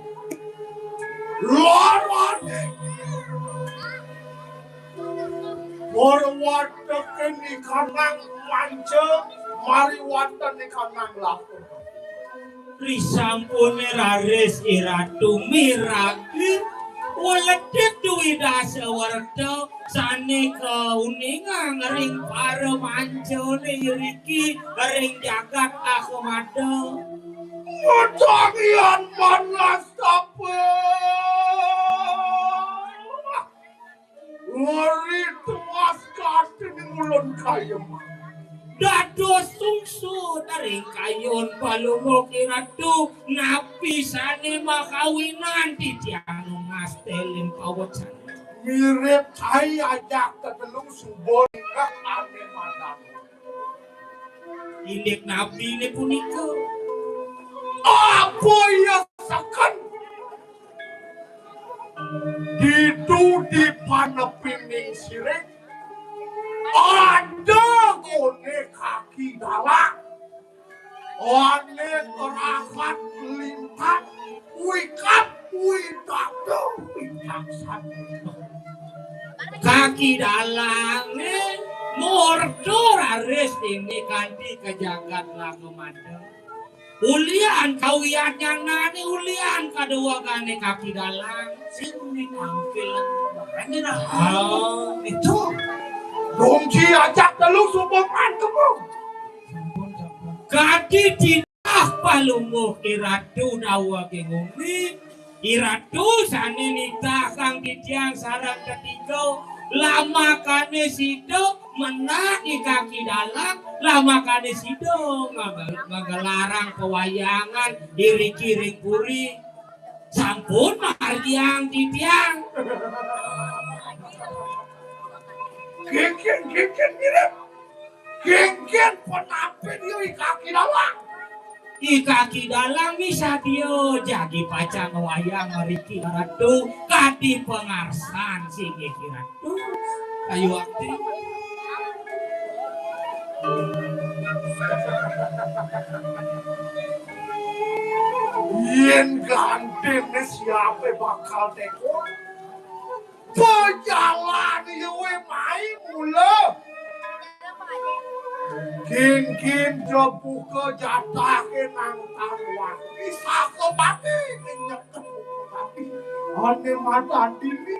Larane. Purwateke nikanang manca, mariwatan nikanang laku. Risampune raris Iratu miragi, weledit dwi dasa werta sane kauningang ring para mancane iriki ring jagat Akamada. Mudagian manas tapa. Ngeri tuas kati ning ulun kayem. Dados sungsut ring kayun Palungguh Ratu, napi sane makawinan titiang nunas telin pawecana. Mirip cai ajak tetelung suba ringkek ane madan. Indik nabine punika. Apa iya seken? Ditu di panepining siring ada gone kaki dalang. Ane kerahat lintat wikat widada wicaksana. Kaki dalange murda raris dini kanti ka jagat Akamada. Ulian kawianyanane, ulian kadewegane kaki dalang, sing tampil barangnya dah. Oh, itu. Dongki ajak telu subuh mantep, Bung. Kadi titah Palungguh Ratu dawuhing umi, Iratu sane nitahang titiang sareng tetiga, lamakane sida menah di kaki dalang, lamakane sida ngage-, ngagelarang pewayangan iriki ring puri. Sampun margiang titiang. Genggen, genggen, mirip. Genggen penampil yo i kaki dalang. I kaki dalang misadia jagi pacang wayang mriki Ratu kadi pangarsan singgih Ratu. Ayo akti. Yen gantine siape bakal teko? Pejalan iwe mai mula. Gin-gin jebuka jatahe nang taruan. Bisa kemati minyak tepuk tapi. Ane mata dini.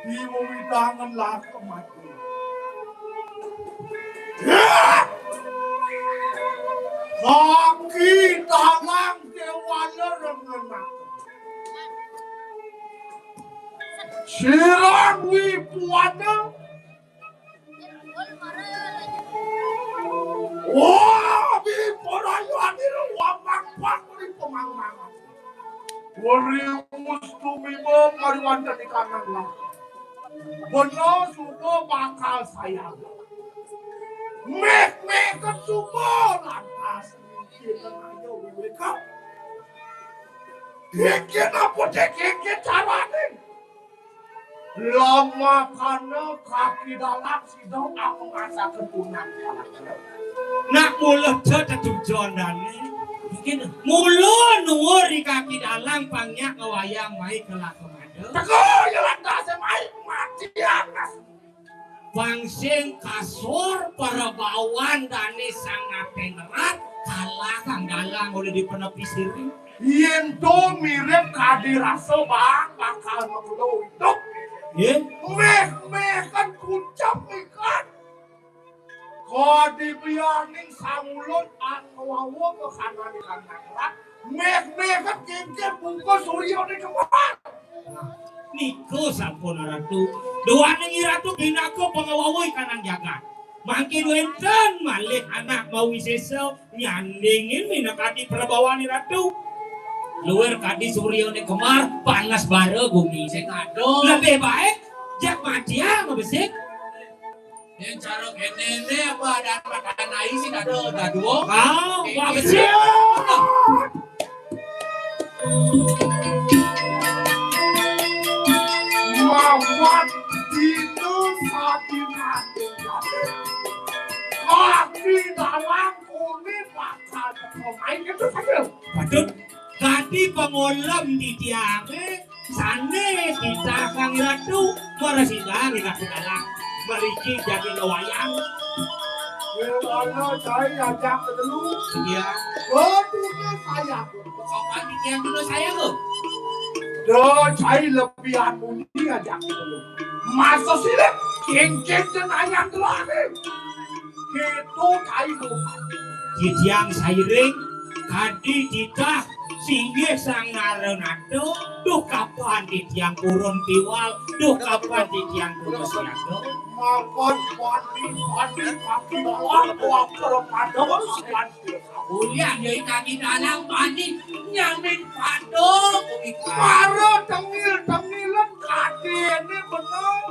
Diwidangan lah kemati. Ya! Kaki tangan kewala rengenak. Sirang wipuana. Wah, di porayuan ini wapang-pang di pemang-mangan. Warius tumiba kaliwan tadi kanan lah. Bener suka bakal sayang. Méh-méh kesuba lantas. Kéngkén ayo wéwéka. Kéngkén apa té kéngkén carané? Lamakana kaki dalang sida apa ngasaken tunas. Nak mula tetujon dané. Mula nuwur ri kaki dalang pang nyak ngwayang mai kelaka mada. Teka ya lantas mai mati atas. Pang sing kasor para bawan dané sang até nerat kalah kang dalang oleh dipenepi sirih. Yén to mirip kadi rasa bang bakal mengelo hidup. Nggih. Méh-méh kan kucap ikan. Kadi bianing sangulun anu wawa ke kanan ikan nangrak. Méh-méh kan kéngkén buka surya di kembar. Nika sampun Ratu. Duaning Ratu pinaka pangawawa ikanang jagat. Mangkin wénten malih anak mawisésa nyandingin minakadi prabawaning Ratu. Luwir kadi suryané kembar, panas bara gumi. Sing aduh. Lebih baik jak matiang besik. Yén cara kéné né apa ada makanan ai sing ada dadua. Ah, wah besik. Mawat dina sadina. Kaki dalang kuning bakal teko main itu saja. Patut kadi pangolem titiangé sané titah Sang Ratu marasidang ing kaki dalang. Mriki jagi wayang. Yén ana cai ajak dulu. Iya. Waduh, saya. Kapan titiang dulu saya, Bu? Do cai lebih anu ni ajak dulu. Masa silit, kéngkén jenayang gelare. Kéto cai, Bu. Titiang sairing, kadi titah singgih Sang Naranata, duh kapan titiang purun tiwal, duh kapan titiang purun siaga. Mapan pati, pati, pati, lawan, lawan, lawan, lawan. Ulian ya kaki dalang pati, nyamin pati, kuwi. Para tengil-tengilan kadéné bener.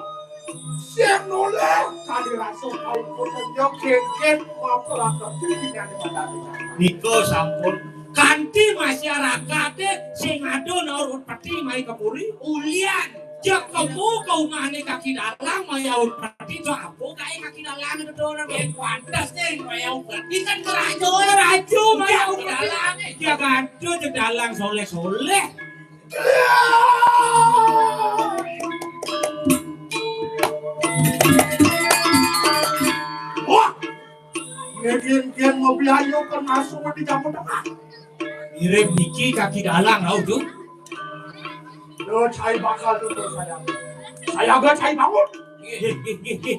Sing noleh kadi rasa kaupun yo kéngkén maperang kepingan di badan. Nika sampun kanthi masyarakaté sing ado naur peti mai ke puri. Ulian jek kemu ke umahné kaki dalang mayaur peti to apa kae kaki dalang to ora. Yén pantes ning mayaur peti kan kerajo. Kerajo mayaur peti. Kaki dalang. Ya kado jek dalang soleh-soleh. Wah, ngegin-gin mobil ayo kan masuk di jamu tengah. Ngirim niki kaki dalang, au, Tu. Yo, cai bakal tu, Tu, sayang. Saya gak cai bangun. Nggih, nggih, nggih, nggih.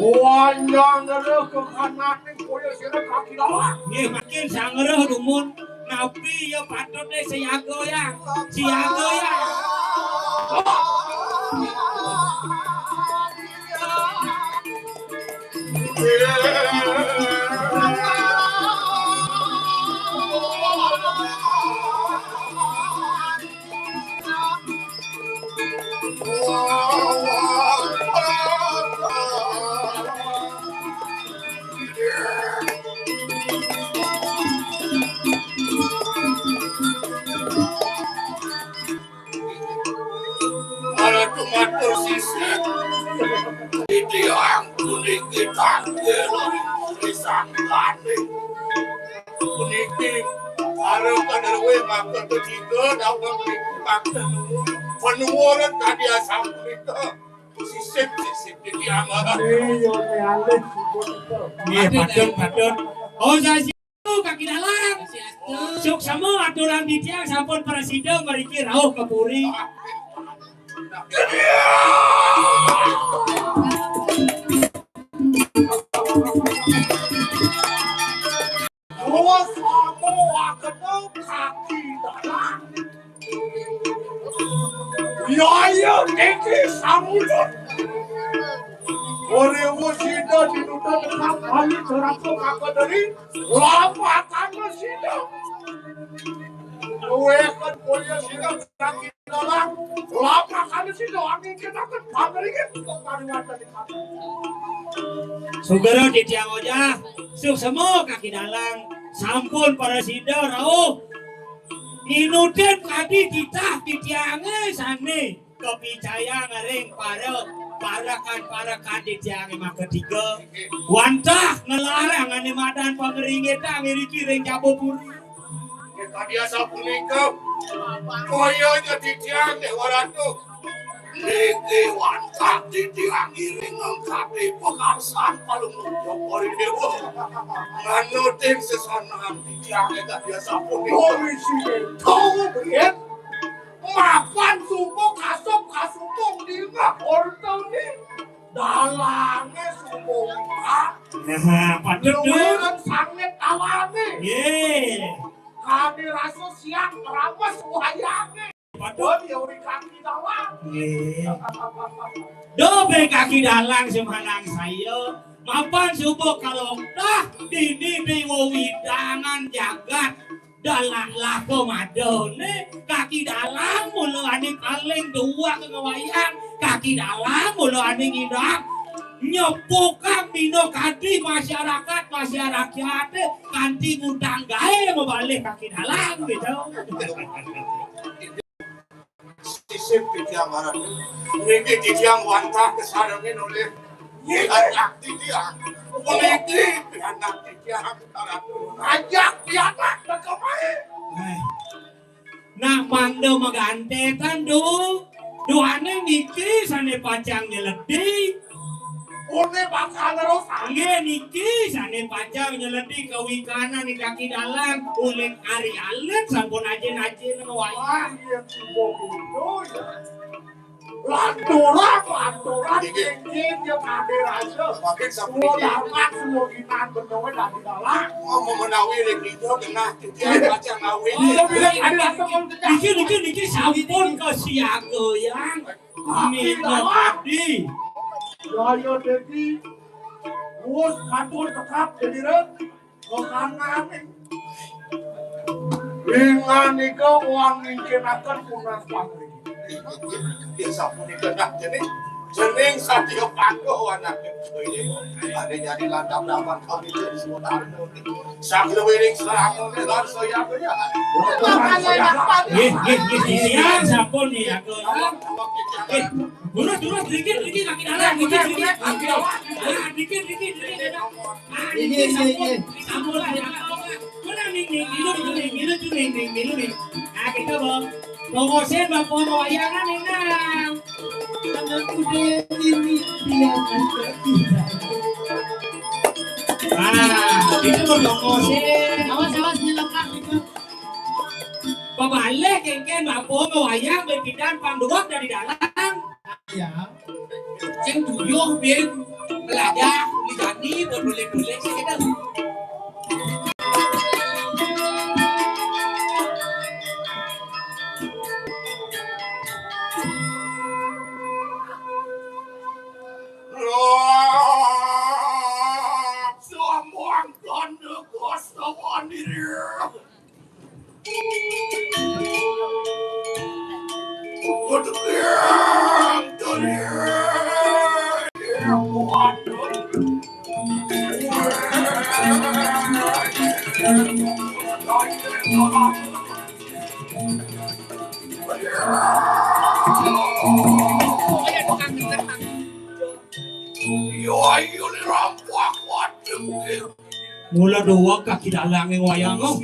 Wanyang ngeruh ke kanan ning koyo sira kaki lawan. Nggih, makin sangeruh dumun. Napi ya patut deh siaga ya. Siaga ya. Para tumatur sisip, titiang puniki tanggil ring Puri Sangganing. Puniki para kaderwe maka ketiga dawuh puniki maka penuwuran kadi asam punika. Sisip, sisip titiang. Iya, ne alih, sisip itu. Nggih, patut, patut. Oh, saya Kaki dalang. Suksema aturan titiang sampun prasida mriki rauh ka puri. Terus kamu akan kaki dalang. Yaya niki samudut. Ora wis sida dinuta tetap bali neraka kaka deri. Lapakan sida. Luwih kan mulya sida kaki Dalang, lapakan sida angin kenaken pangringit kok kaliwatan di kaki. Sugera titiang ojah, suksema Kaki Dalang, sampun prasida rauh nginutin kadi titah titiange sane kapicayang ring para parekan-parekan titiange makatiga. Wantah ngelarang ane madan pangringitan iriki ring Jabapuri. Kadi asapunika, kaya ja titiang Dewa Ratu. Niki wantah titiang ngiring ngangkati pakarsan Palungguh Japa Dewa. Nganutin sesanan titiang kadi asapunika. Komisi. Tau, Brit. Mapan suba kasup kasupung dingeh ortane. Dalange suba wingkak. Nah, patut, Dul. Luwiran sangit awane. Ye. Kadi rasa siang rames wayange. Patut. Dadi ori Kaki Dalang. Ye. Duh, be Kaki Dalang semanang saya. Mapan suba kaloktah dini di wewidangan jagat. Dalah laka madane, Kaki Dalang mula ane paling tuak ngwayang, Kaki Dalang mula ane ngidap nyepukang minakadi masyarakat, masyarakate kanti ngundang gae mabalih Kaki Dalang gitu. Sisip titiang marang. Niki titiang wantah kasarengin olih niki anak titiang. Puniki anak titiang. Ajak pianak tekemae. Eh. Nak mangda magantetan, Du. Duane niki sane pacang nyeledi. Pune bakal nerus. Nggih, niki sane pacang nyeledi kawikanan Kaki Dalang, uling ari alit sampun ajin-ajin ngwayah. Wah, iya, cukup itu, ya. Lanturan, lanturan, nggih, cincin, ya, kabeh raja. Makin semua sapuniki. Dapat, semua ginan, bener, Kaki Dalang. Oh, menawi ring dija genah titiang pacang ngawin. Iya, iya, ada rasa mau cecah. Niki, niki, niki sampun kasiaga, Yang. Minakadi. Jaya Dadi. Wus katur tekap, Dadi Rek. Kekanane. Ringanika wang ningkinaken punas pangling. Inggih sapunika, nah, jening, jening satia pangkuh anake. Ade nyadi landap-landapan kami jadi sementara. Sakluwiring serana lan soyaknya. Nggih, nggih, nggih, siang sampun nih aku. Nggih, terus, terus, dikit, dikit, Kaki Dalang, dikit, dikit, Kaki Dalang. Ah, dikit, dikit, dikit, dikit. Ah, ini, dikit, ini, sampun, ini. Sampun, ini. Kurang nih, nih, milu, nih, milu, nih, nih, milu, nih. Ah, kita mau, mau ngosen, Bapak, mau wayangan, nih, nah. Anak muda ini dia. Ah, itu mau ngosen. Awas, awas, nyelekak, gitu. Pabalik, kengken, Bapak, mau wayang, berpindah, pangduwak dari dalam. Ya. Sing tuyuh bin melajah, dijani, berbulik-bulik, sing kita. Sombong ganda kastawanira. Mula dua Kaki Dalang ning wayang, oh.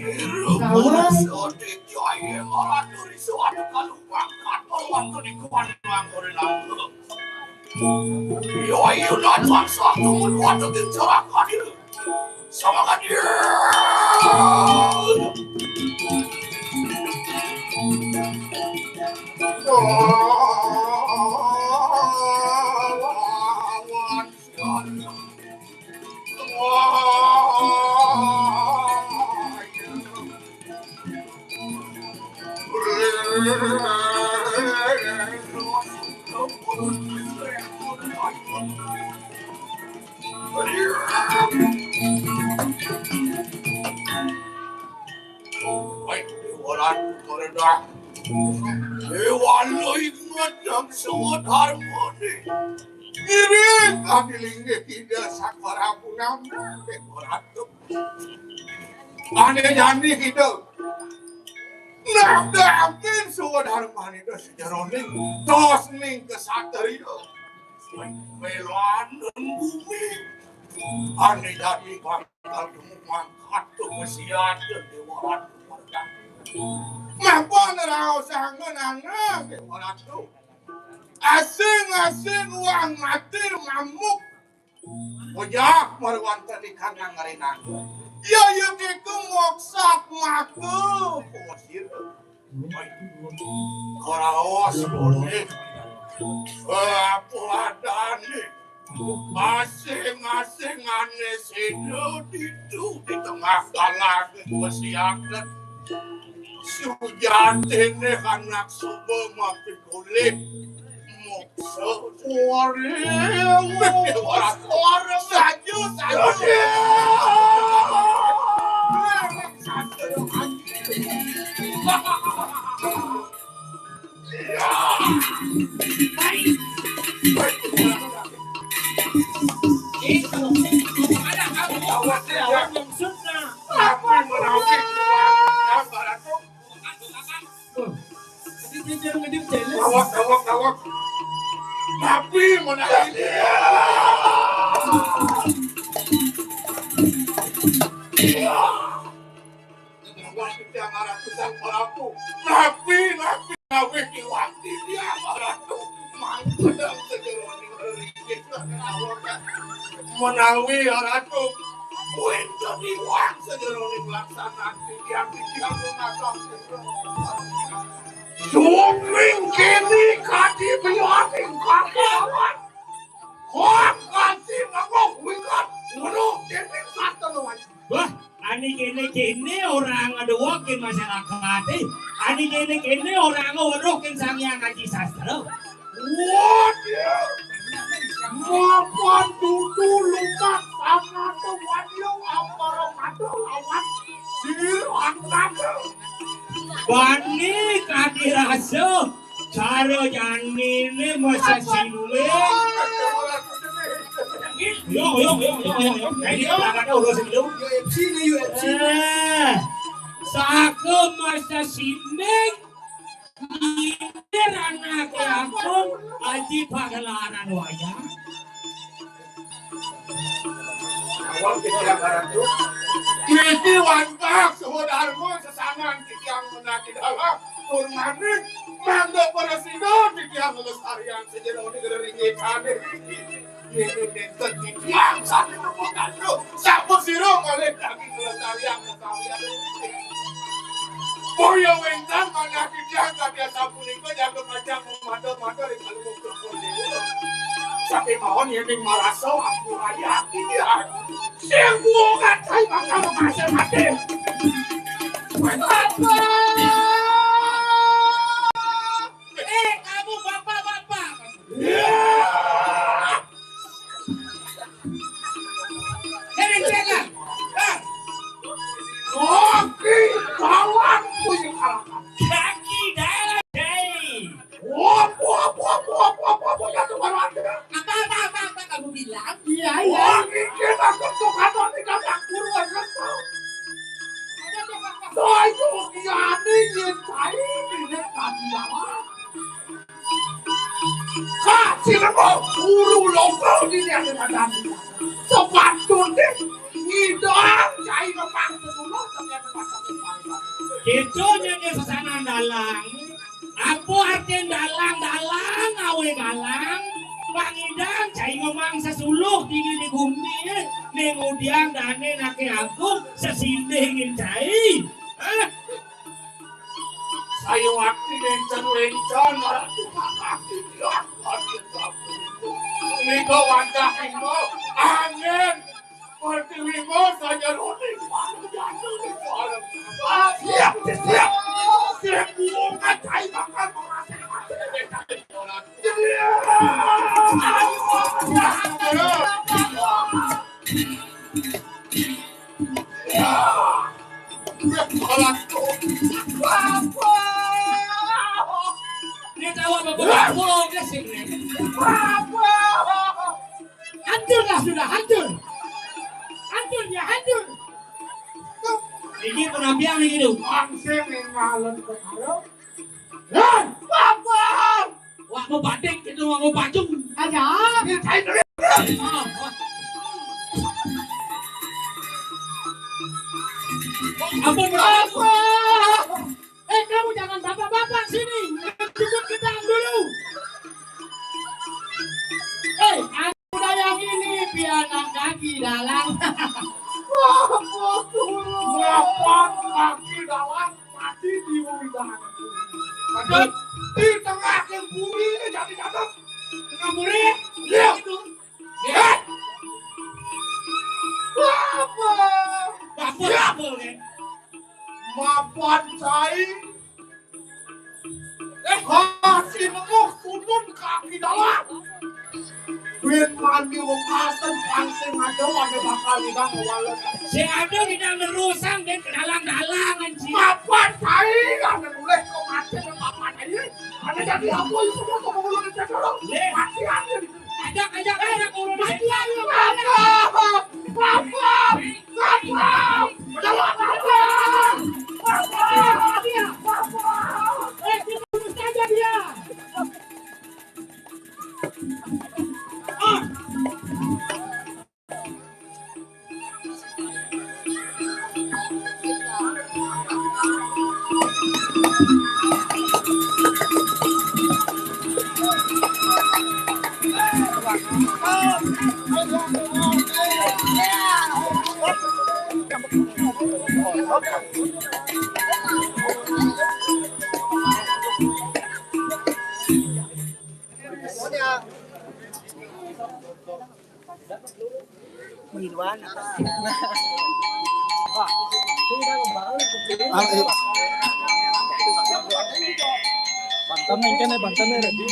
Baik, orang meredah. Déwa Luh inget dang suwet harmoni. Ngiring kadi linggih Ida Sang Prabu Nambang, Déwa Ratu. Ané jani Ida nandhakaken suwet harmoni Ida sajeroning tosning kasatriya. Wélanan bumi. Ané jani bakal temu mangkat to masiat Déwa Ratu. Mapun raos angen-angen Déwa Ratu. Asing-asing wang mati mamuk. Ojah marwanten ikan nang ngarinang. Ya, ya, kitu moksak maka. Kosir. Karaos boleh. Apa adane? Asing-asing ane sida ditu di tengah kalangan kesiakan. Sujatine anak suba mapikulih moksa. Ora, ora, ora, saju, saju. Apa menawi? Awak, awak, awak. Tapi menawi. Wah, Tiang Ratu Sang Prabu. Napi, napi, napi kiwati Tiang Ratu. Mangkudang sejeroning ringgit awak. Menawi, ya Ratu. Kuwi iwang sejeroning laksanan Tiang, Tiang mengasak. Sumping kini kadi bianing kaki lawan. Kok kadi nganggo wikat. Ngono kini satu lawan. Wah, ane kene-kene ora ngaduwukin masyarakat, eh. Ane kene-kene ora ngaweruhin Sang Hyang Aji Sastra. Waduh. Mapan dudu lukat sangat waduh apa madu lawan sir angkat. Bani kadi rasa. Cara janine masa siluling. Yo, yo, yo, yo, yo, yo. Nah, ini pelakatnya udah sebelum. U F C nih, U F C. Eh, saka masa sining. Ini ranah ke agung, aji pagelaran wayang. Awal kita barang tuh. Ini wantah saudaramu sesangan titiang menaki dalam. Tur maning mangga prasida titiang nglestariang sejeroning reringitane iki. Yen nenten titiang sami nepukan lo, sampun sira malih daging nglestariang kesawian. Boya wénten manah titiang kadya sapunika jaga pajang mada-mada ring kalungguh Saking mawon yen ning marasa aku raya iki ya. Sing kuwat kae bakal mati-mati. Bapak! Eh, kamu bapak-bapak. Ya. Hei, Cela. Ah. Oke, kawan punya kalahkan. Kaki dalam, Jai. Apa, apa, apa, apa, apa, apa, jatuh baru ada. Apa, apa, apa, apa kamu bilang? Iya, iya. Wah, ini kita tuh kata nih, kata kurwa, kata. Saya ini yang tadi ini tadi apa? Kasih lebo, guru lokal ini ada tadi. Sepatutnya ngidang cai lemah dulu, tapi ada masalah. Gitu, nyanyi sesanan dalang. Apa artin dalang? Dalang, awe galang. Pangidang, cai ngomong sesuluh dini di bumi, eh. Ning udiang dane nake agung, sesindih ngin cai. Hah? Saya waktu lencen-lencen, malah tukang kaki, ya, aduh, aduh. Nika wajah nika, angin. Pertiwi mo saja roti, malah jatuh di dalam. Ah, siap, siap. Siap, bunga, cai bakal merasa mati. Bapak! Apa? Hancurlah sudah, hancur. Hancur dia, hancur. Ini penampilan ini tuh. Langsung yang malam ke malam. Lan, apa? Wah, mau batik itu, mau baju. Ada. Ini saya dulu. Ah, ah. Apa? Apa? Eh, kamu jangan bapak-bapak sini. Cukup kita dulu. Eh, udah yang ini, pianak kaki dalang. Wah, betul. Mapan kaki dalang, mati di bumi dalang. Betul. Di tengah bumi ini jadi gaduh. Tengah bumi? Iya. Itu. Iya. Apa? Apa? Iya. Apa, Nek? Mapan cai. Eh, kasih nemu sudut kaki dalam. Duit mandi wekasan pangsing ada pada bakal hilang walau. Si ada tidak nerusan dan kedalang-dalang, anjing. Mapan cai, ada boleh kau mati dan mapan cai. Ada jadi apa itu, kau mau ngulur cek orang? Iya. Mati aja. Ajak, ajak, ajak, urun. Mati aja. Apa? Apa? Apa? Apa? Apa? Apa? Eh, kita bunuh saja dia. Ah. Ngiluan apa? Ah, iya. Banten nih, kan, ya, Banten nih, Redi.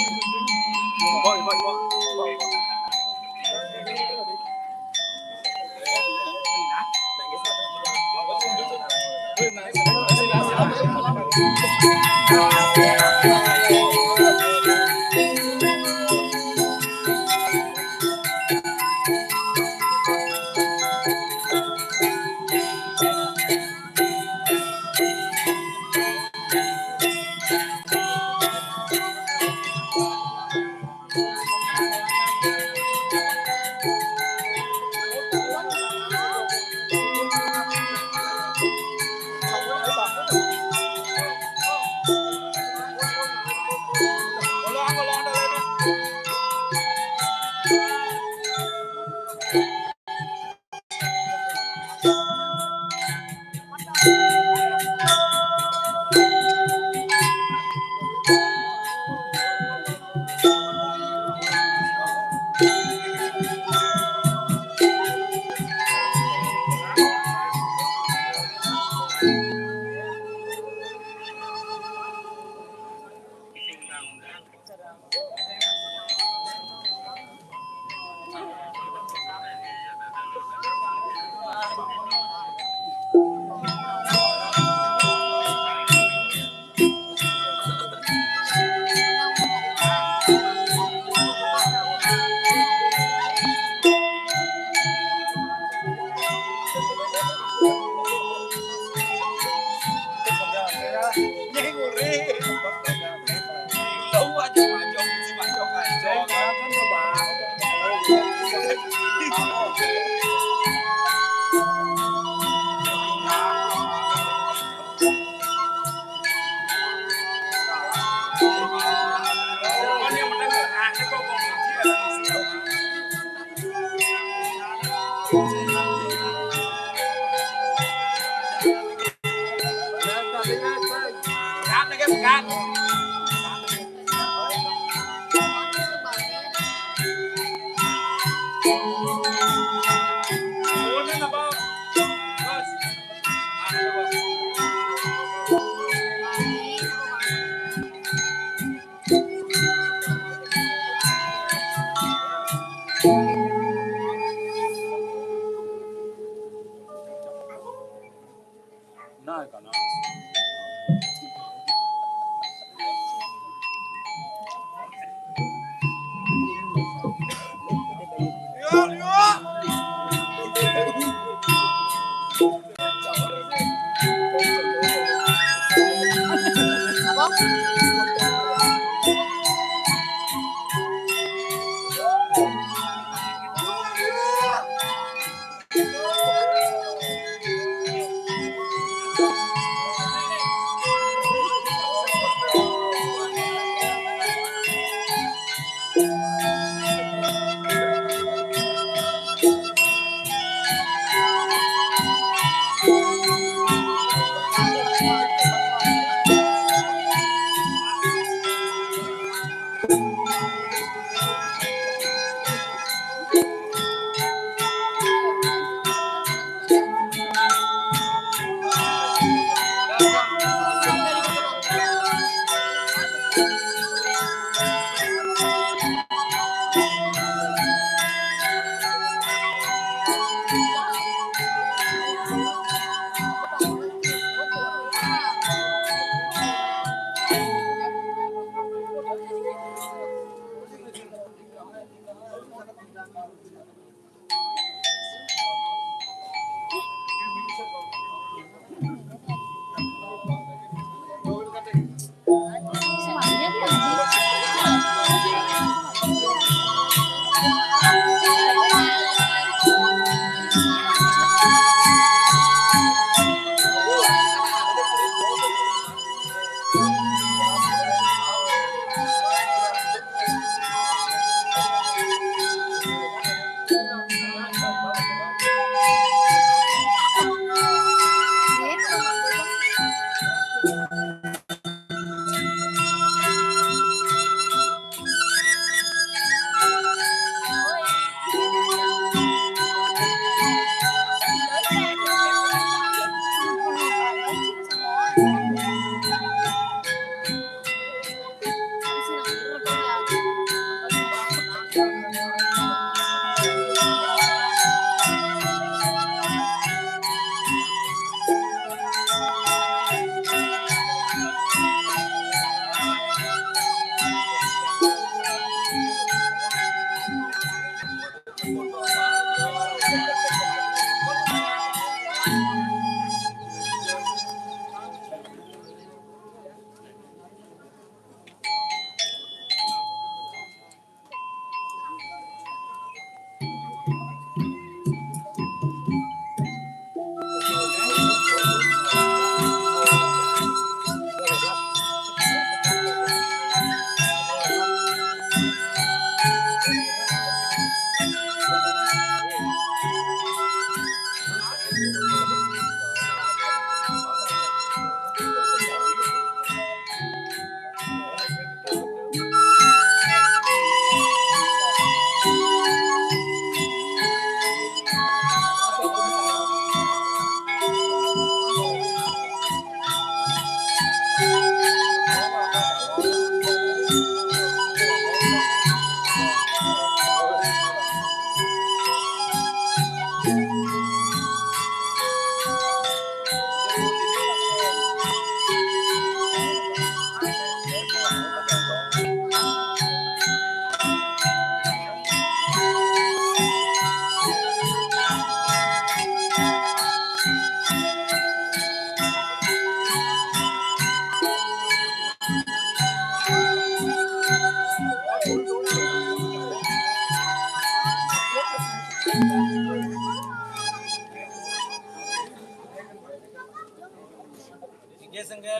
Yes, uncle.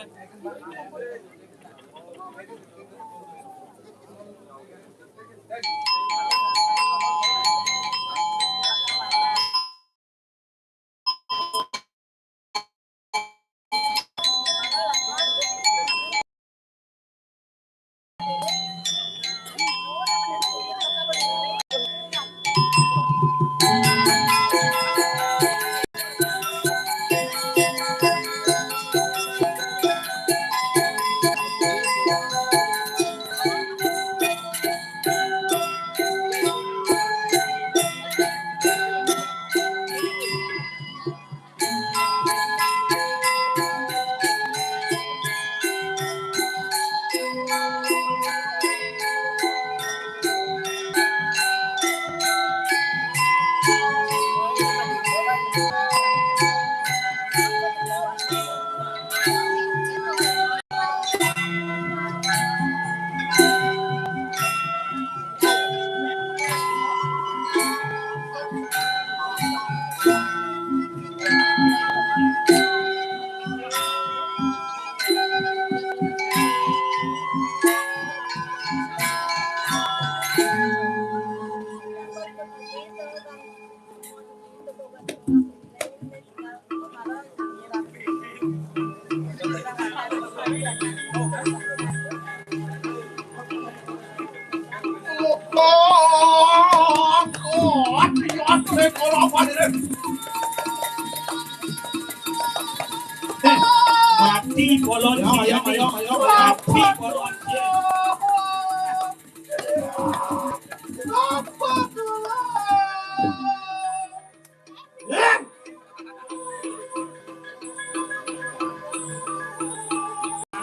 Mati bolon. Ayo, ayo, ayo, ayo. Mati bolon.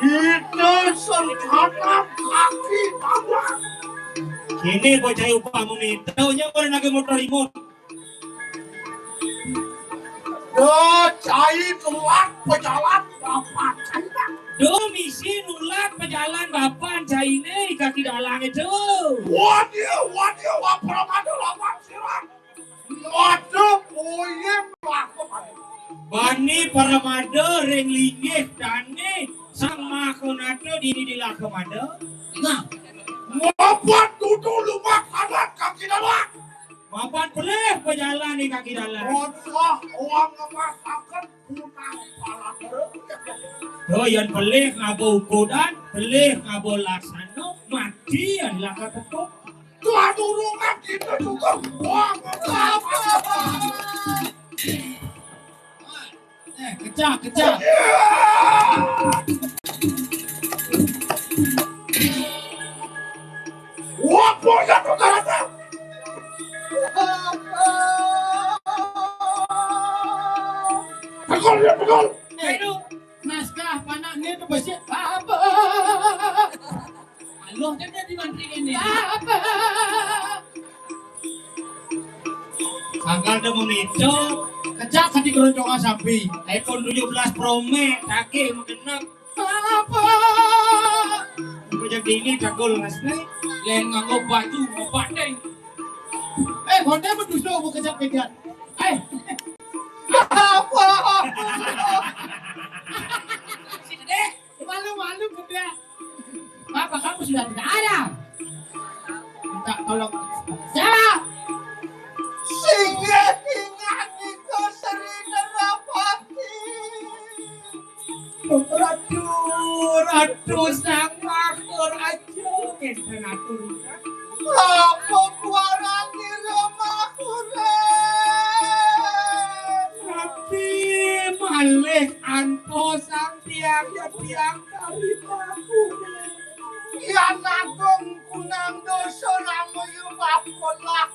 Itu senjata kaki tangan. Kini bocah upah meminta, nya orang lagi motor imut. Yo, cai keluar pejalan bapak cai. Do misi nulak pejalan bapak cai ne kaki dalang itu. Waduh, waduh, apa ada lawan sirah. Waduh, uyem laku. Bani Paramada ring linggih dane Sang Maha Konata dini di Lakamada. Nah, mapan dudu lumah anak kaki dalang. Mapan pelih pejalan di kaki dalang. Wajah orang ngemasakan punang palang. Yo, yan pelih ngaba ukudan, pelih ngaba laksana, mati yan lakar tepuk. Tuhan urungan kita juga. Wah, apa? Eh, kecak, kecak. Wah, boya tu karata. Pegol dia, pegol. Aduh, naskah panaknya tu besi apa? Aluh kan jadi mantri ini. Apa? Sangkal dah memicu. Kecak kati keroncong sampi. iPhone tujuh belas Pro Max, kaki magenep. Apa? Aku jadi ini cakul mas ni. Lain nganggo baju, nganggo batin. Eh, honda berdusta aku kejap-kejap. Eh. Apa? Si Gede. Malu-malu, Bunda. Bapak kamu sudah tidak ada. Minta tolong. Siapa? Singgah tinggal di Sri Nerapati. Ratu, ratu sang makmur aja. Enten atur. Apa kuaran di rumah kuren? Tapi malih antosan tiang ya tiang kari pakuren. Yan agung kunang dosa rama ya bapolah.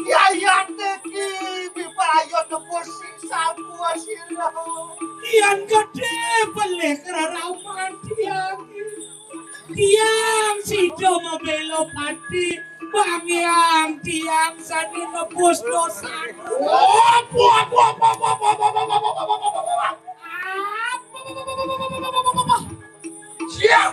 Yayate ki bipayo tebus sing sampua sira. Yan gedhe pelih keraraman tiang. Tiang sida mabela pati, bangiang tiang sane nebus dosa. Apa, apa, apa, apa, apa, apa, apa, apa, apa, apa, apa, apa? Siap.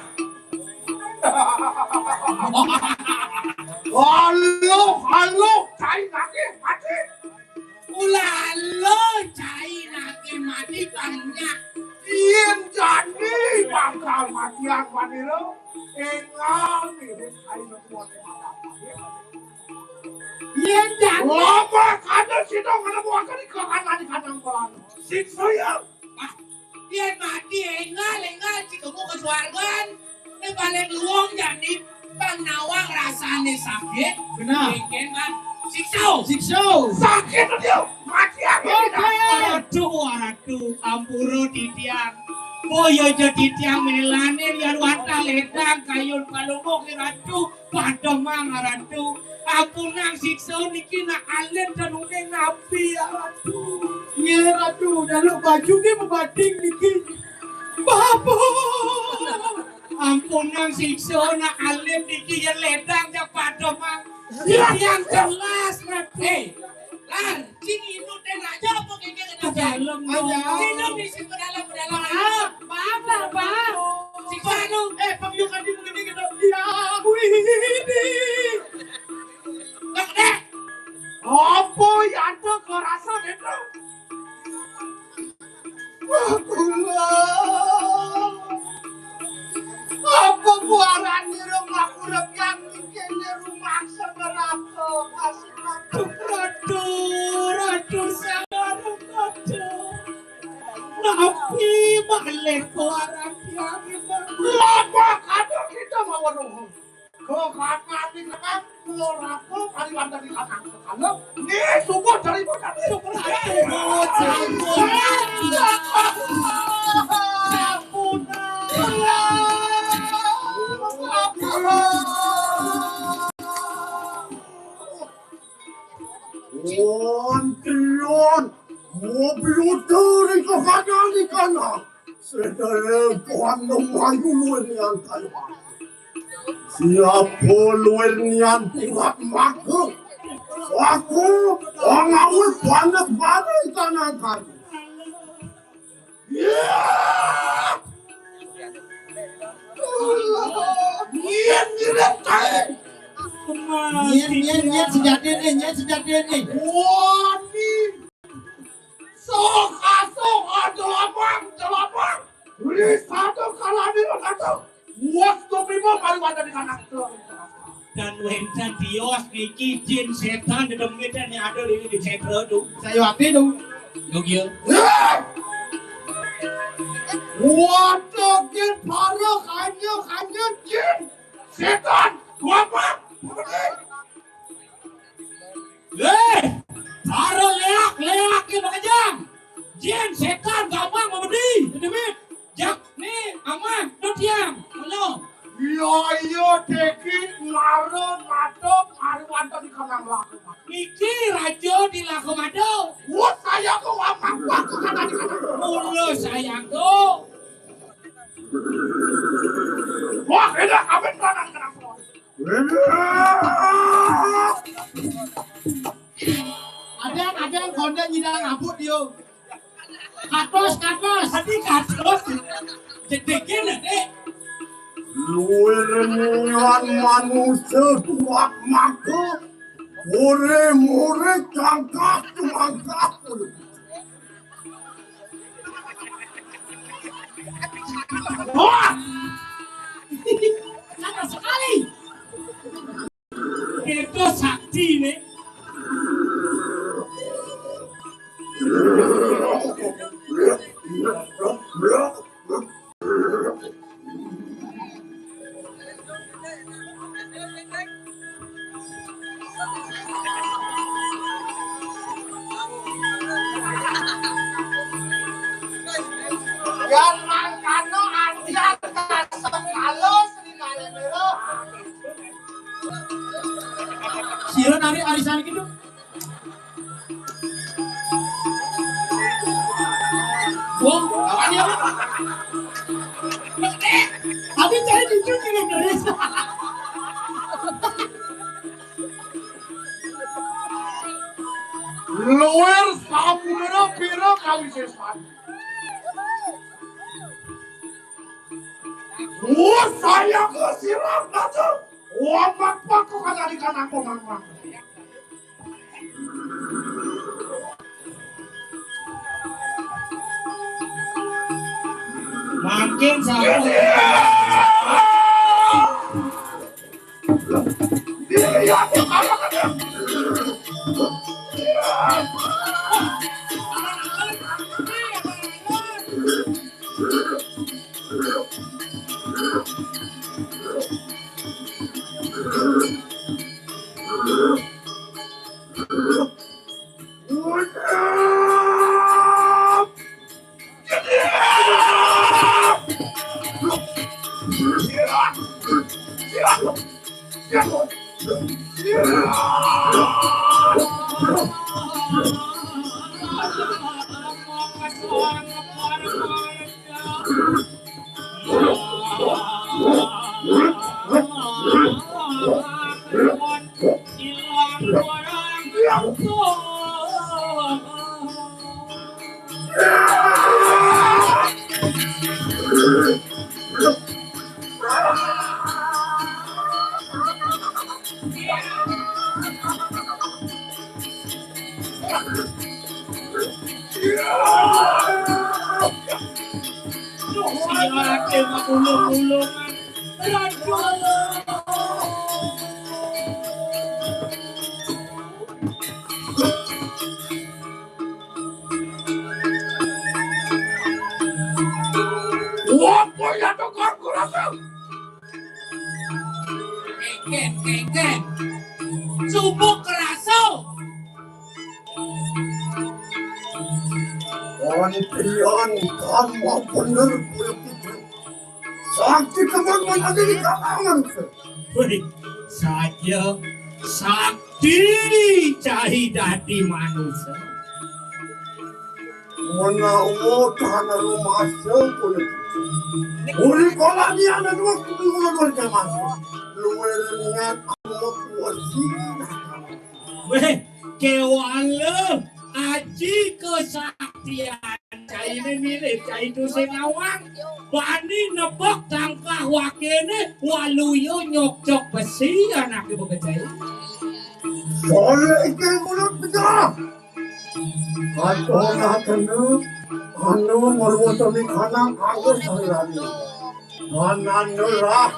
Halo, halo, cai nagih mati. Ulalo, cai nagih mati banyak. Yen jani bakal matian manira, engal mirip cai nepuan. Yen jani. Lama kada sida ngenemuaken ika kanan kanang pelan. Siksa ya. Wah, yen mati engal, engal, cikomu ke suargan. Nek balik luwung jani pang nawang rasane sakit. Benar. Mungkin kan siksa. Siksa. Sakit dia. Mati aku. Oke. Tidak. Aduh, aduh, ampura titiang. Boyo aja titiang melane liar wantah ledang kayun palungguh ratu. Padha mang ratu. Ampunang siksa niki nak alit dan uning nabi ya ratu. Nggih ratu, jaluk baju ki mebading niki. Bapak. Ampunang siksa nak alit niki ya ledang ya padha mang. Titiang jelas ratu. Eh, Lan, sing inut den raja apa kengke ke dalam? Ke dalam, dong. Inut di sing ke dalam, ke dalam. Maaf, maaf, Bapak. Sing anu, eh, pembiukan di mungkin kita. Ya, aku ini. Dek, dek. Apa ya ada kerasa, dek? Kula. Apa buaran nira ngakurep yang mikirnya rumah seberapa kasih. Ratu, ratu, sabar, ratu. Napi malih kuaran tiang ini? Lapa kada kita mawon. Kok kakak ini kakak, kok ratu, kali lantai di kakak. Halo? Ini sungguh dari mana? Ratu, ratu. Curi ko kana di kana. Sedere kohan no mayu luwih nian kaya. Siapa luwih nian kuat maka. Aku, orang awal banget banget tanah kayu. Iya. Nian, nian, nian. Nian, nian, nian, sejati nih, nian, sejati nih. Wah, nih. Sok, sok, ada lapang, ada lapang. Beli satu, kalah di satu. Buat kopi mau baru ada di kanan. Dan wénten tios niki jin sétan dedemit dan ada di, di sétra tuh. Saya waktu itu. Yo, kieu. Waduh, jin para kanya, kanya, jin. Sétan, gua apa? Eh, para léak, léak ke bakajang. Jin, sétan, gampang, mamedi, dedemit. Jak, nih, aman, tuh tiang. Halo. Iya, iya, Deki, ngaro, ngadep, ngaro, wonten di kanang laku. Niki raja di laku mado. Wah, saya kok apa, apa, kok kata di kanang. Mula saya kok. Wah, enak, apa di kanang, kanang. Adéng, adéng, kondén nyidang abut, yo. Katos, katos. Tadi katos. Jedegin, Dek. Luwih nian manusia kuat maka. Mure-mure cangkak cumangkak. Wah! Sama sekali. Itu sakti nih. Yan mangkano anjak kasem halus di Kalimantan. Sira narik arisan gitu. Wong, apa dia? Tapi saya jujur tidak keris. Luwih sampura pira kawisésan. Wah, saya ke sirah batu. Wah, mak, mak, kok kagak dikatakan, mak, mak. Makin sama. Wah, boya tukang kurasa. Kengken, kengken. Subuk keraso. Antrian karma bener kulit itu. Sakti kemang menjadi kalangan. Wih, saja sakti cai dadi manusia. Menawa tanah rumah sempurna. Uri kolani ana dua kudu ngulon warga masuk. Luwih niat anu kuwasi. Wéh, kéwala aji kesaktian cainé mirip cai Tusing Nawang. Bani nebak tangkah wakéné, waluya nyokcok besi anaké bekecai. Soalnya iki ngulon penjara. Katon atene anu marwatani kanang anggo salirani. Kanan nerah,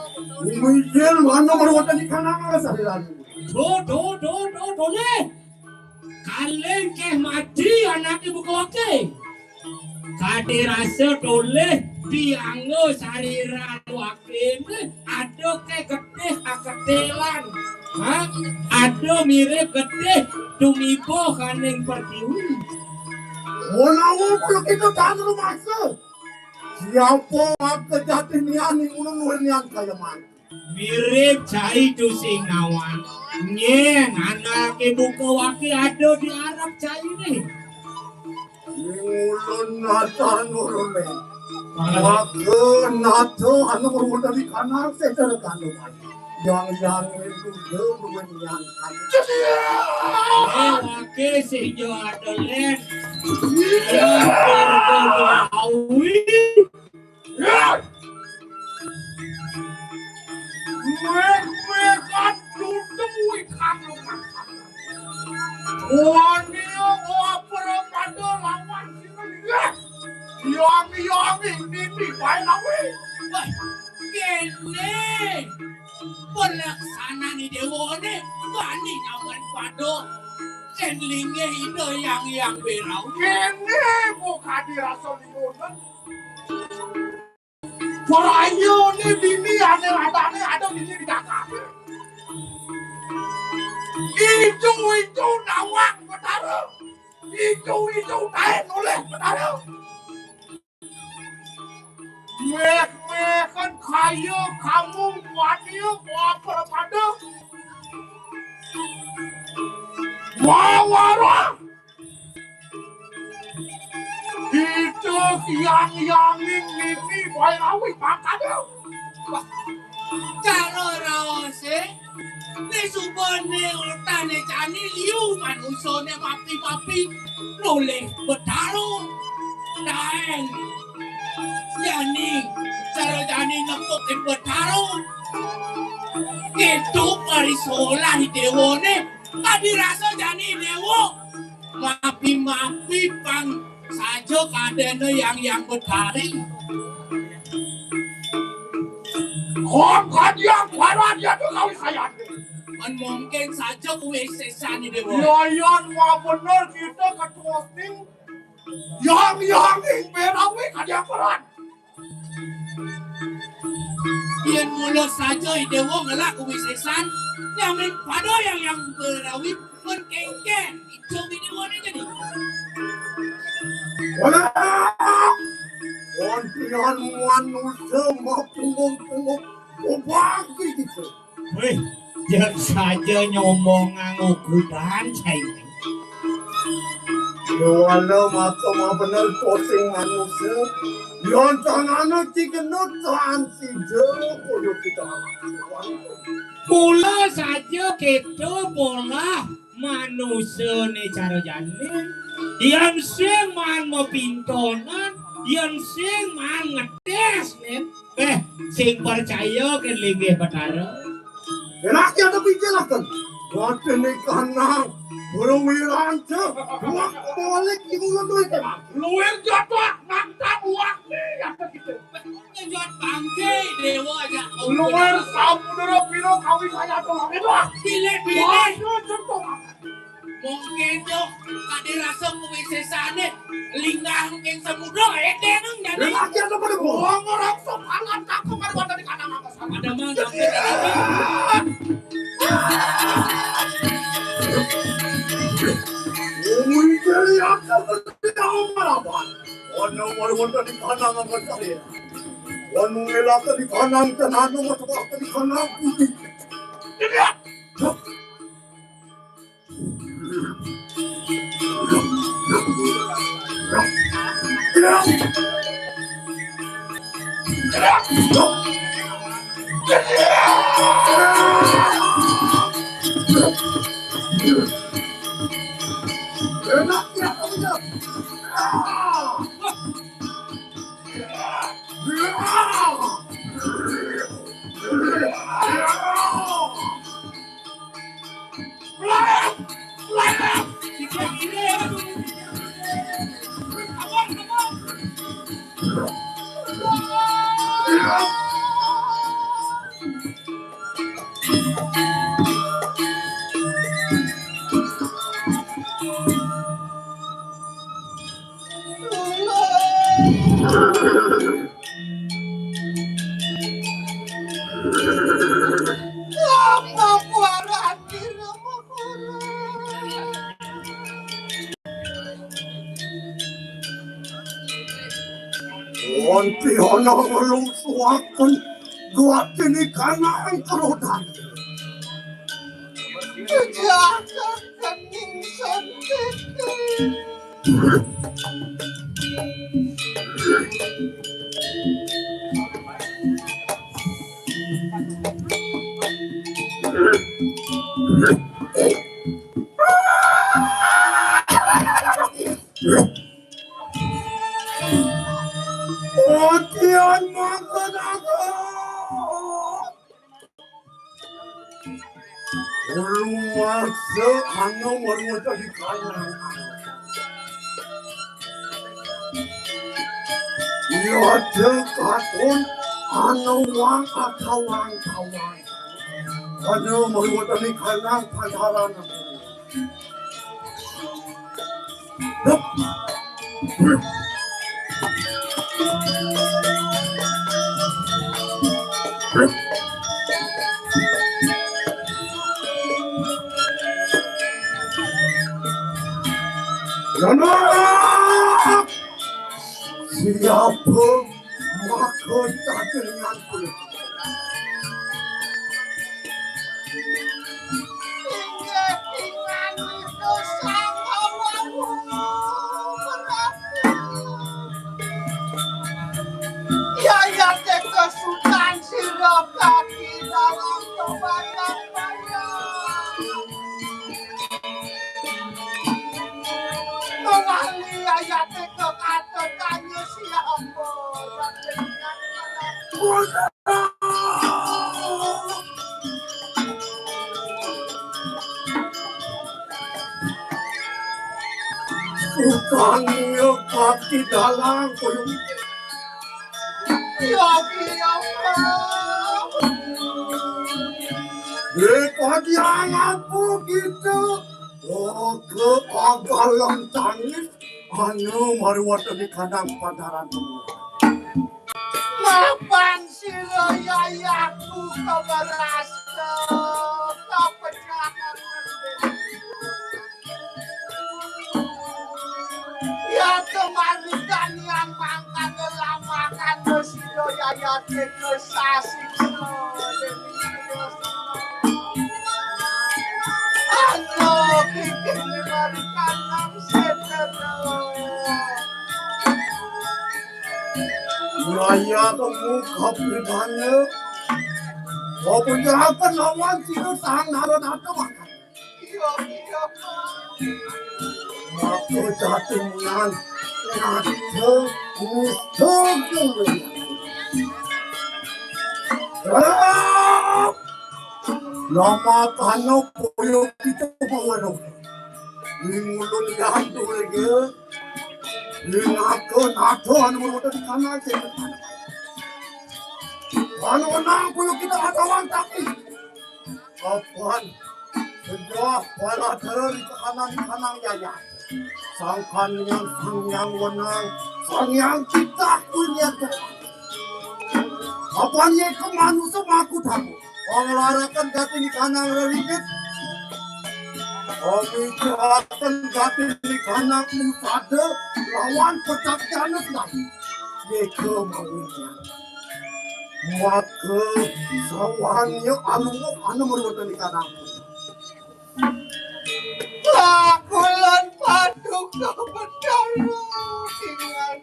mijil anu marwatani kanang anggo salirani. Do, do, do, do, dolih. Kalih kéh mati anaké buka waké. Kadé rasa dolih dianggo sariran wakéné, ada kéh getih kaketélan. Ha? Ada mirip getih tumiba kaning pertiwi. Menawa kula kita tahan rumasa. Siapa maka jati niani ulun luwih nian kaya mati. Mirip cai Tusing Nawang. Nyén anaké buka waké ada di arep cainé. Ulun nata nurune. Maka nata anu berumur dari kanan secara kandungan. Yang yang itu dia berumur yang kanan. Éh, waké sing jo ada lén. Yang berumur awi. Wéh-wéhan dudung wikang lumakan. Wani apa pada lawan sini. Yong-yong ini baé lawi. Wah, kéné. Pelaksanaan déwané bani lawan pada. Kén linggih ida yang yang berau. Kéné kok kadi rasa liunan. Parayone dini ane radane ada dini di kakak. Ijo-ijo nawang Betara. Ijo-ijo taen oleh Betara. Meh-mehan kaya kamu wani apa pada. Wawara. Kita yang-yanging niki bae rawi makane. Wah, cara raose, ne subane otane jani liu manusane mapi-mapi noleh Betara. Daeng. Jani, cara jani nepukin Betara. Kedo parisolah dewane, kadi rasa jani dewa. Mapi-mapi pang saja kadene yang, yang Betari. Kok kadiang paran ya tu kawi sayane. Men mungkin saja kuwi sesane dewa. Ya, ya, wah bener kita ketua tim. Yang, yang ing berawi kadiang paran. Yen mula saja i dewa ngelak kuwi sesan, nyamin pada yang, yang berawi men kengken. Ijo bini wane jadi. Wala! Wonten manusa mapunggung-punggung obah gitu. Wéh, jek saja nyomongang ukudan saiki. Wala maka mabener posing manusa. Yon tanana cikenut tan sija kudu kita. Mula saja kita polah manusane cara jane. Yen sing man mapintonan, yen sing man ngetes, nen. Eh, sing percaya ke linggih Betara. Enak ya tapi jelakan. Watene kanang, burung wiranta, buak balik ibu lu duit emang. Luwir jodoh, nantang waktu ya begitu. Nyot bangke, dewa aja. Luwir samudra piro kawi saya tuh, itu. Pilih-pilih. Waduh, contoh. Mungkin yo, kade rasa kuwi sesane, linggah ing samudra, ede nang jane. Lagi ada pada bohong orang sok alam tak kemar pada di kandang apa sama. Ada mah nggak ada. Wih, jadi apa? Tidak apa? Ono wali wonten di kandang apa saya? Ono ngelak di kandang dan anu masuk di kandang putih. Tidak. Wanti ana ngelungsuhaken gua tinikanang kerodan. Kejaga kening sentiti. Ujian maksud aku. Rumaksa anu maruta di kanan. Iya, katon anu wang atawang-tawang. Anu maruta di kanan pantaran. Siapa maka cadenganku? Inggih, pinganipun Sang Hyang Prabu. Yayate kesutan sira kaki dalam kebayang-bayang. Mengali yayate kekate tanya siapa. Bukannya kaki dalang koyo iki. Ya, ya, ya. Eh, kaki anak begitu. Oh, ke agalan tangis. Anu maruwata di kandang pantaran. Mapan sira yayahku keberasta, kepecahan. Ya kemarikan yang mangkat lamakan sira yayahku kesasih. Aduh, kiki mari kanang setan. Raya kamu kapribane. Apa jahakan lawan sira sang nara nata makan? Iya, iya, Pak. Aku jatingan nata musuh. Lama kana koyo kita bawa dong. Ning ulun gantu lagi. Ning aku nato anu udah di kanan sih. Anu nang koyo kita kawan tapi. Kapan? Sudah para dari kanan kanan ya ya. Sangkan yang sang yang wenang, sang yang kita punya Tuhan. Apanya itu manusia maku tahu. Panglarakan gati di kanang rerikit. Pemicarakan gati di kanang musada lawan petak janes lagi. Yeke mawinnya. Maka sawannya alungok anu meruwatan di kanang. Lah, kulon Paduka Betara Kingan.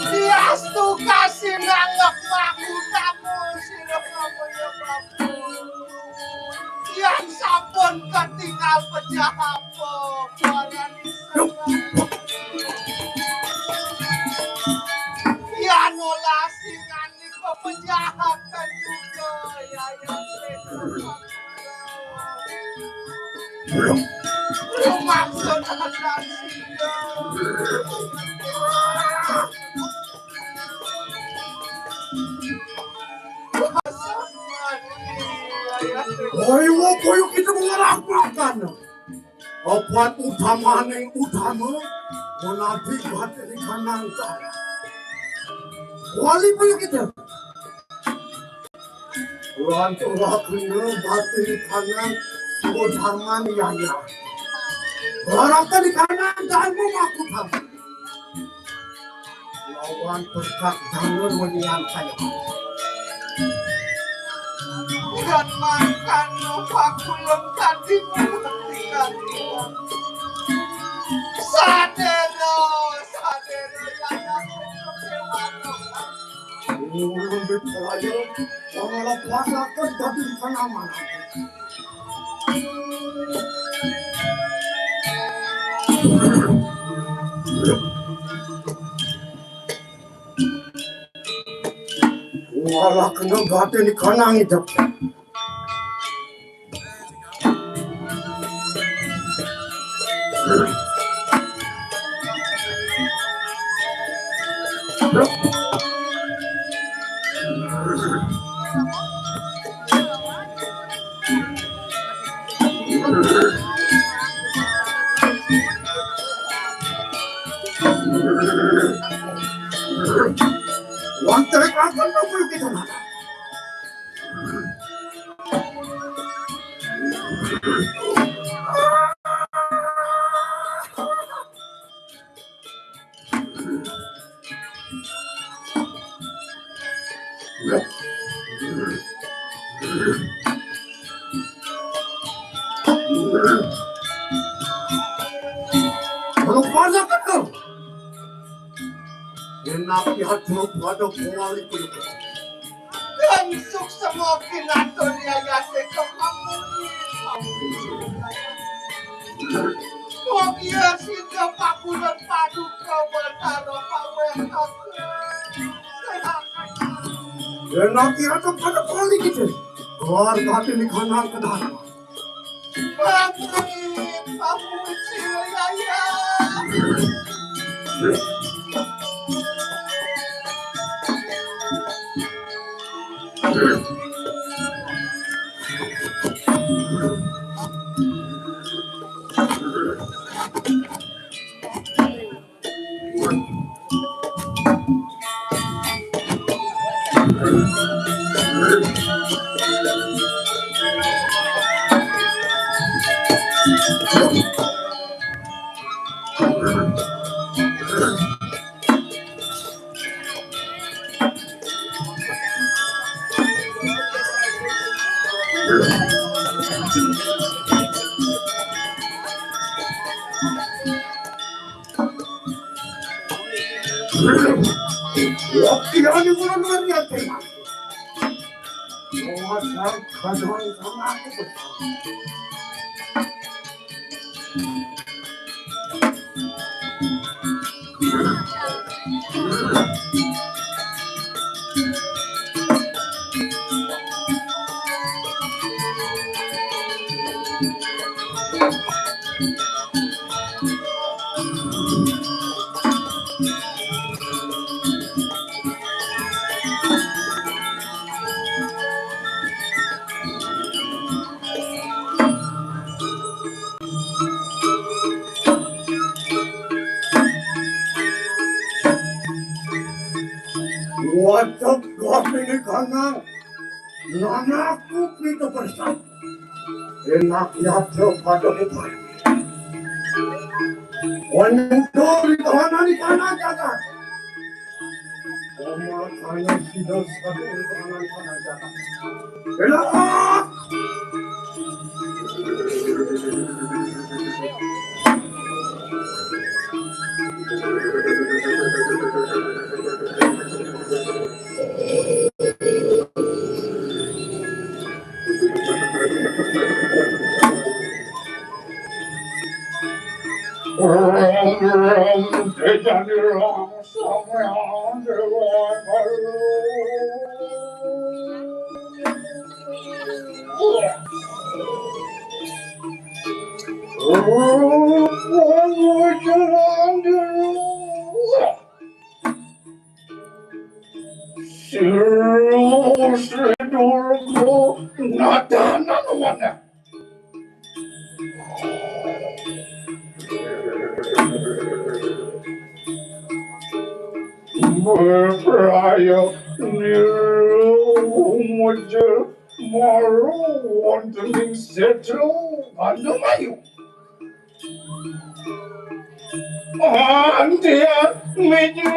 Diastu kasinanggep makutamu sira kaya bapa. Yang sampun ketingal pejah apa, barani sangat. Yang olah singani kepejahatan juga, ya, ya. Rumaksud akan sida. Ayo, koyo kita mengarah makan. Obat utamaning utama, menadi batin kanang tanah. Wali punya kita. Lantur kena batin kanang Sudarman Yaya. Baraka di kanang dharma makutan. Lawan berkat dangun wenian kaya. Dan makan lupa kulem tadi menghentikan. Sadero, sadero, Yaya kecewa. Urung dipercaya, mengelepasaken dadi kanaman. Walah kena batin di kanang idep. Wonten apa kita makan? Rupanya betul. Enak ya, pada kuali. Dan suksma pinatur Yayate kemamuni. Kok iya sida pakulan paduka Batara Paweh. Enak ya, pada kuali gitu. Keluar hati di kanal kedar. Wakilane kula nuwun yakin. Wah, kadang sama aku. Wajib gak ini kanang. Lan aku pito persen. Enak yato pada kita. Wanita di kahanan di kanan jagat. Oma kahanan sido satu di kahanan kanan jagat. Enak. Sirus ridurku natanan wana. Berpraya niru mujur maru wonten ing setra Bandumayu. Antian miju.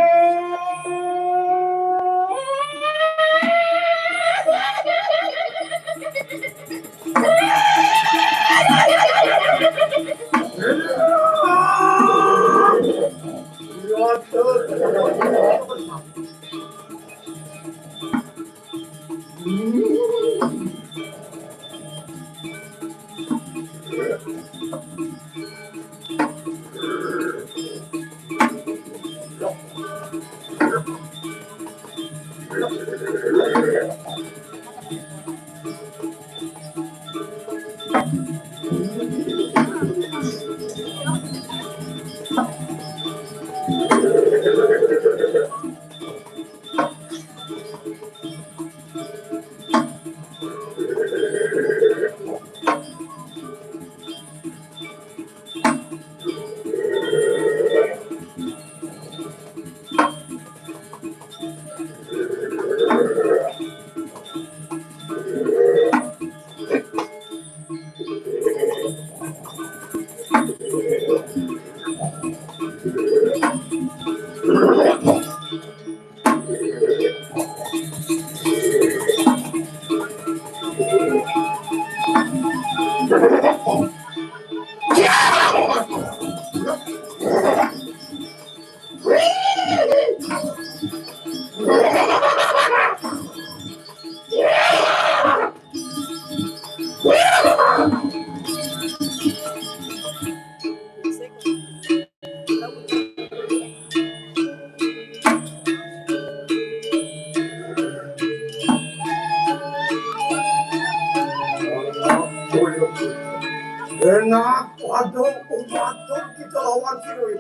Enak, waduh, waduh, kita lawan si Rui.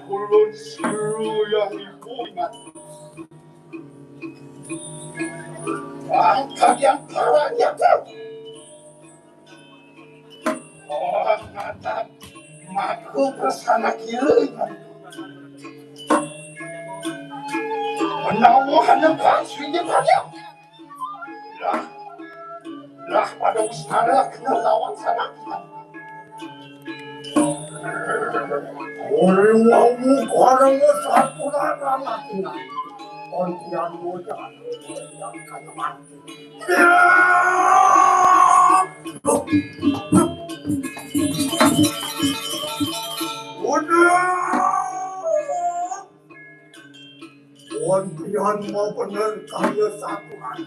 Kulun seru yang ibu ingat. Angkat yang parahnya kau. Oh, mantap. Maku persana kiri. Menawa hanya pas ini banyak. Lah, lah pada ustara kena lawan sana. Uri wawu karang saturan anak. Kontian bocah yang kaya mati. Udah. Wonten mau bener kaya satuan.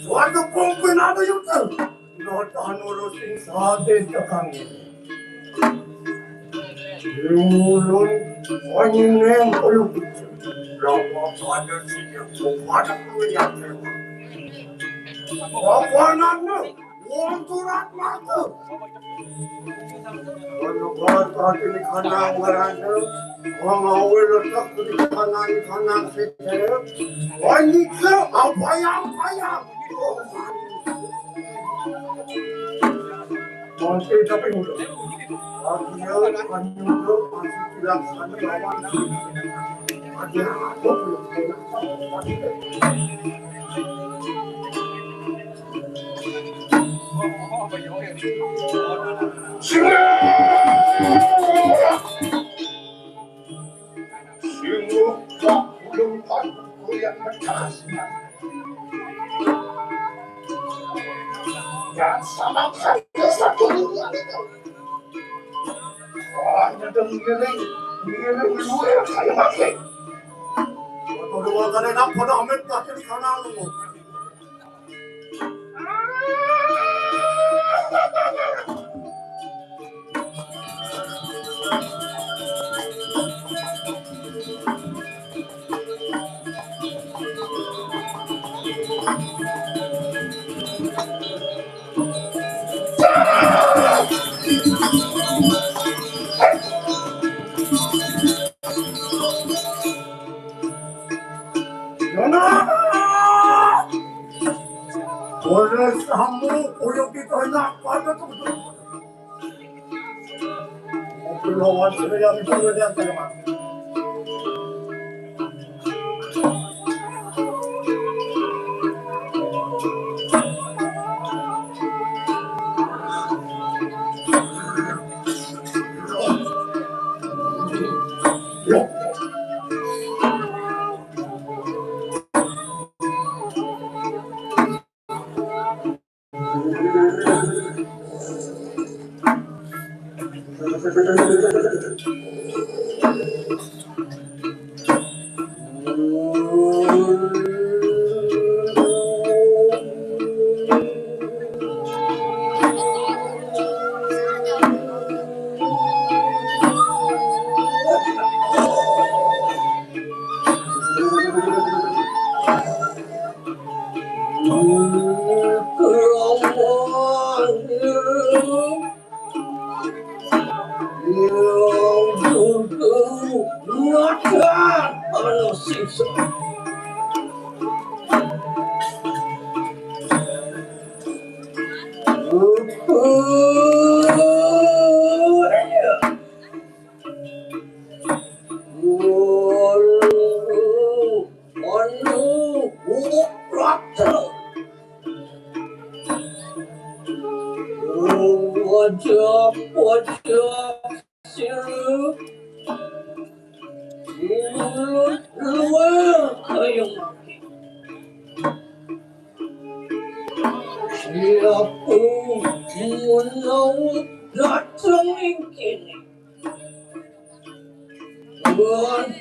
Suatu pemimpin ada yudal. Notah nurusin sate tekan. Ulun wanyineng kayu. Lama pada sini kuat kuliah. Apa nana? Wong turat mata. Menebar tadi kanang merana, mengawi letak di kanang kanang sete. Wanita apa yang apa yang? Masih tapi muda. Artinya, hanya masih tidak ada lawan. Ada apa pun? Sing, sing, kuliah mencari. Dan sama saja satu dunia itu. Oh, ada ngiring, ngiring luar saya mati. Waktu dua kali nak pada amit pasti di sana lu. Yona! Oleh kamu, uyuk itu enak banget tuh. Lawan saya yang itu yang saya. Wajah, wajah, siru, luar kayung. Siapa menau datang kini? Badan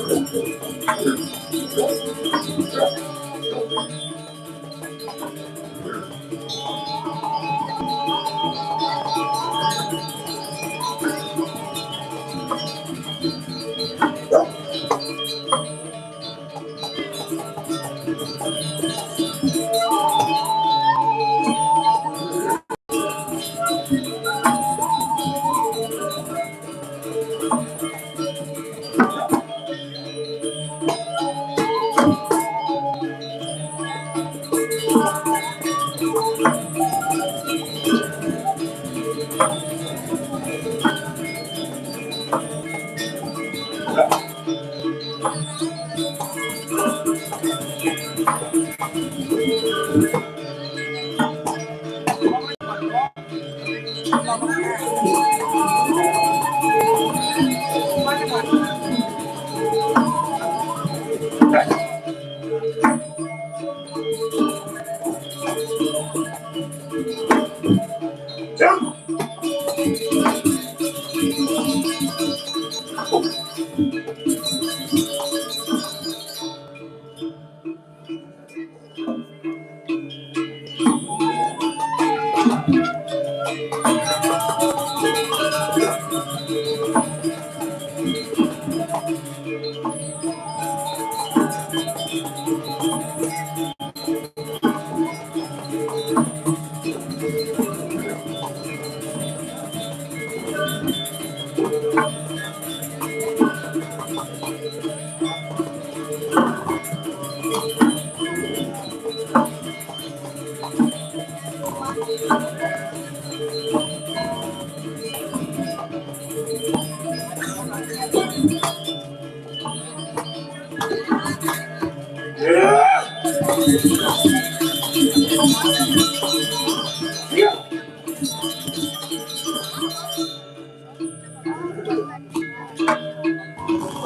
lucu.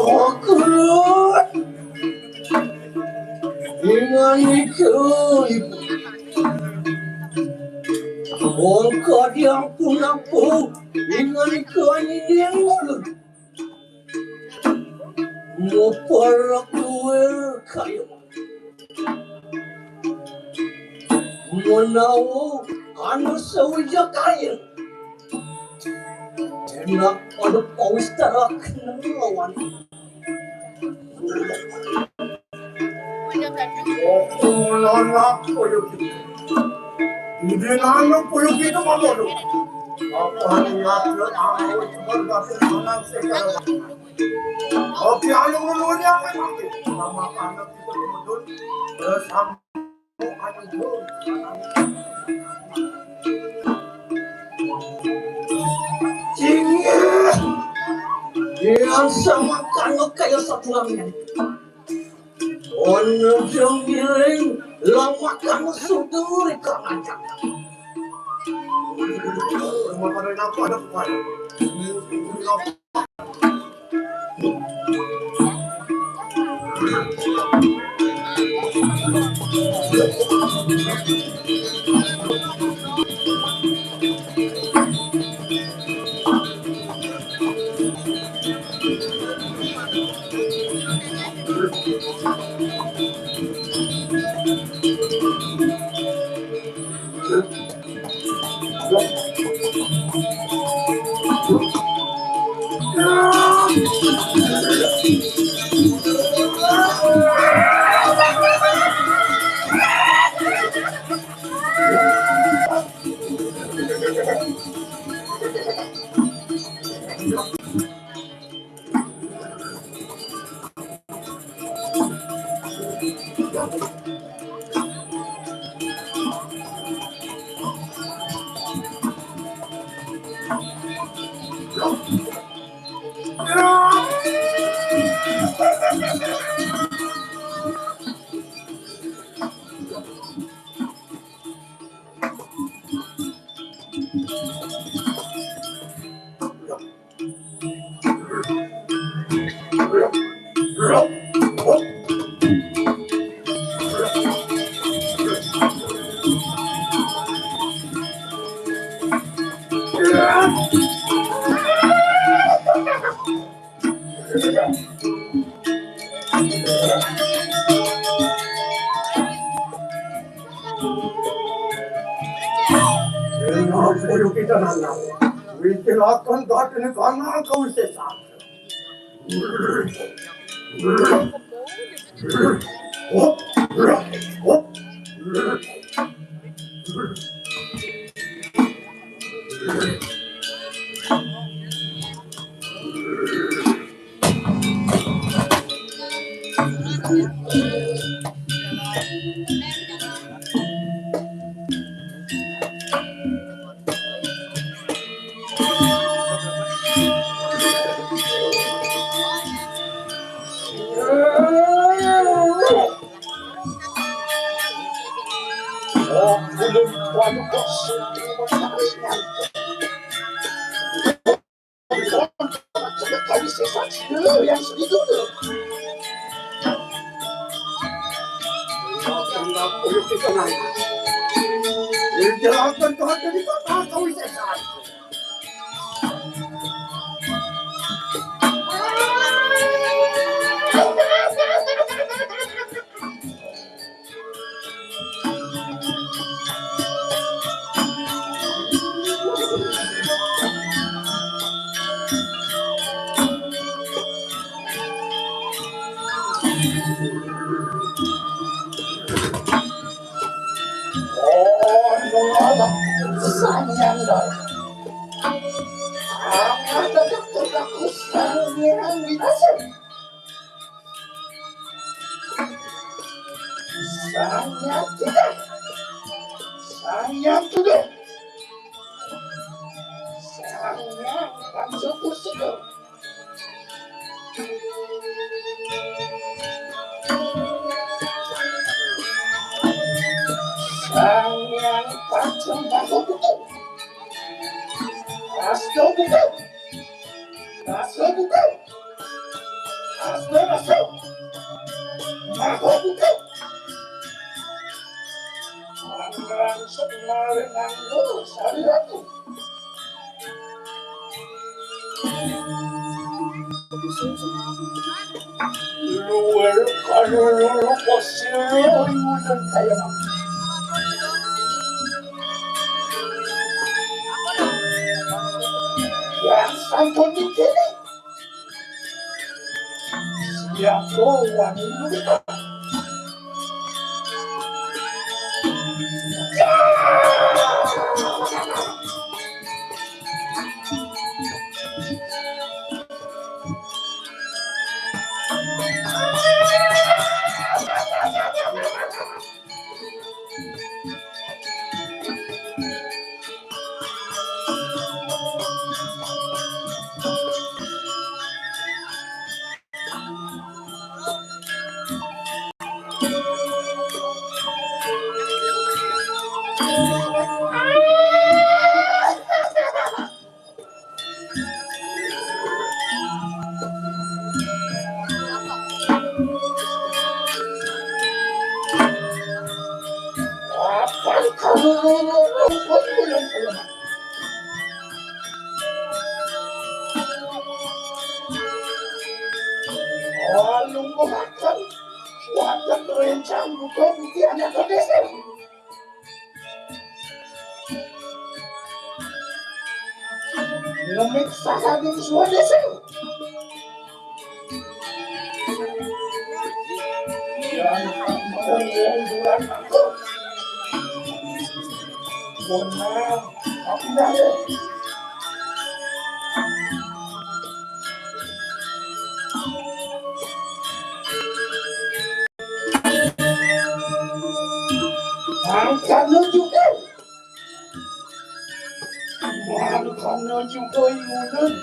Okurut. Ingan iko ibu. Ongkod yang punapu. Ingan iko ini yang mulut. Muparak luwer kayo. Menawa anu sawijakaya. Enak pada pawistara kena lawan. Oku menanak koyo gitu. Ide nanu koyo gitu mamodo. Apa hari ngatur awal cuma batu menang sekarang. Oke, ayo ngulurnya apa nanti? Sama anak kita kemudian, eh, sama anak itu. Cingir. Dia sama kanu kayak satu lagi. Ono jong giring, lama kanu sudur ikan aja. Rumah pada apa ada apa? Wikil akan datang karena kau sesat. Sanya tidak. Sanya tidak. Sanya langsung kusik. Asto buka. Asto buka. Asto buka. Asto, asto. Asto buka. Angkang sebenarnya nanggo sari ratu. Luwih kalulu posisi luwih kaya. Yang sampun dikini. Siapa wani luwih? Lumpuhaken wonten rencang buka putih anak Desa. Ngemik sasaning Swadesa. Yang mau bulan aku. Benar, tapi dah. Mangkana juga. Mangkana juga iunan.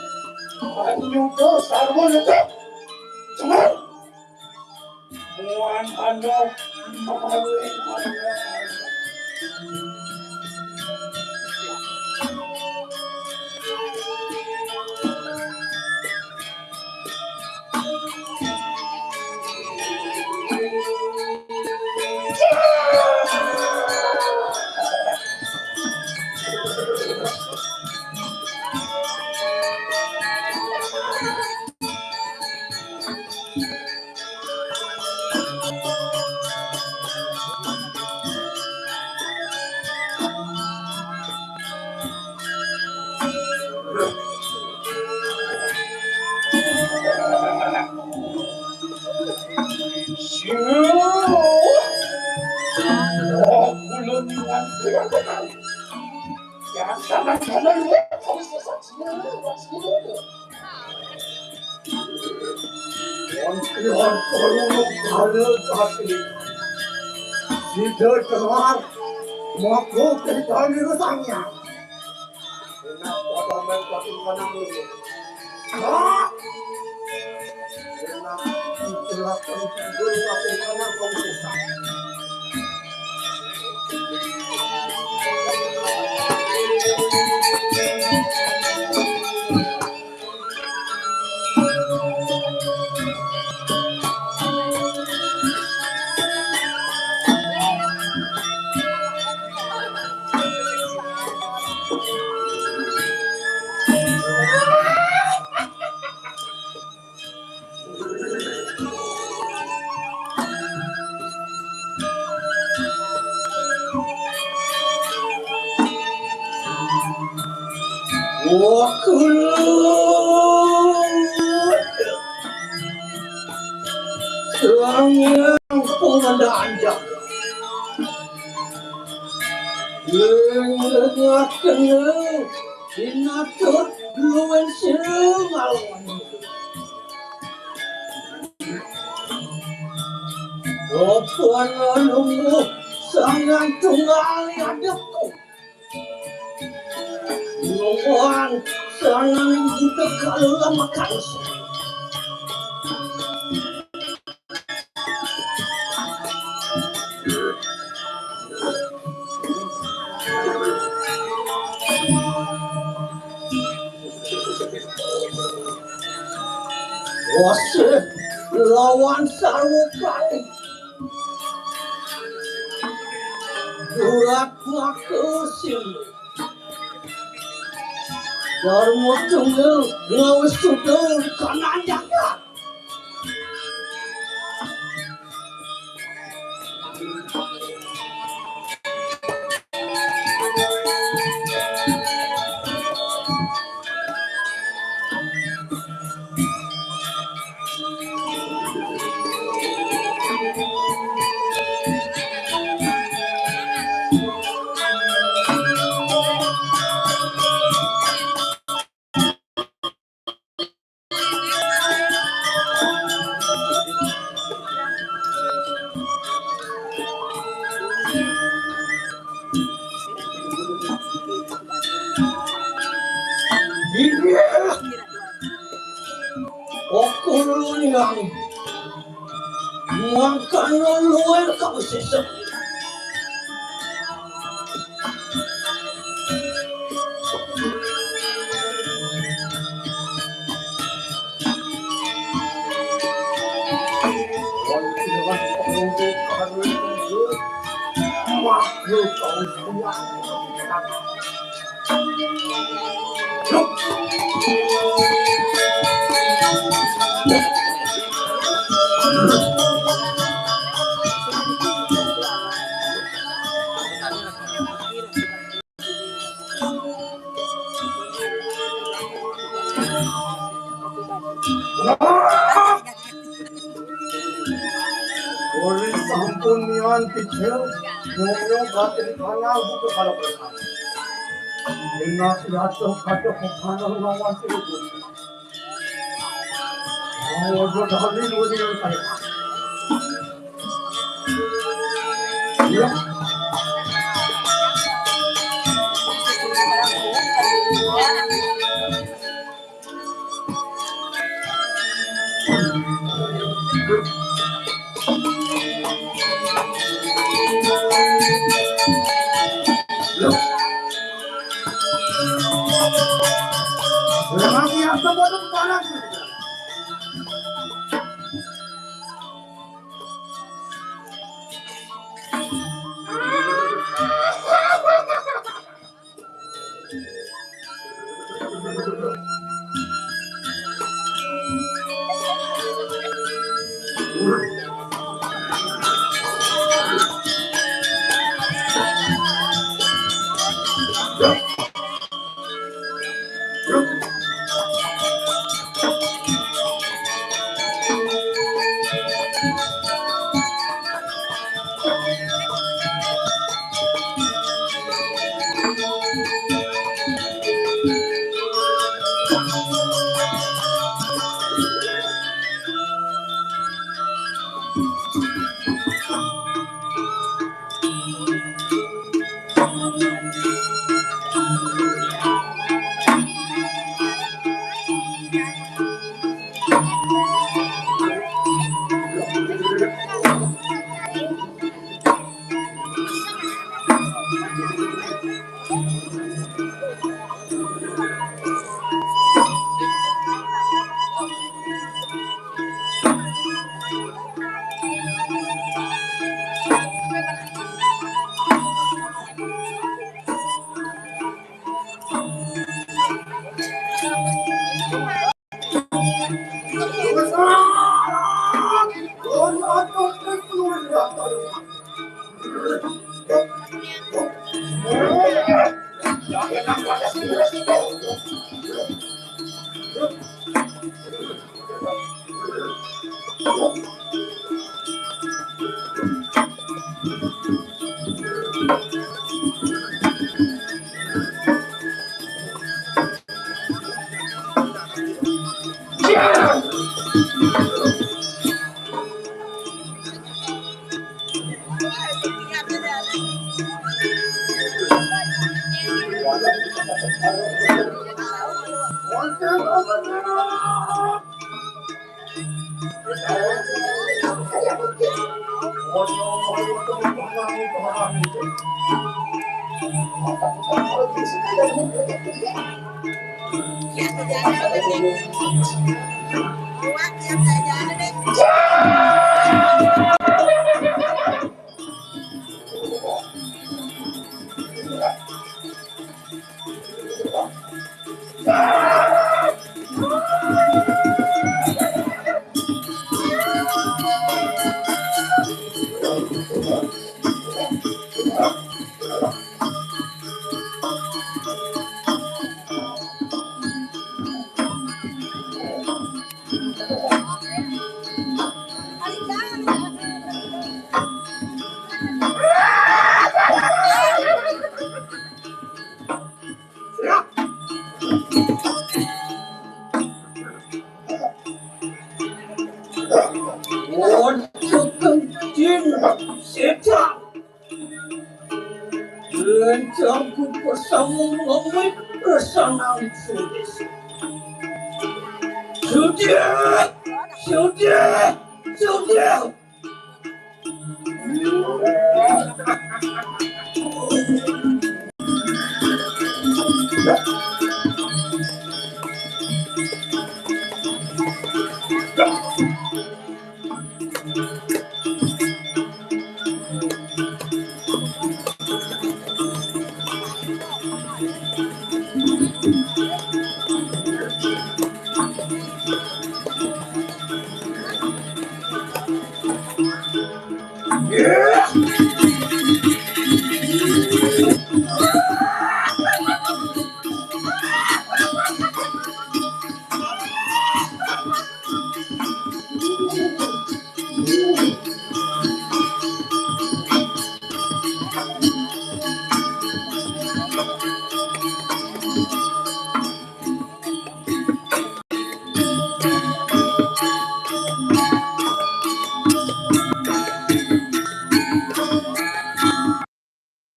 Anyuda sarwa lega. Cemer. Mangkana maring. Sinuwun. Oh, kula nyuwun pirang. Yang sama-sama luwih. Wonten perlu kala pati. Sida dengar, maka kita niru sangya. Enak pada main pati kanang lu. Ah! Enak itulah penting pati kanang kau susah. Wah, kula. Langit pemandang jagat. Ing lengah kena inatut luwen sing alon. Ropan lungguh sangang tunggal adepku. Nuwun sangang buta kalulamakan. Asih lawan sarwa kali. Durat makusim. Darma tunggal ngawis tunggal kananjaka. Inggih. Okulun yang mangkana luwir kausisa. Ori sampun mian picil, nyonya batin kanal buka kala berkah. Enak jatuh kata pemandang lawan sirupun. Oh, ojo dali dua dengan saya. Ya. Wan tukang jin setan. Lencangku bersama ngamai rasanang sudes. Sudah, sudah, sudah.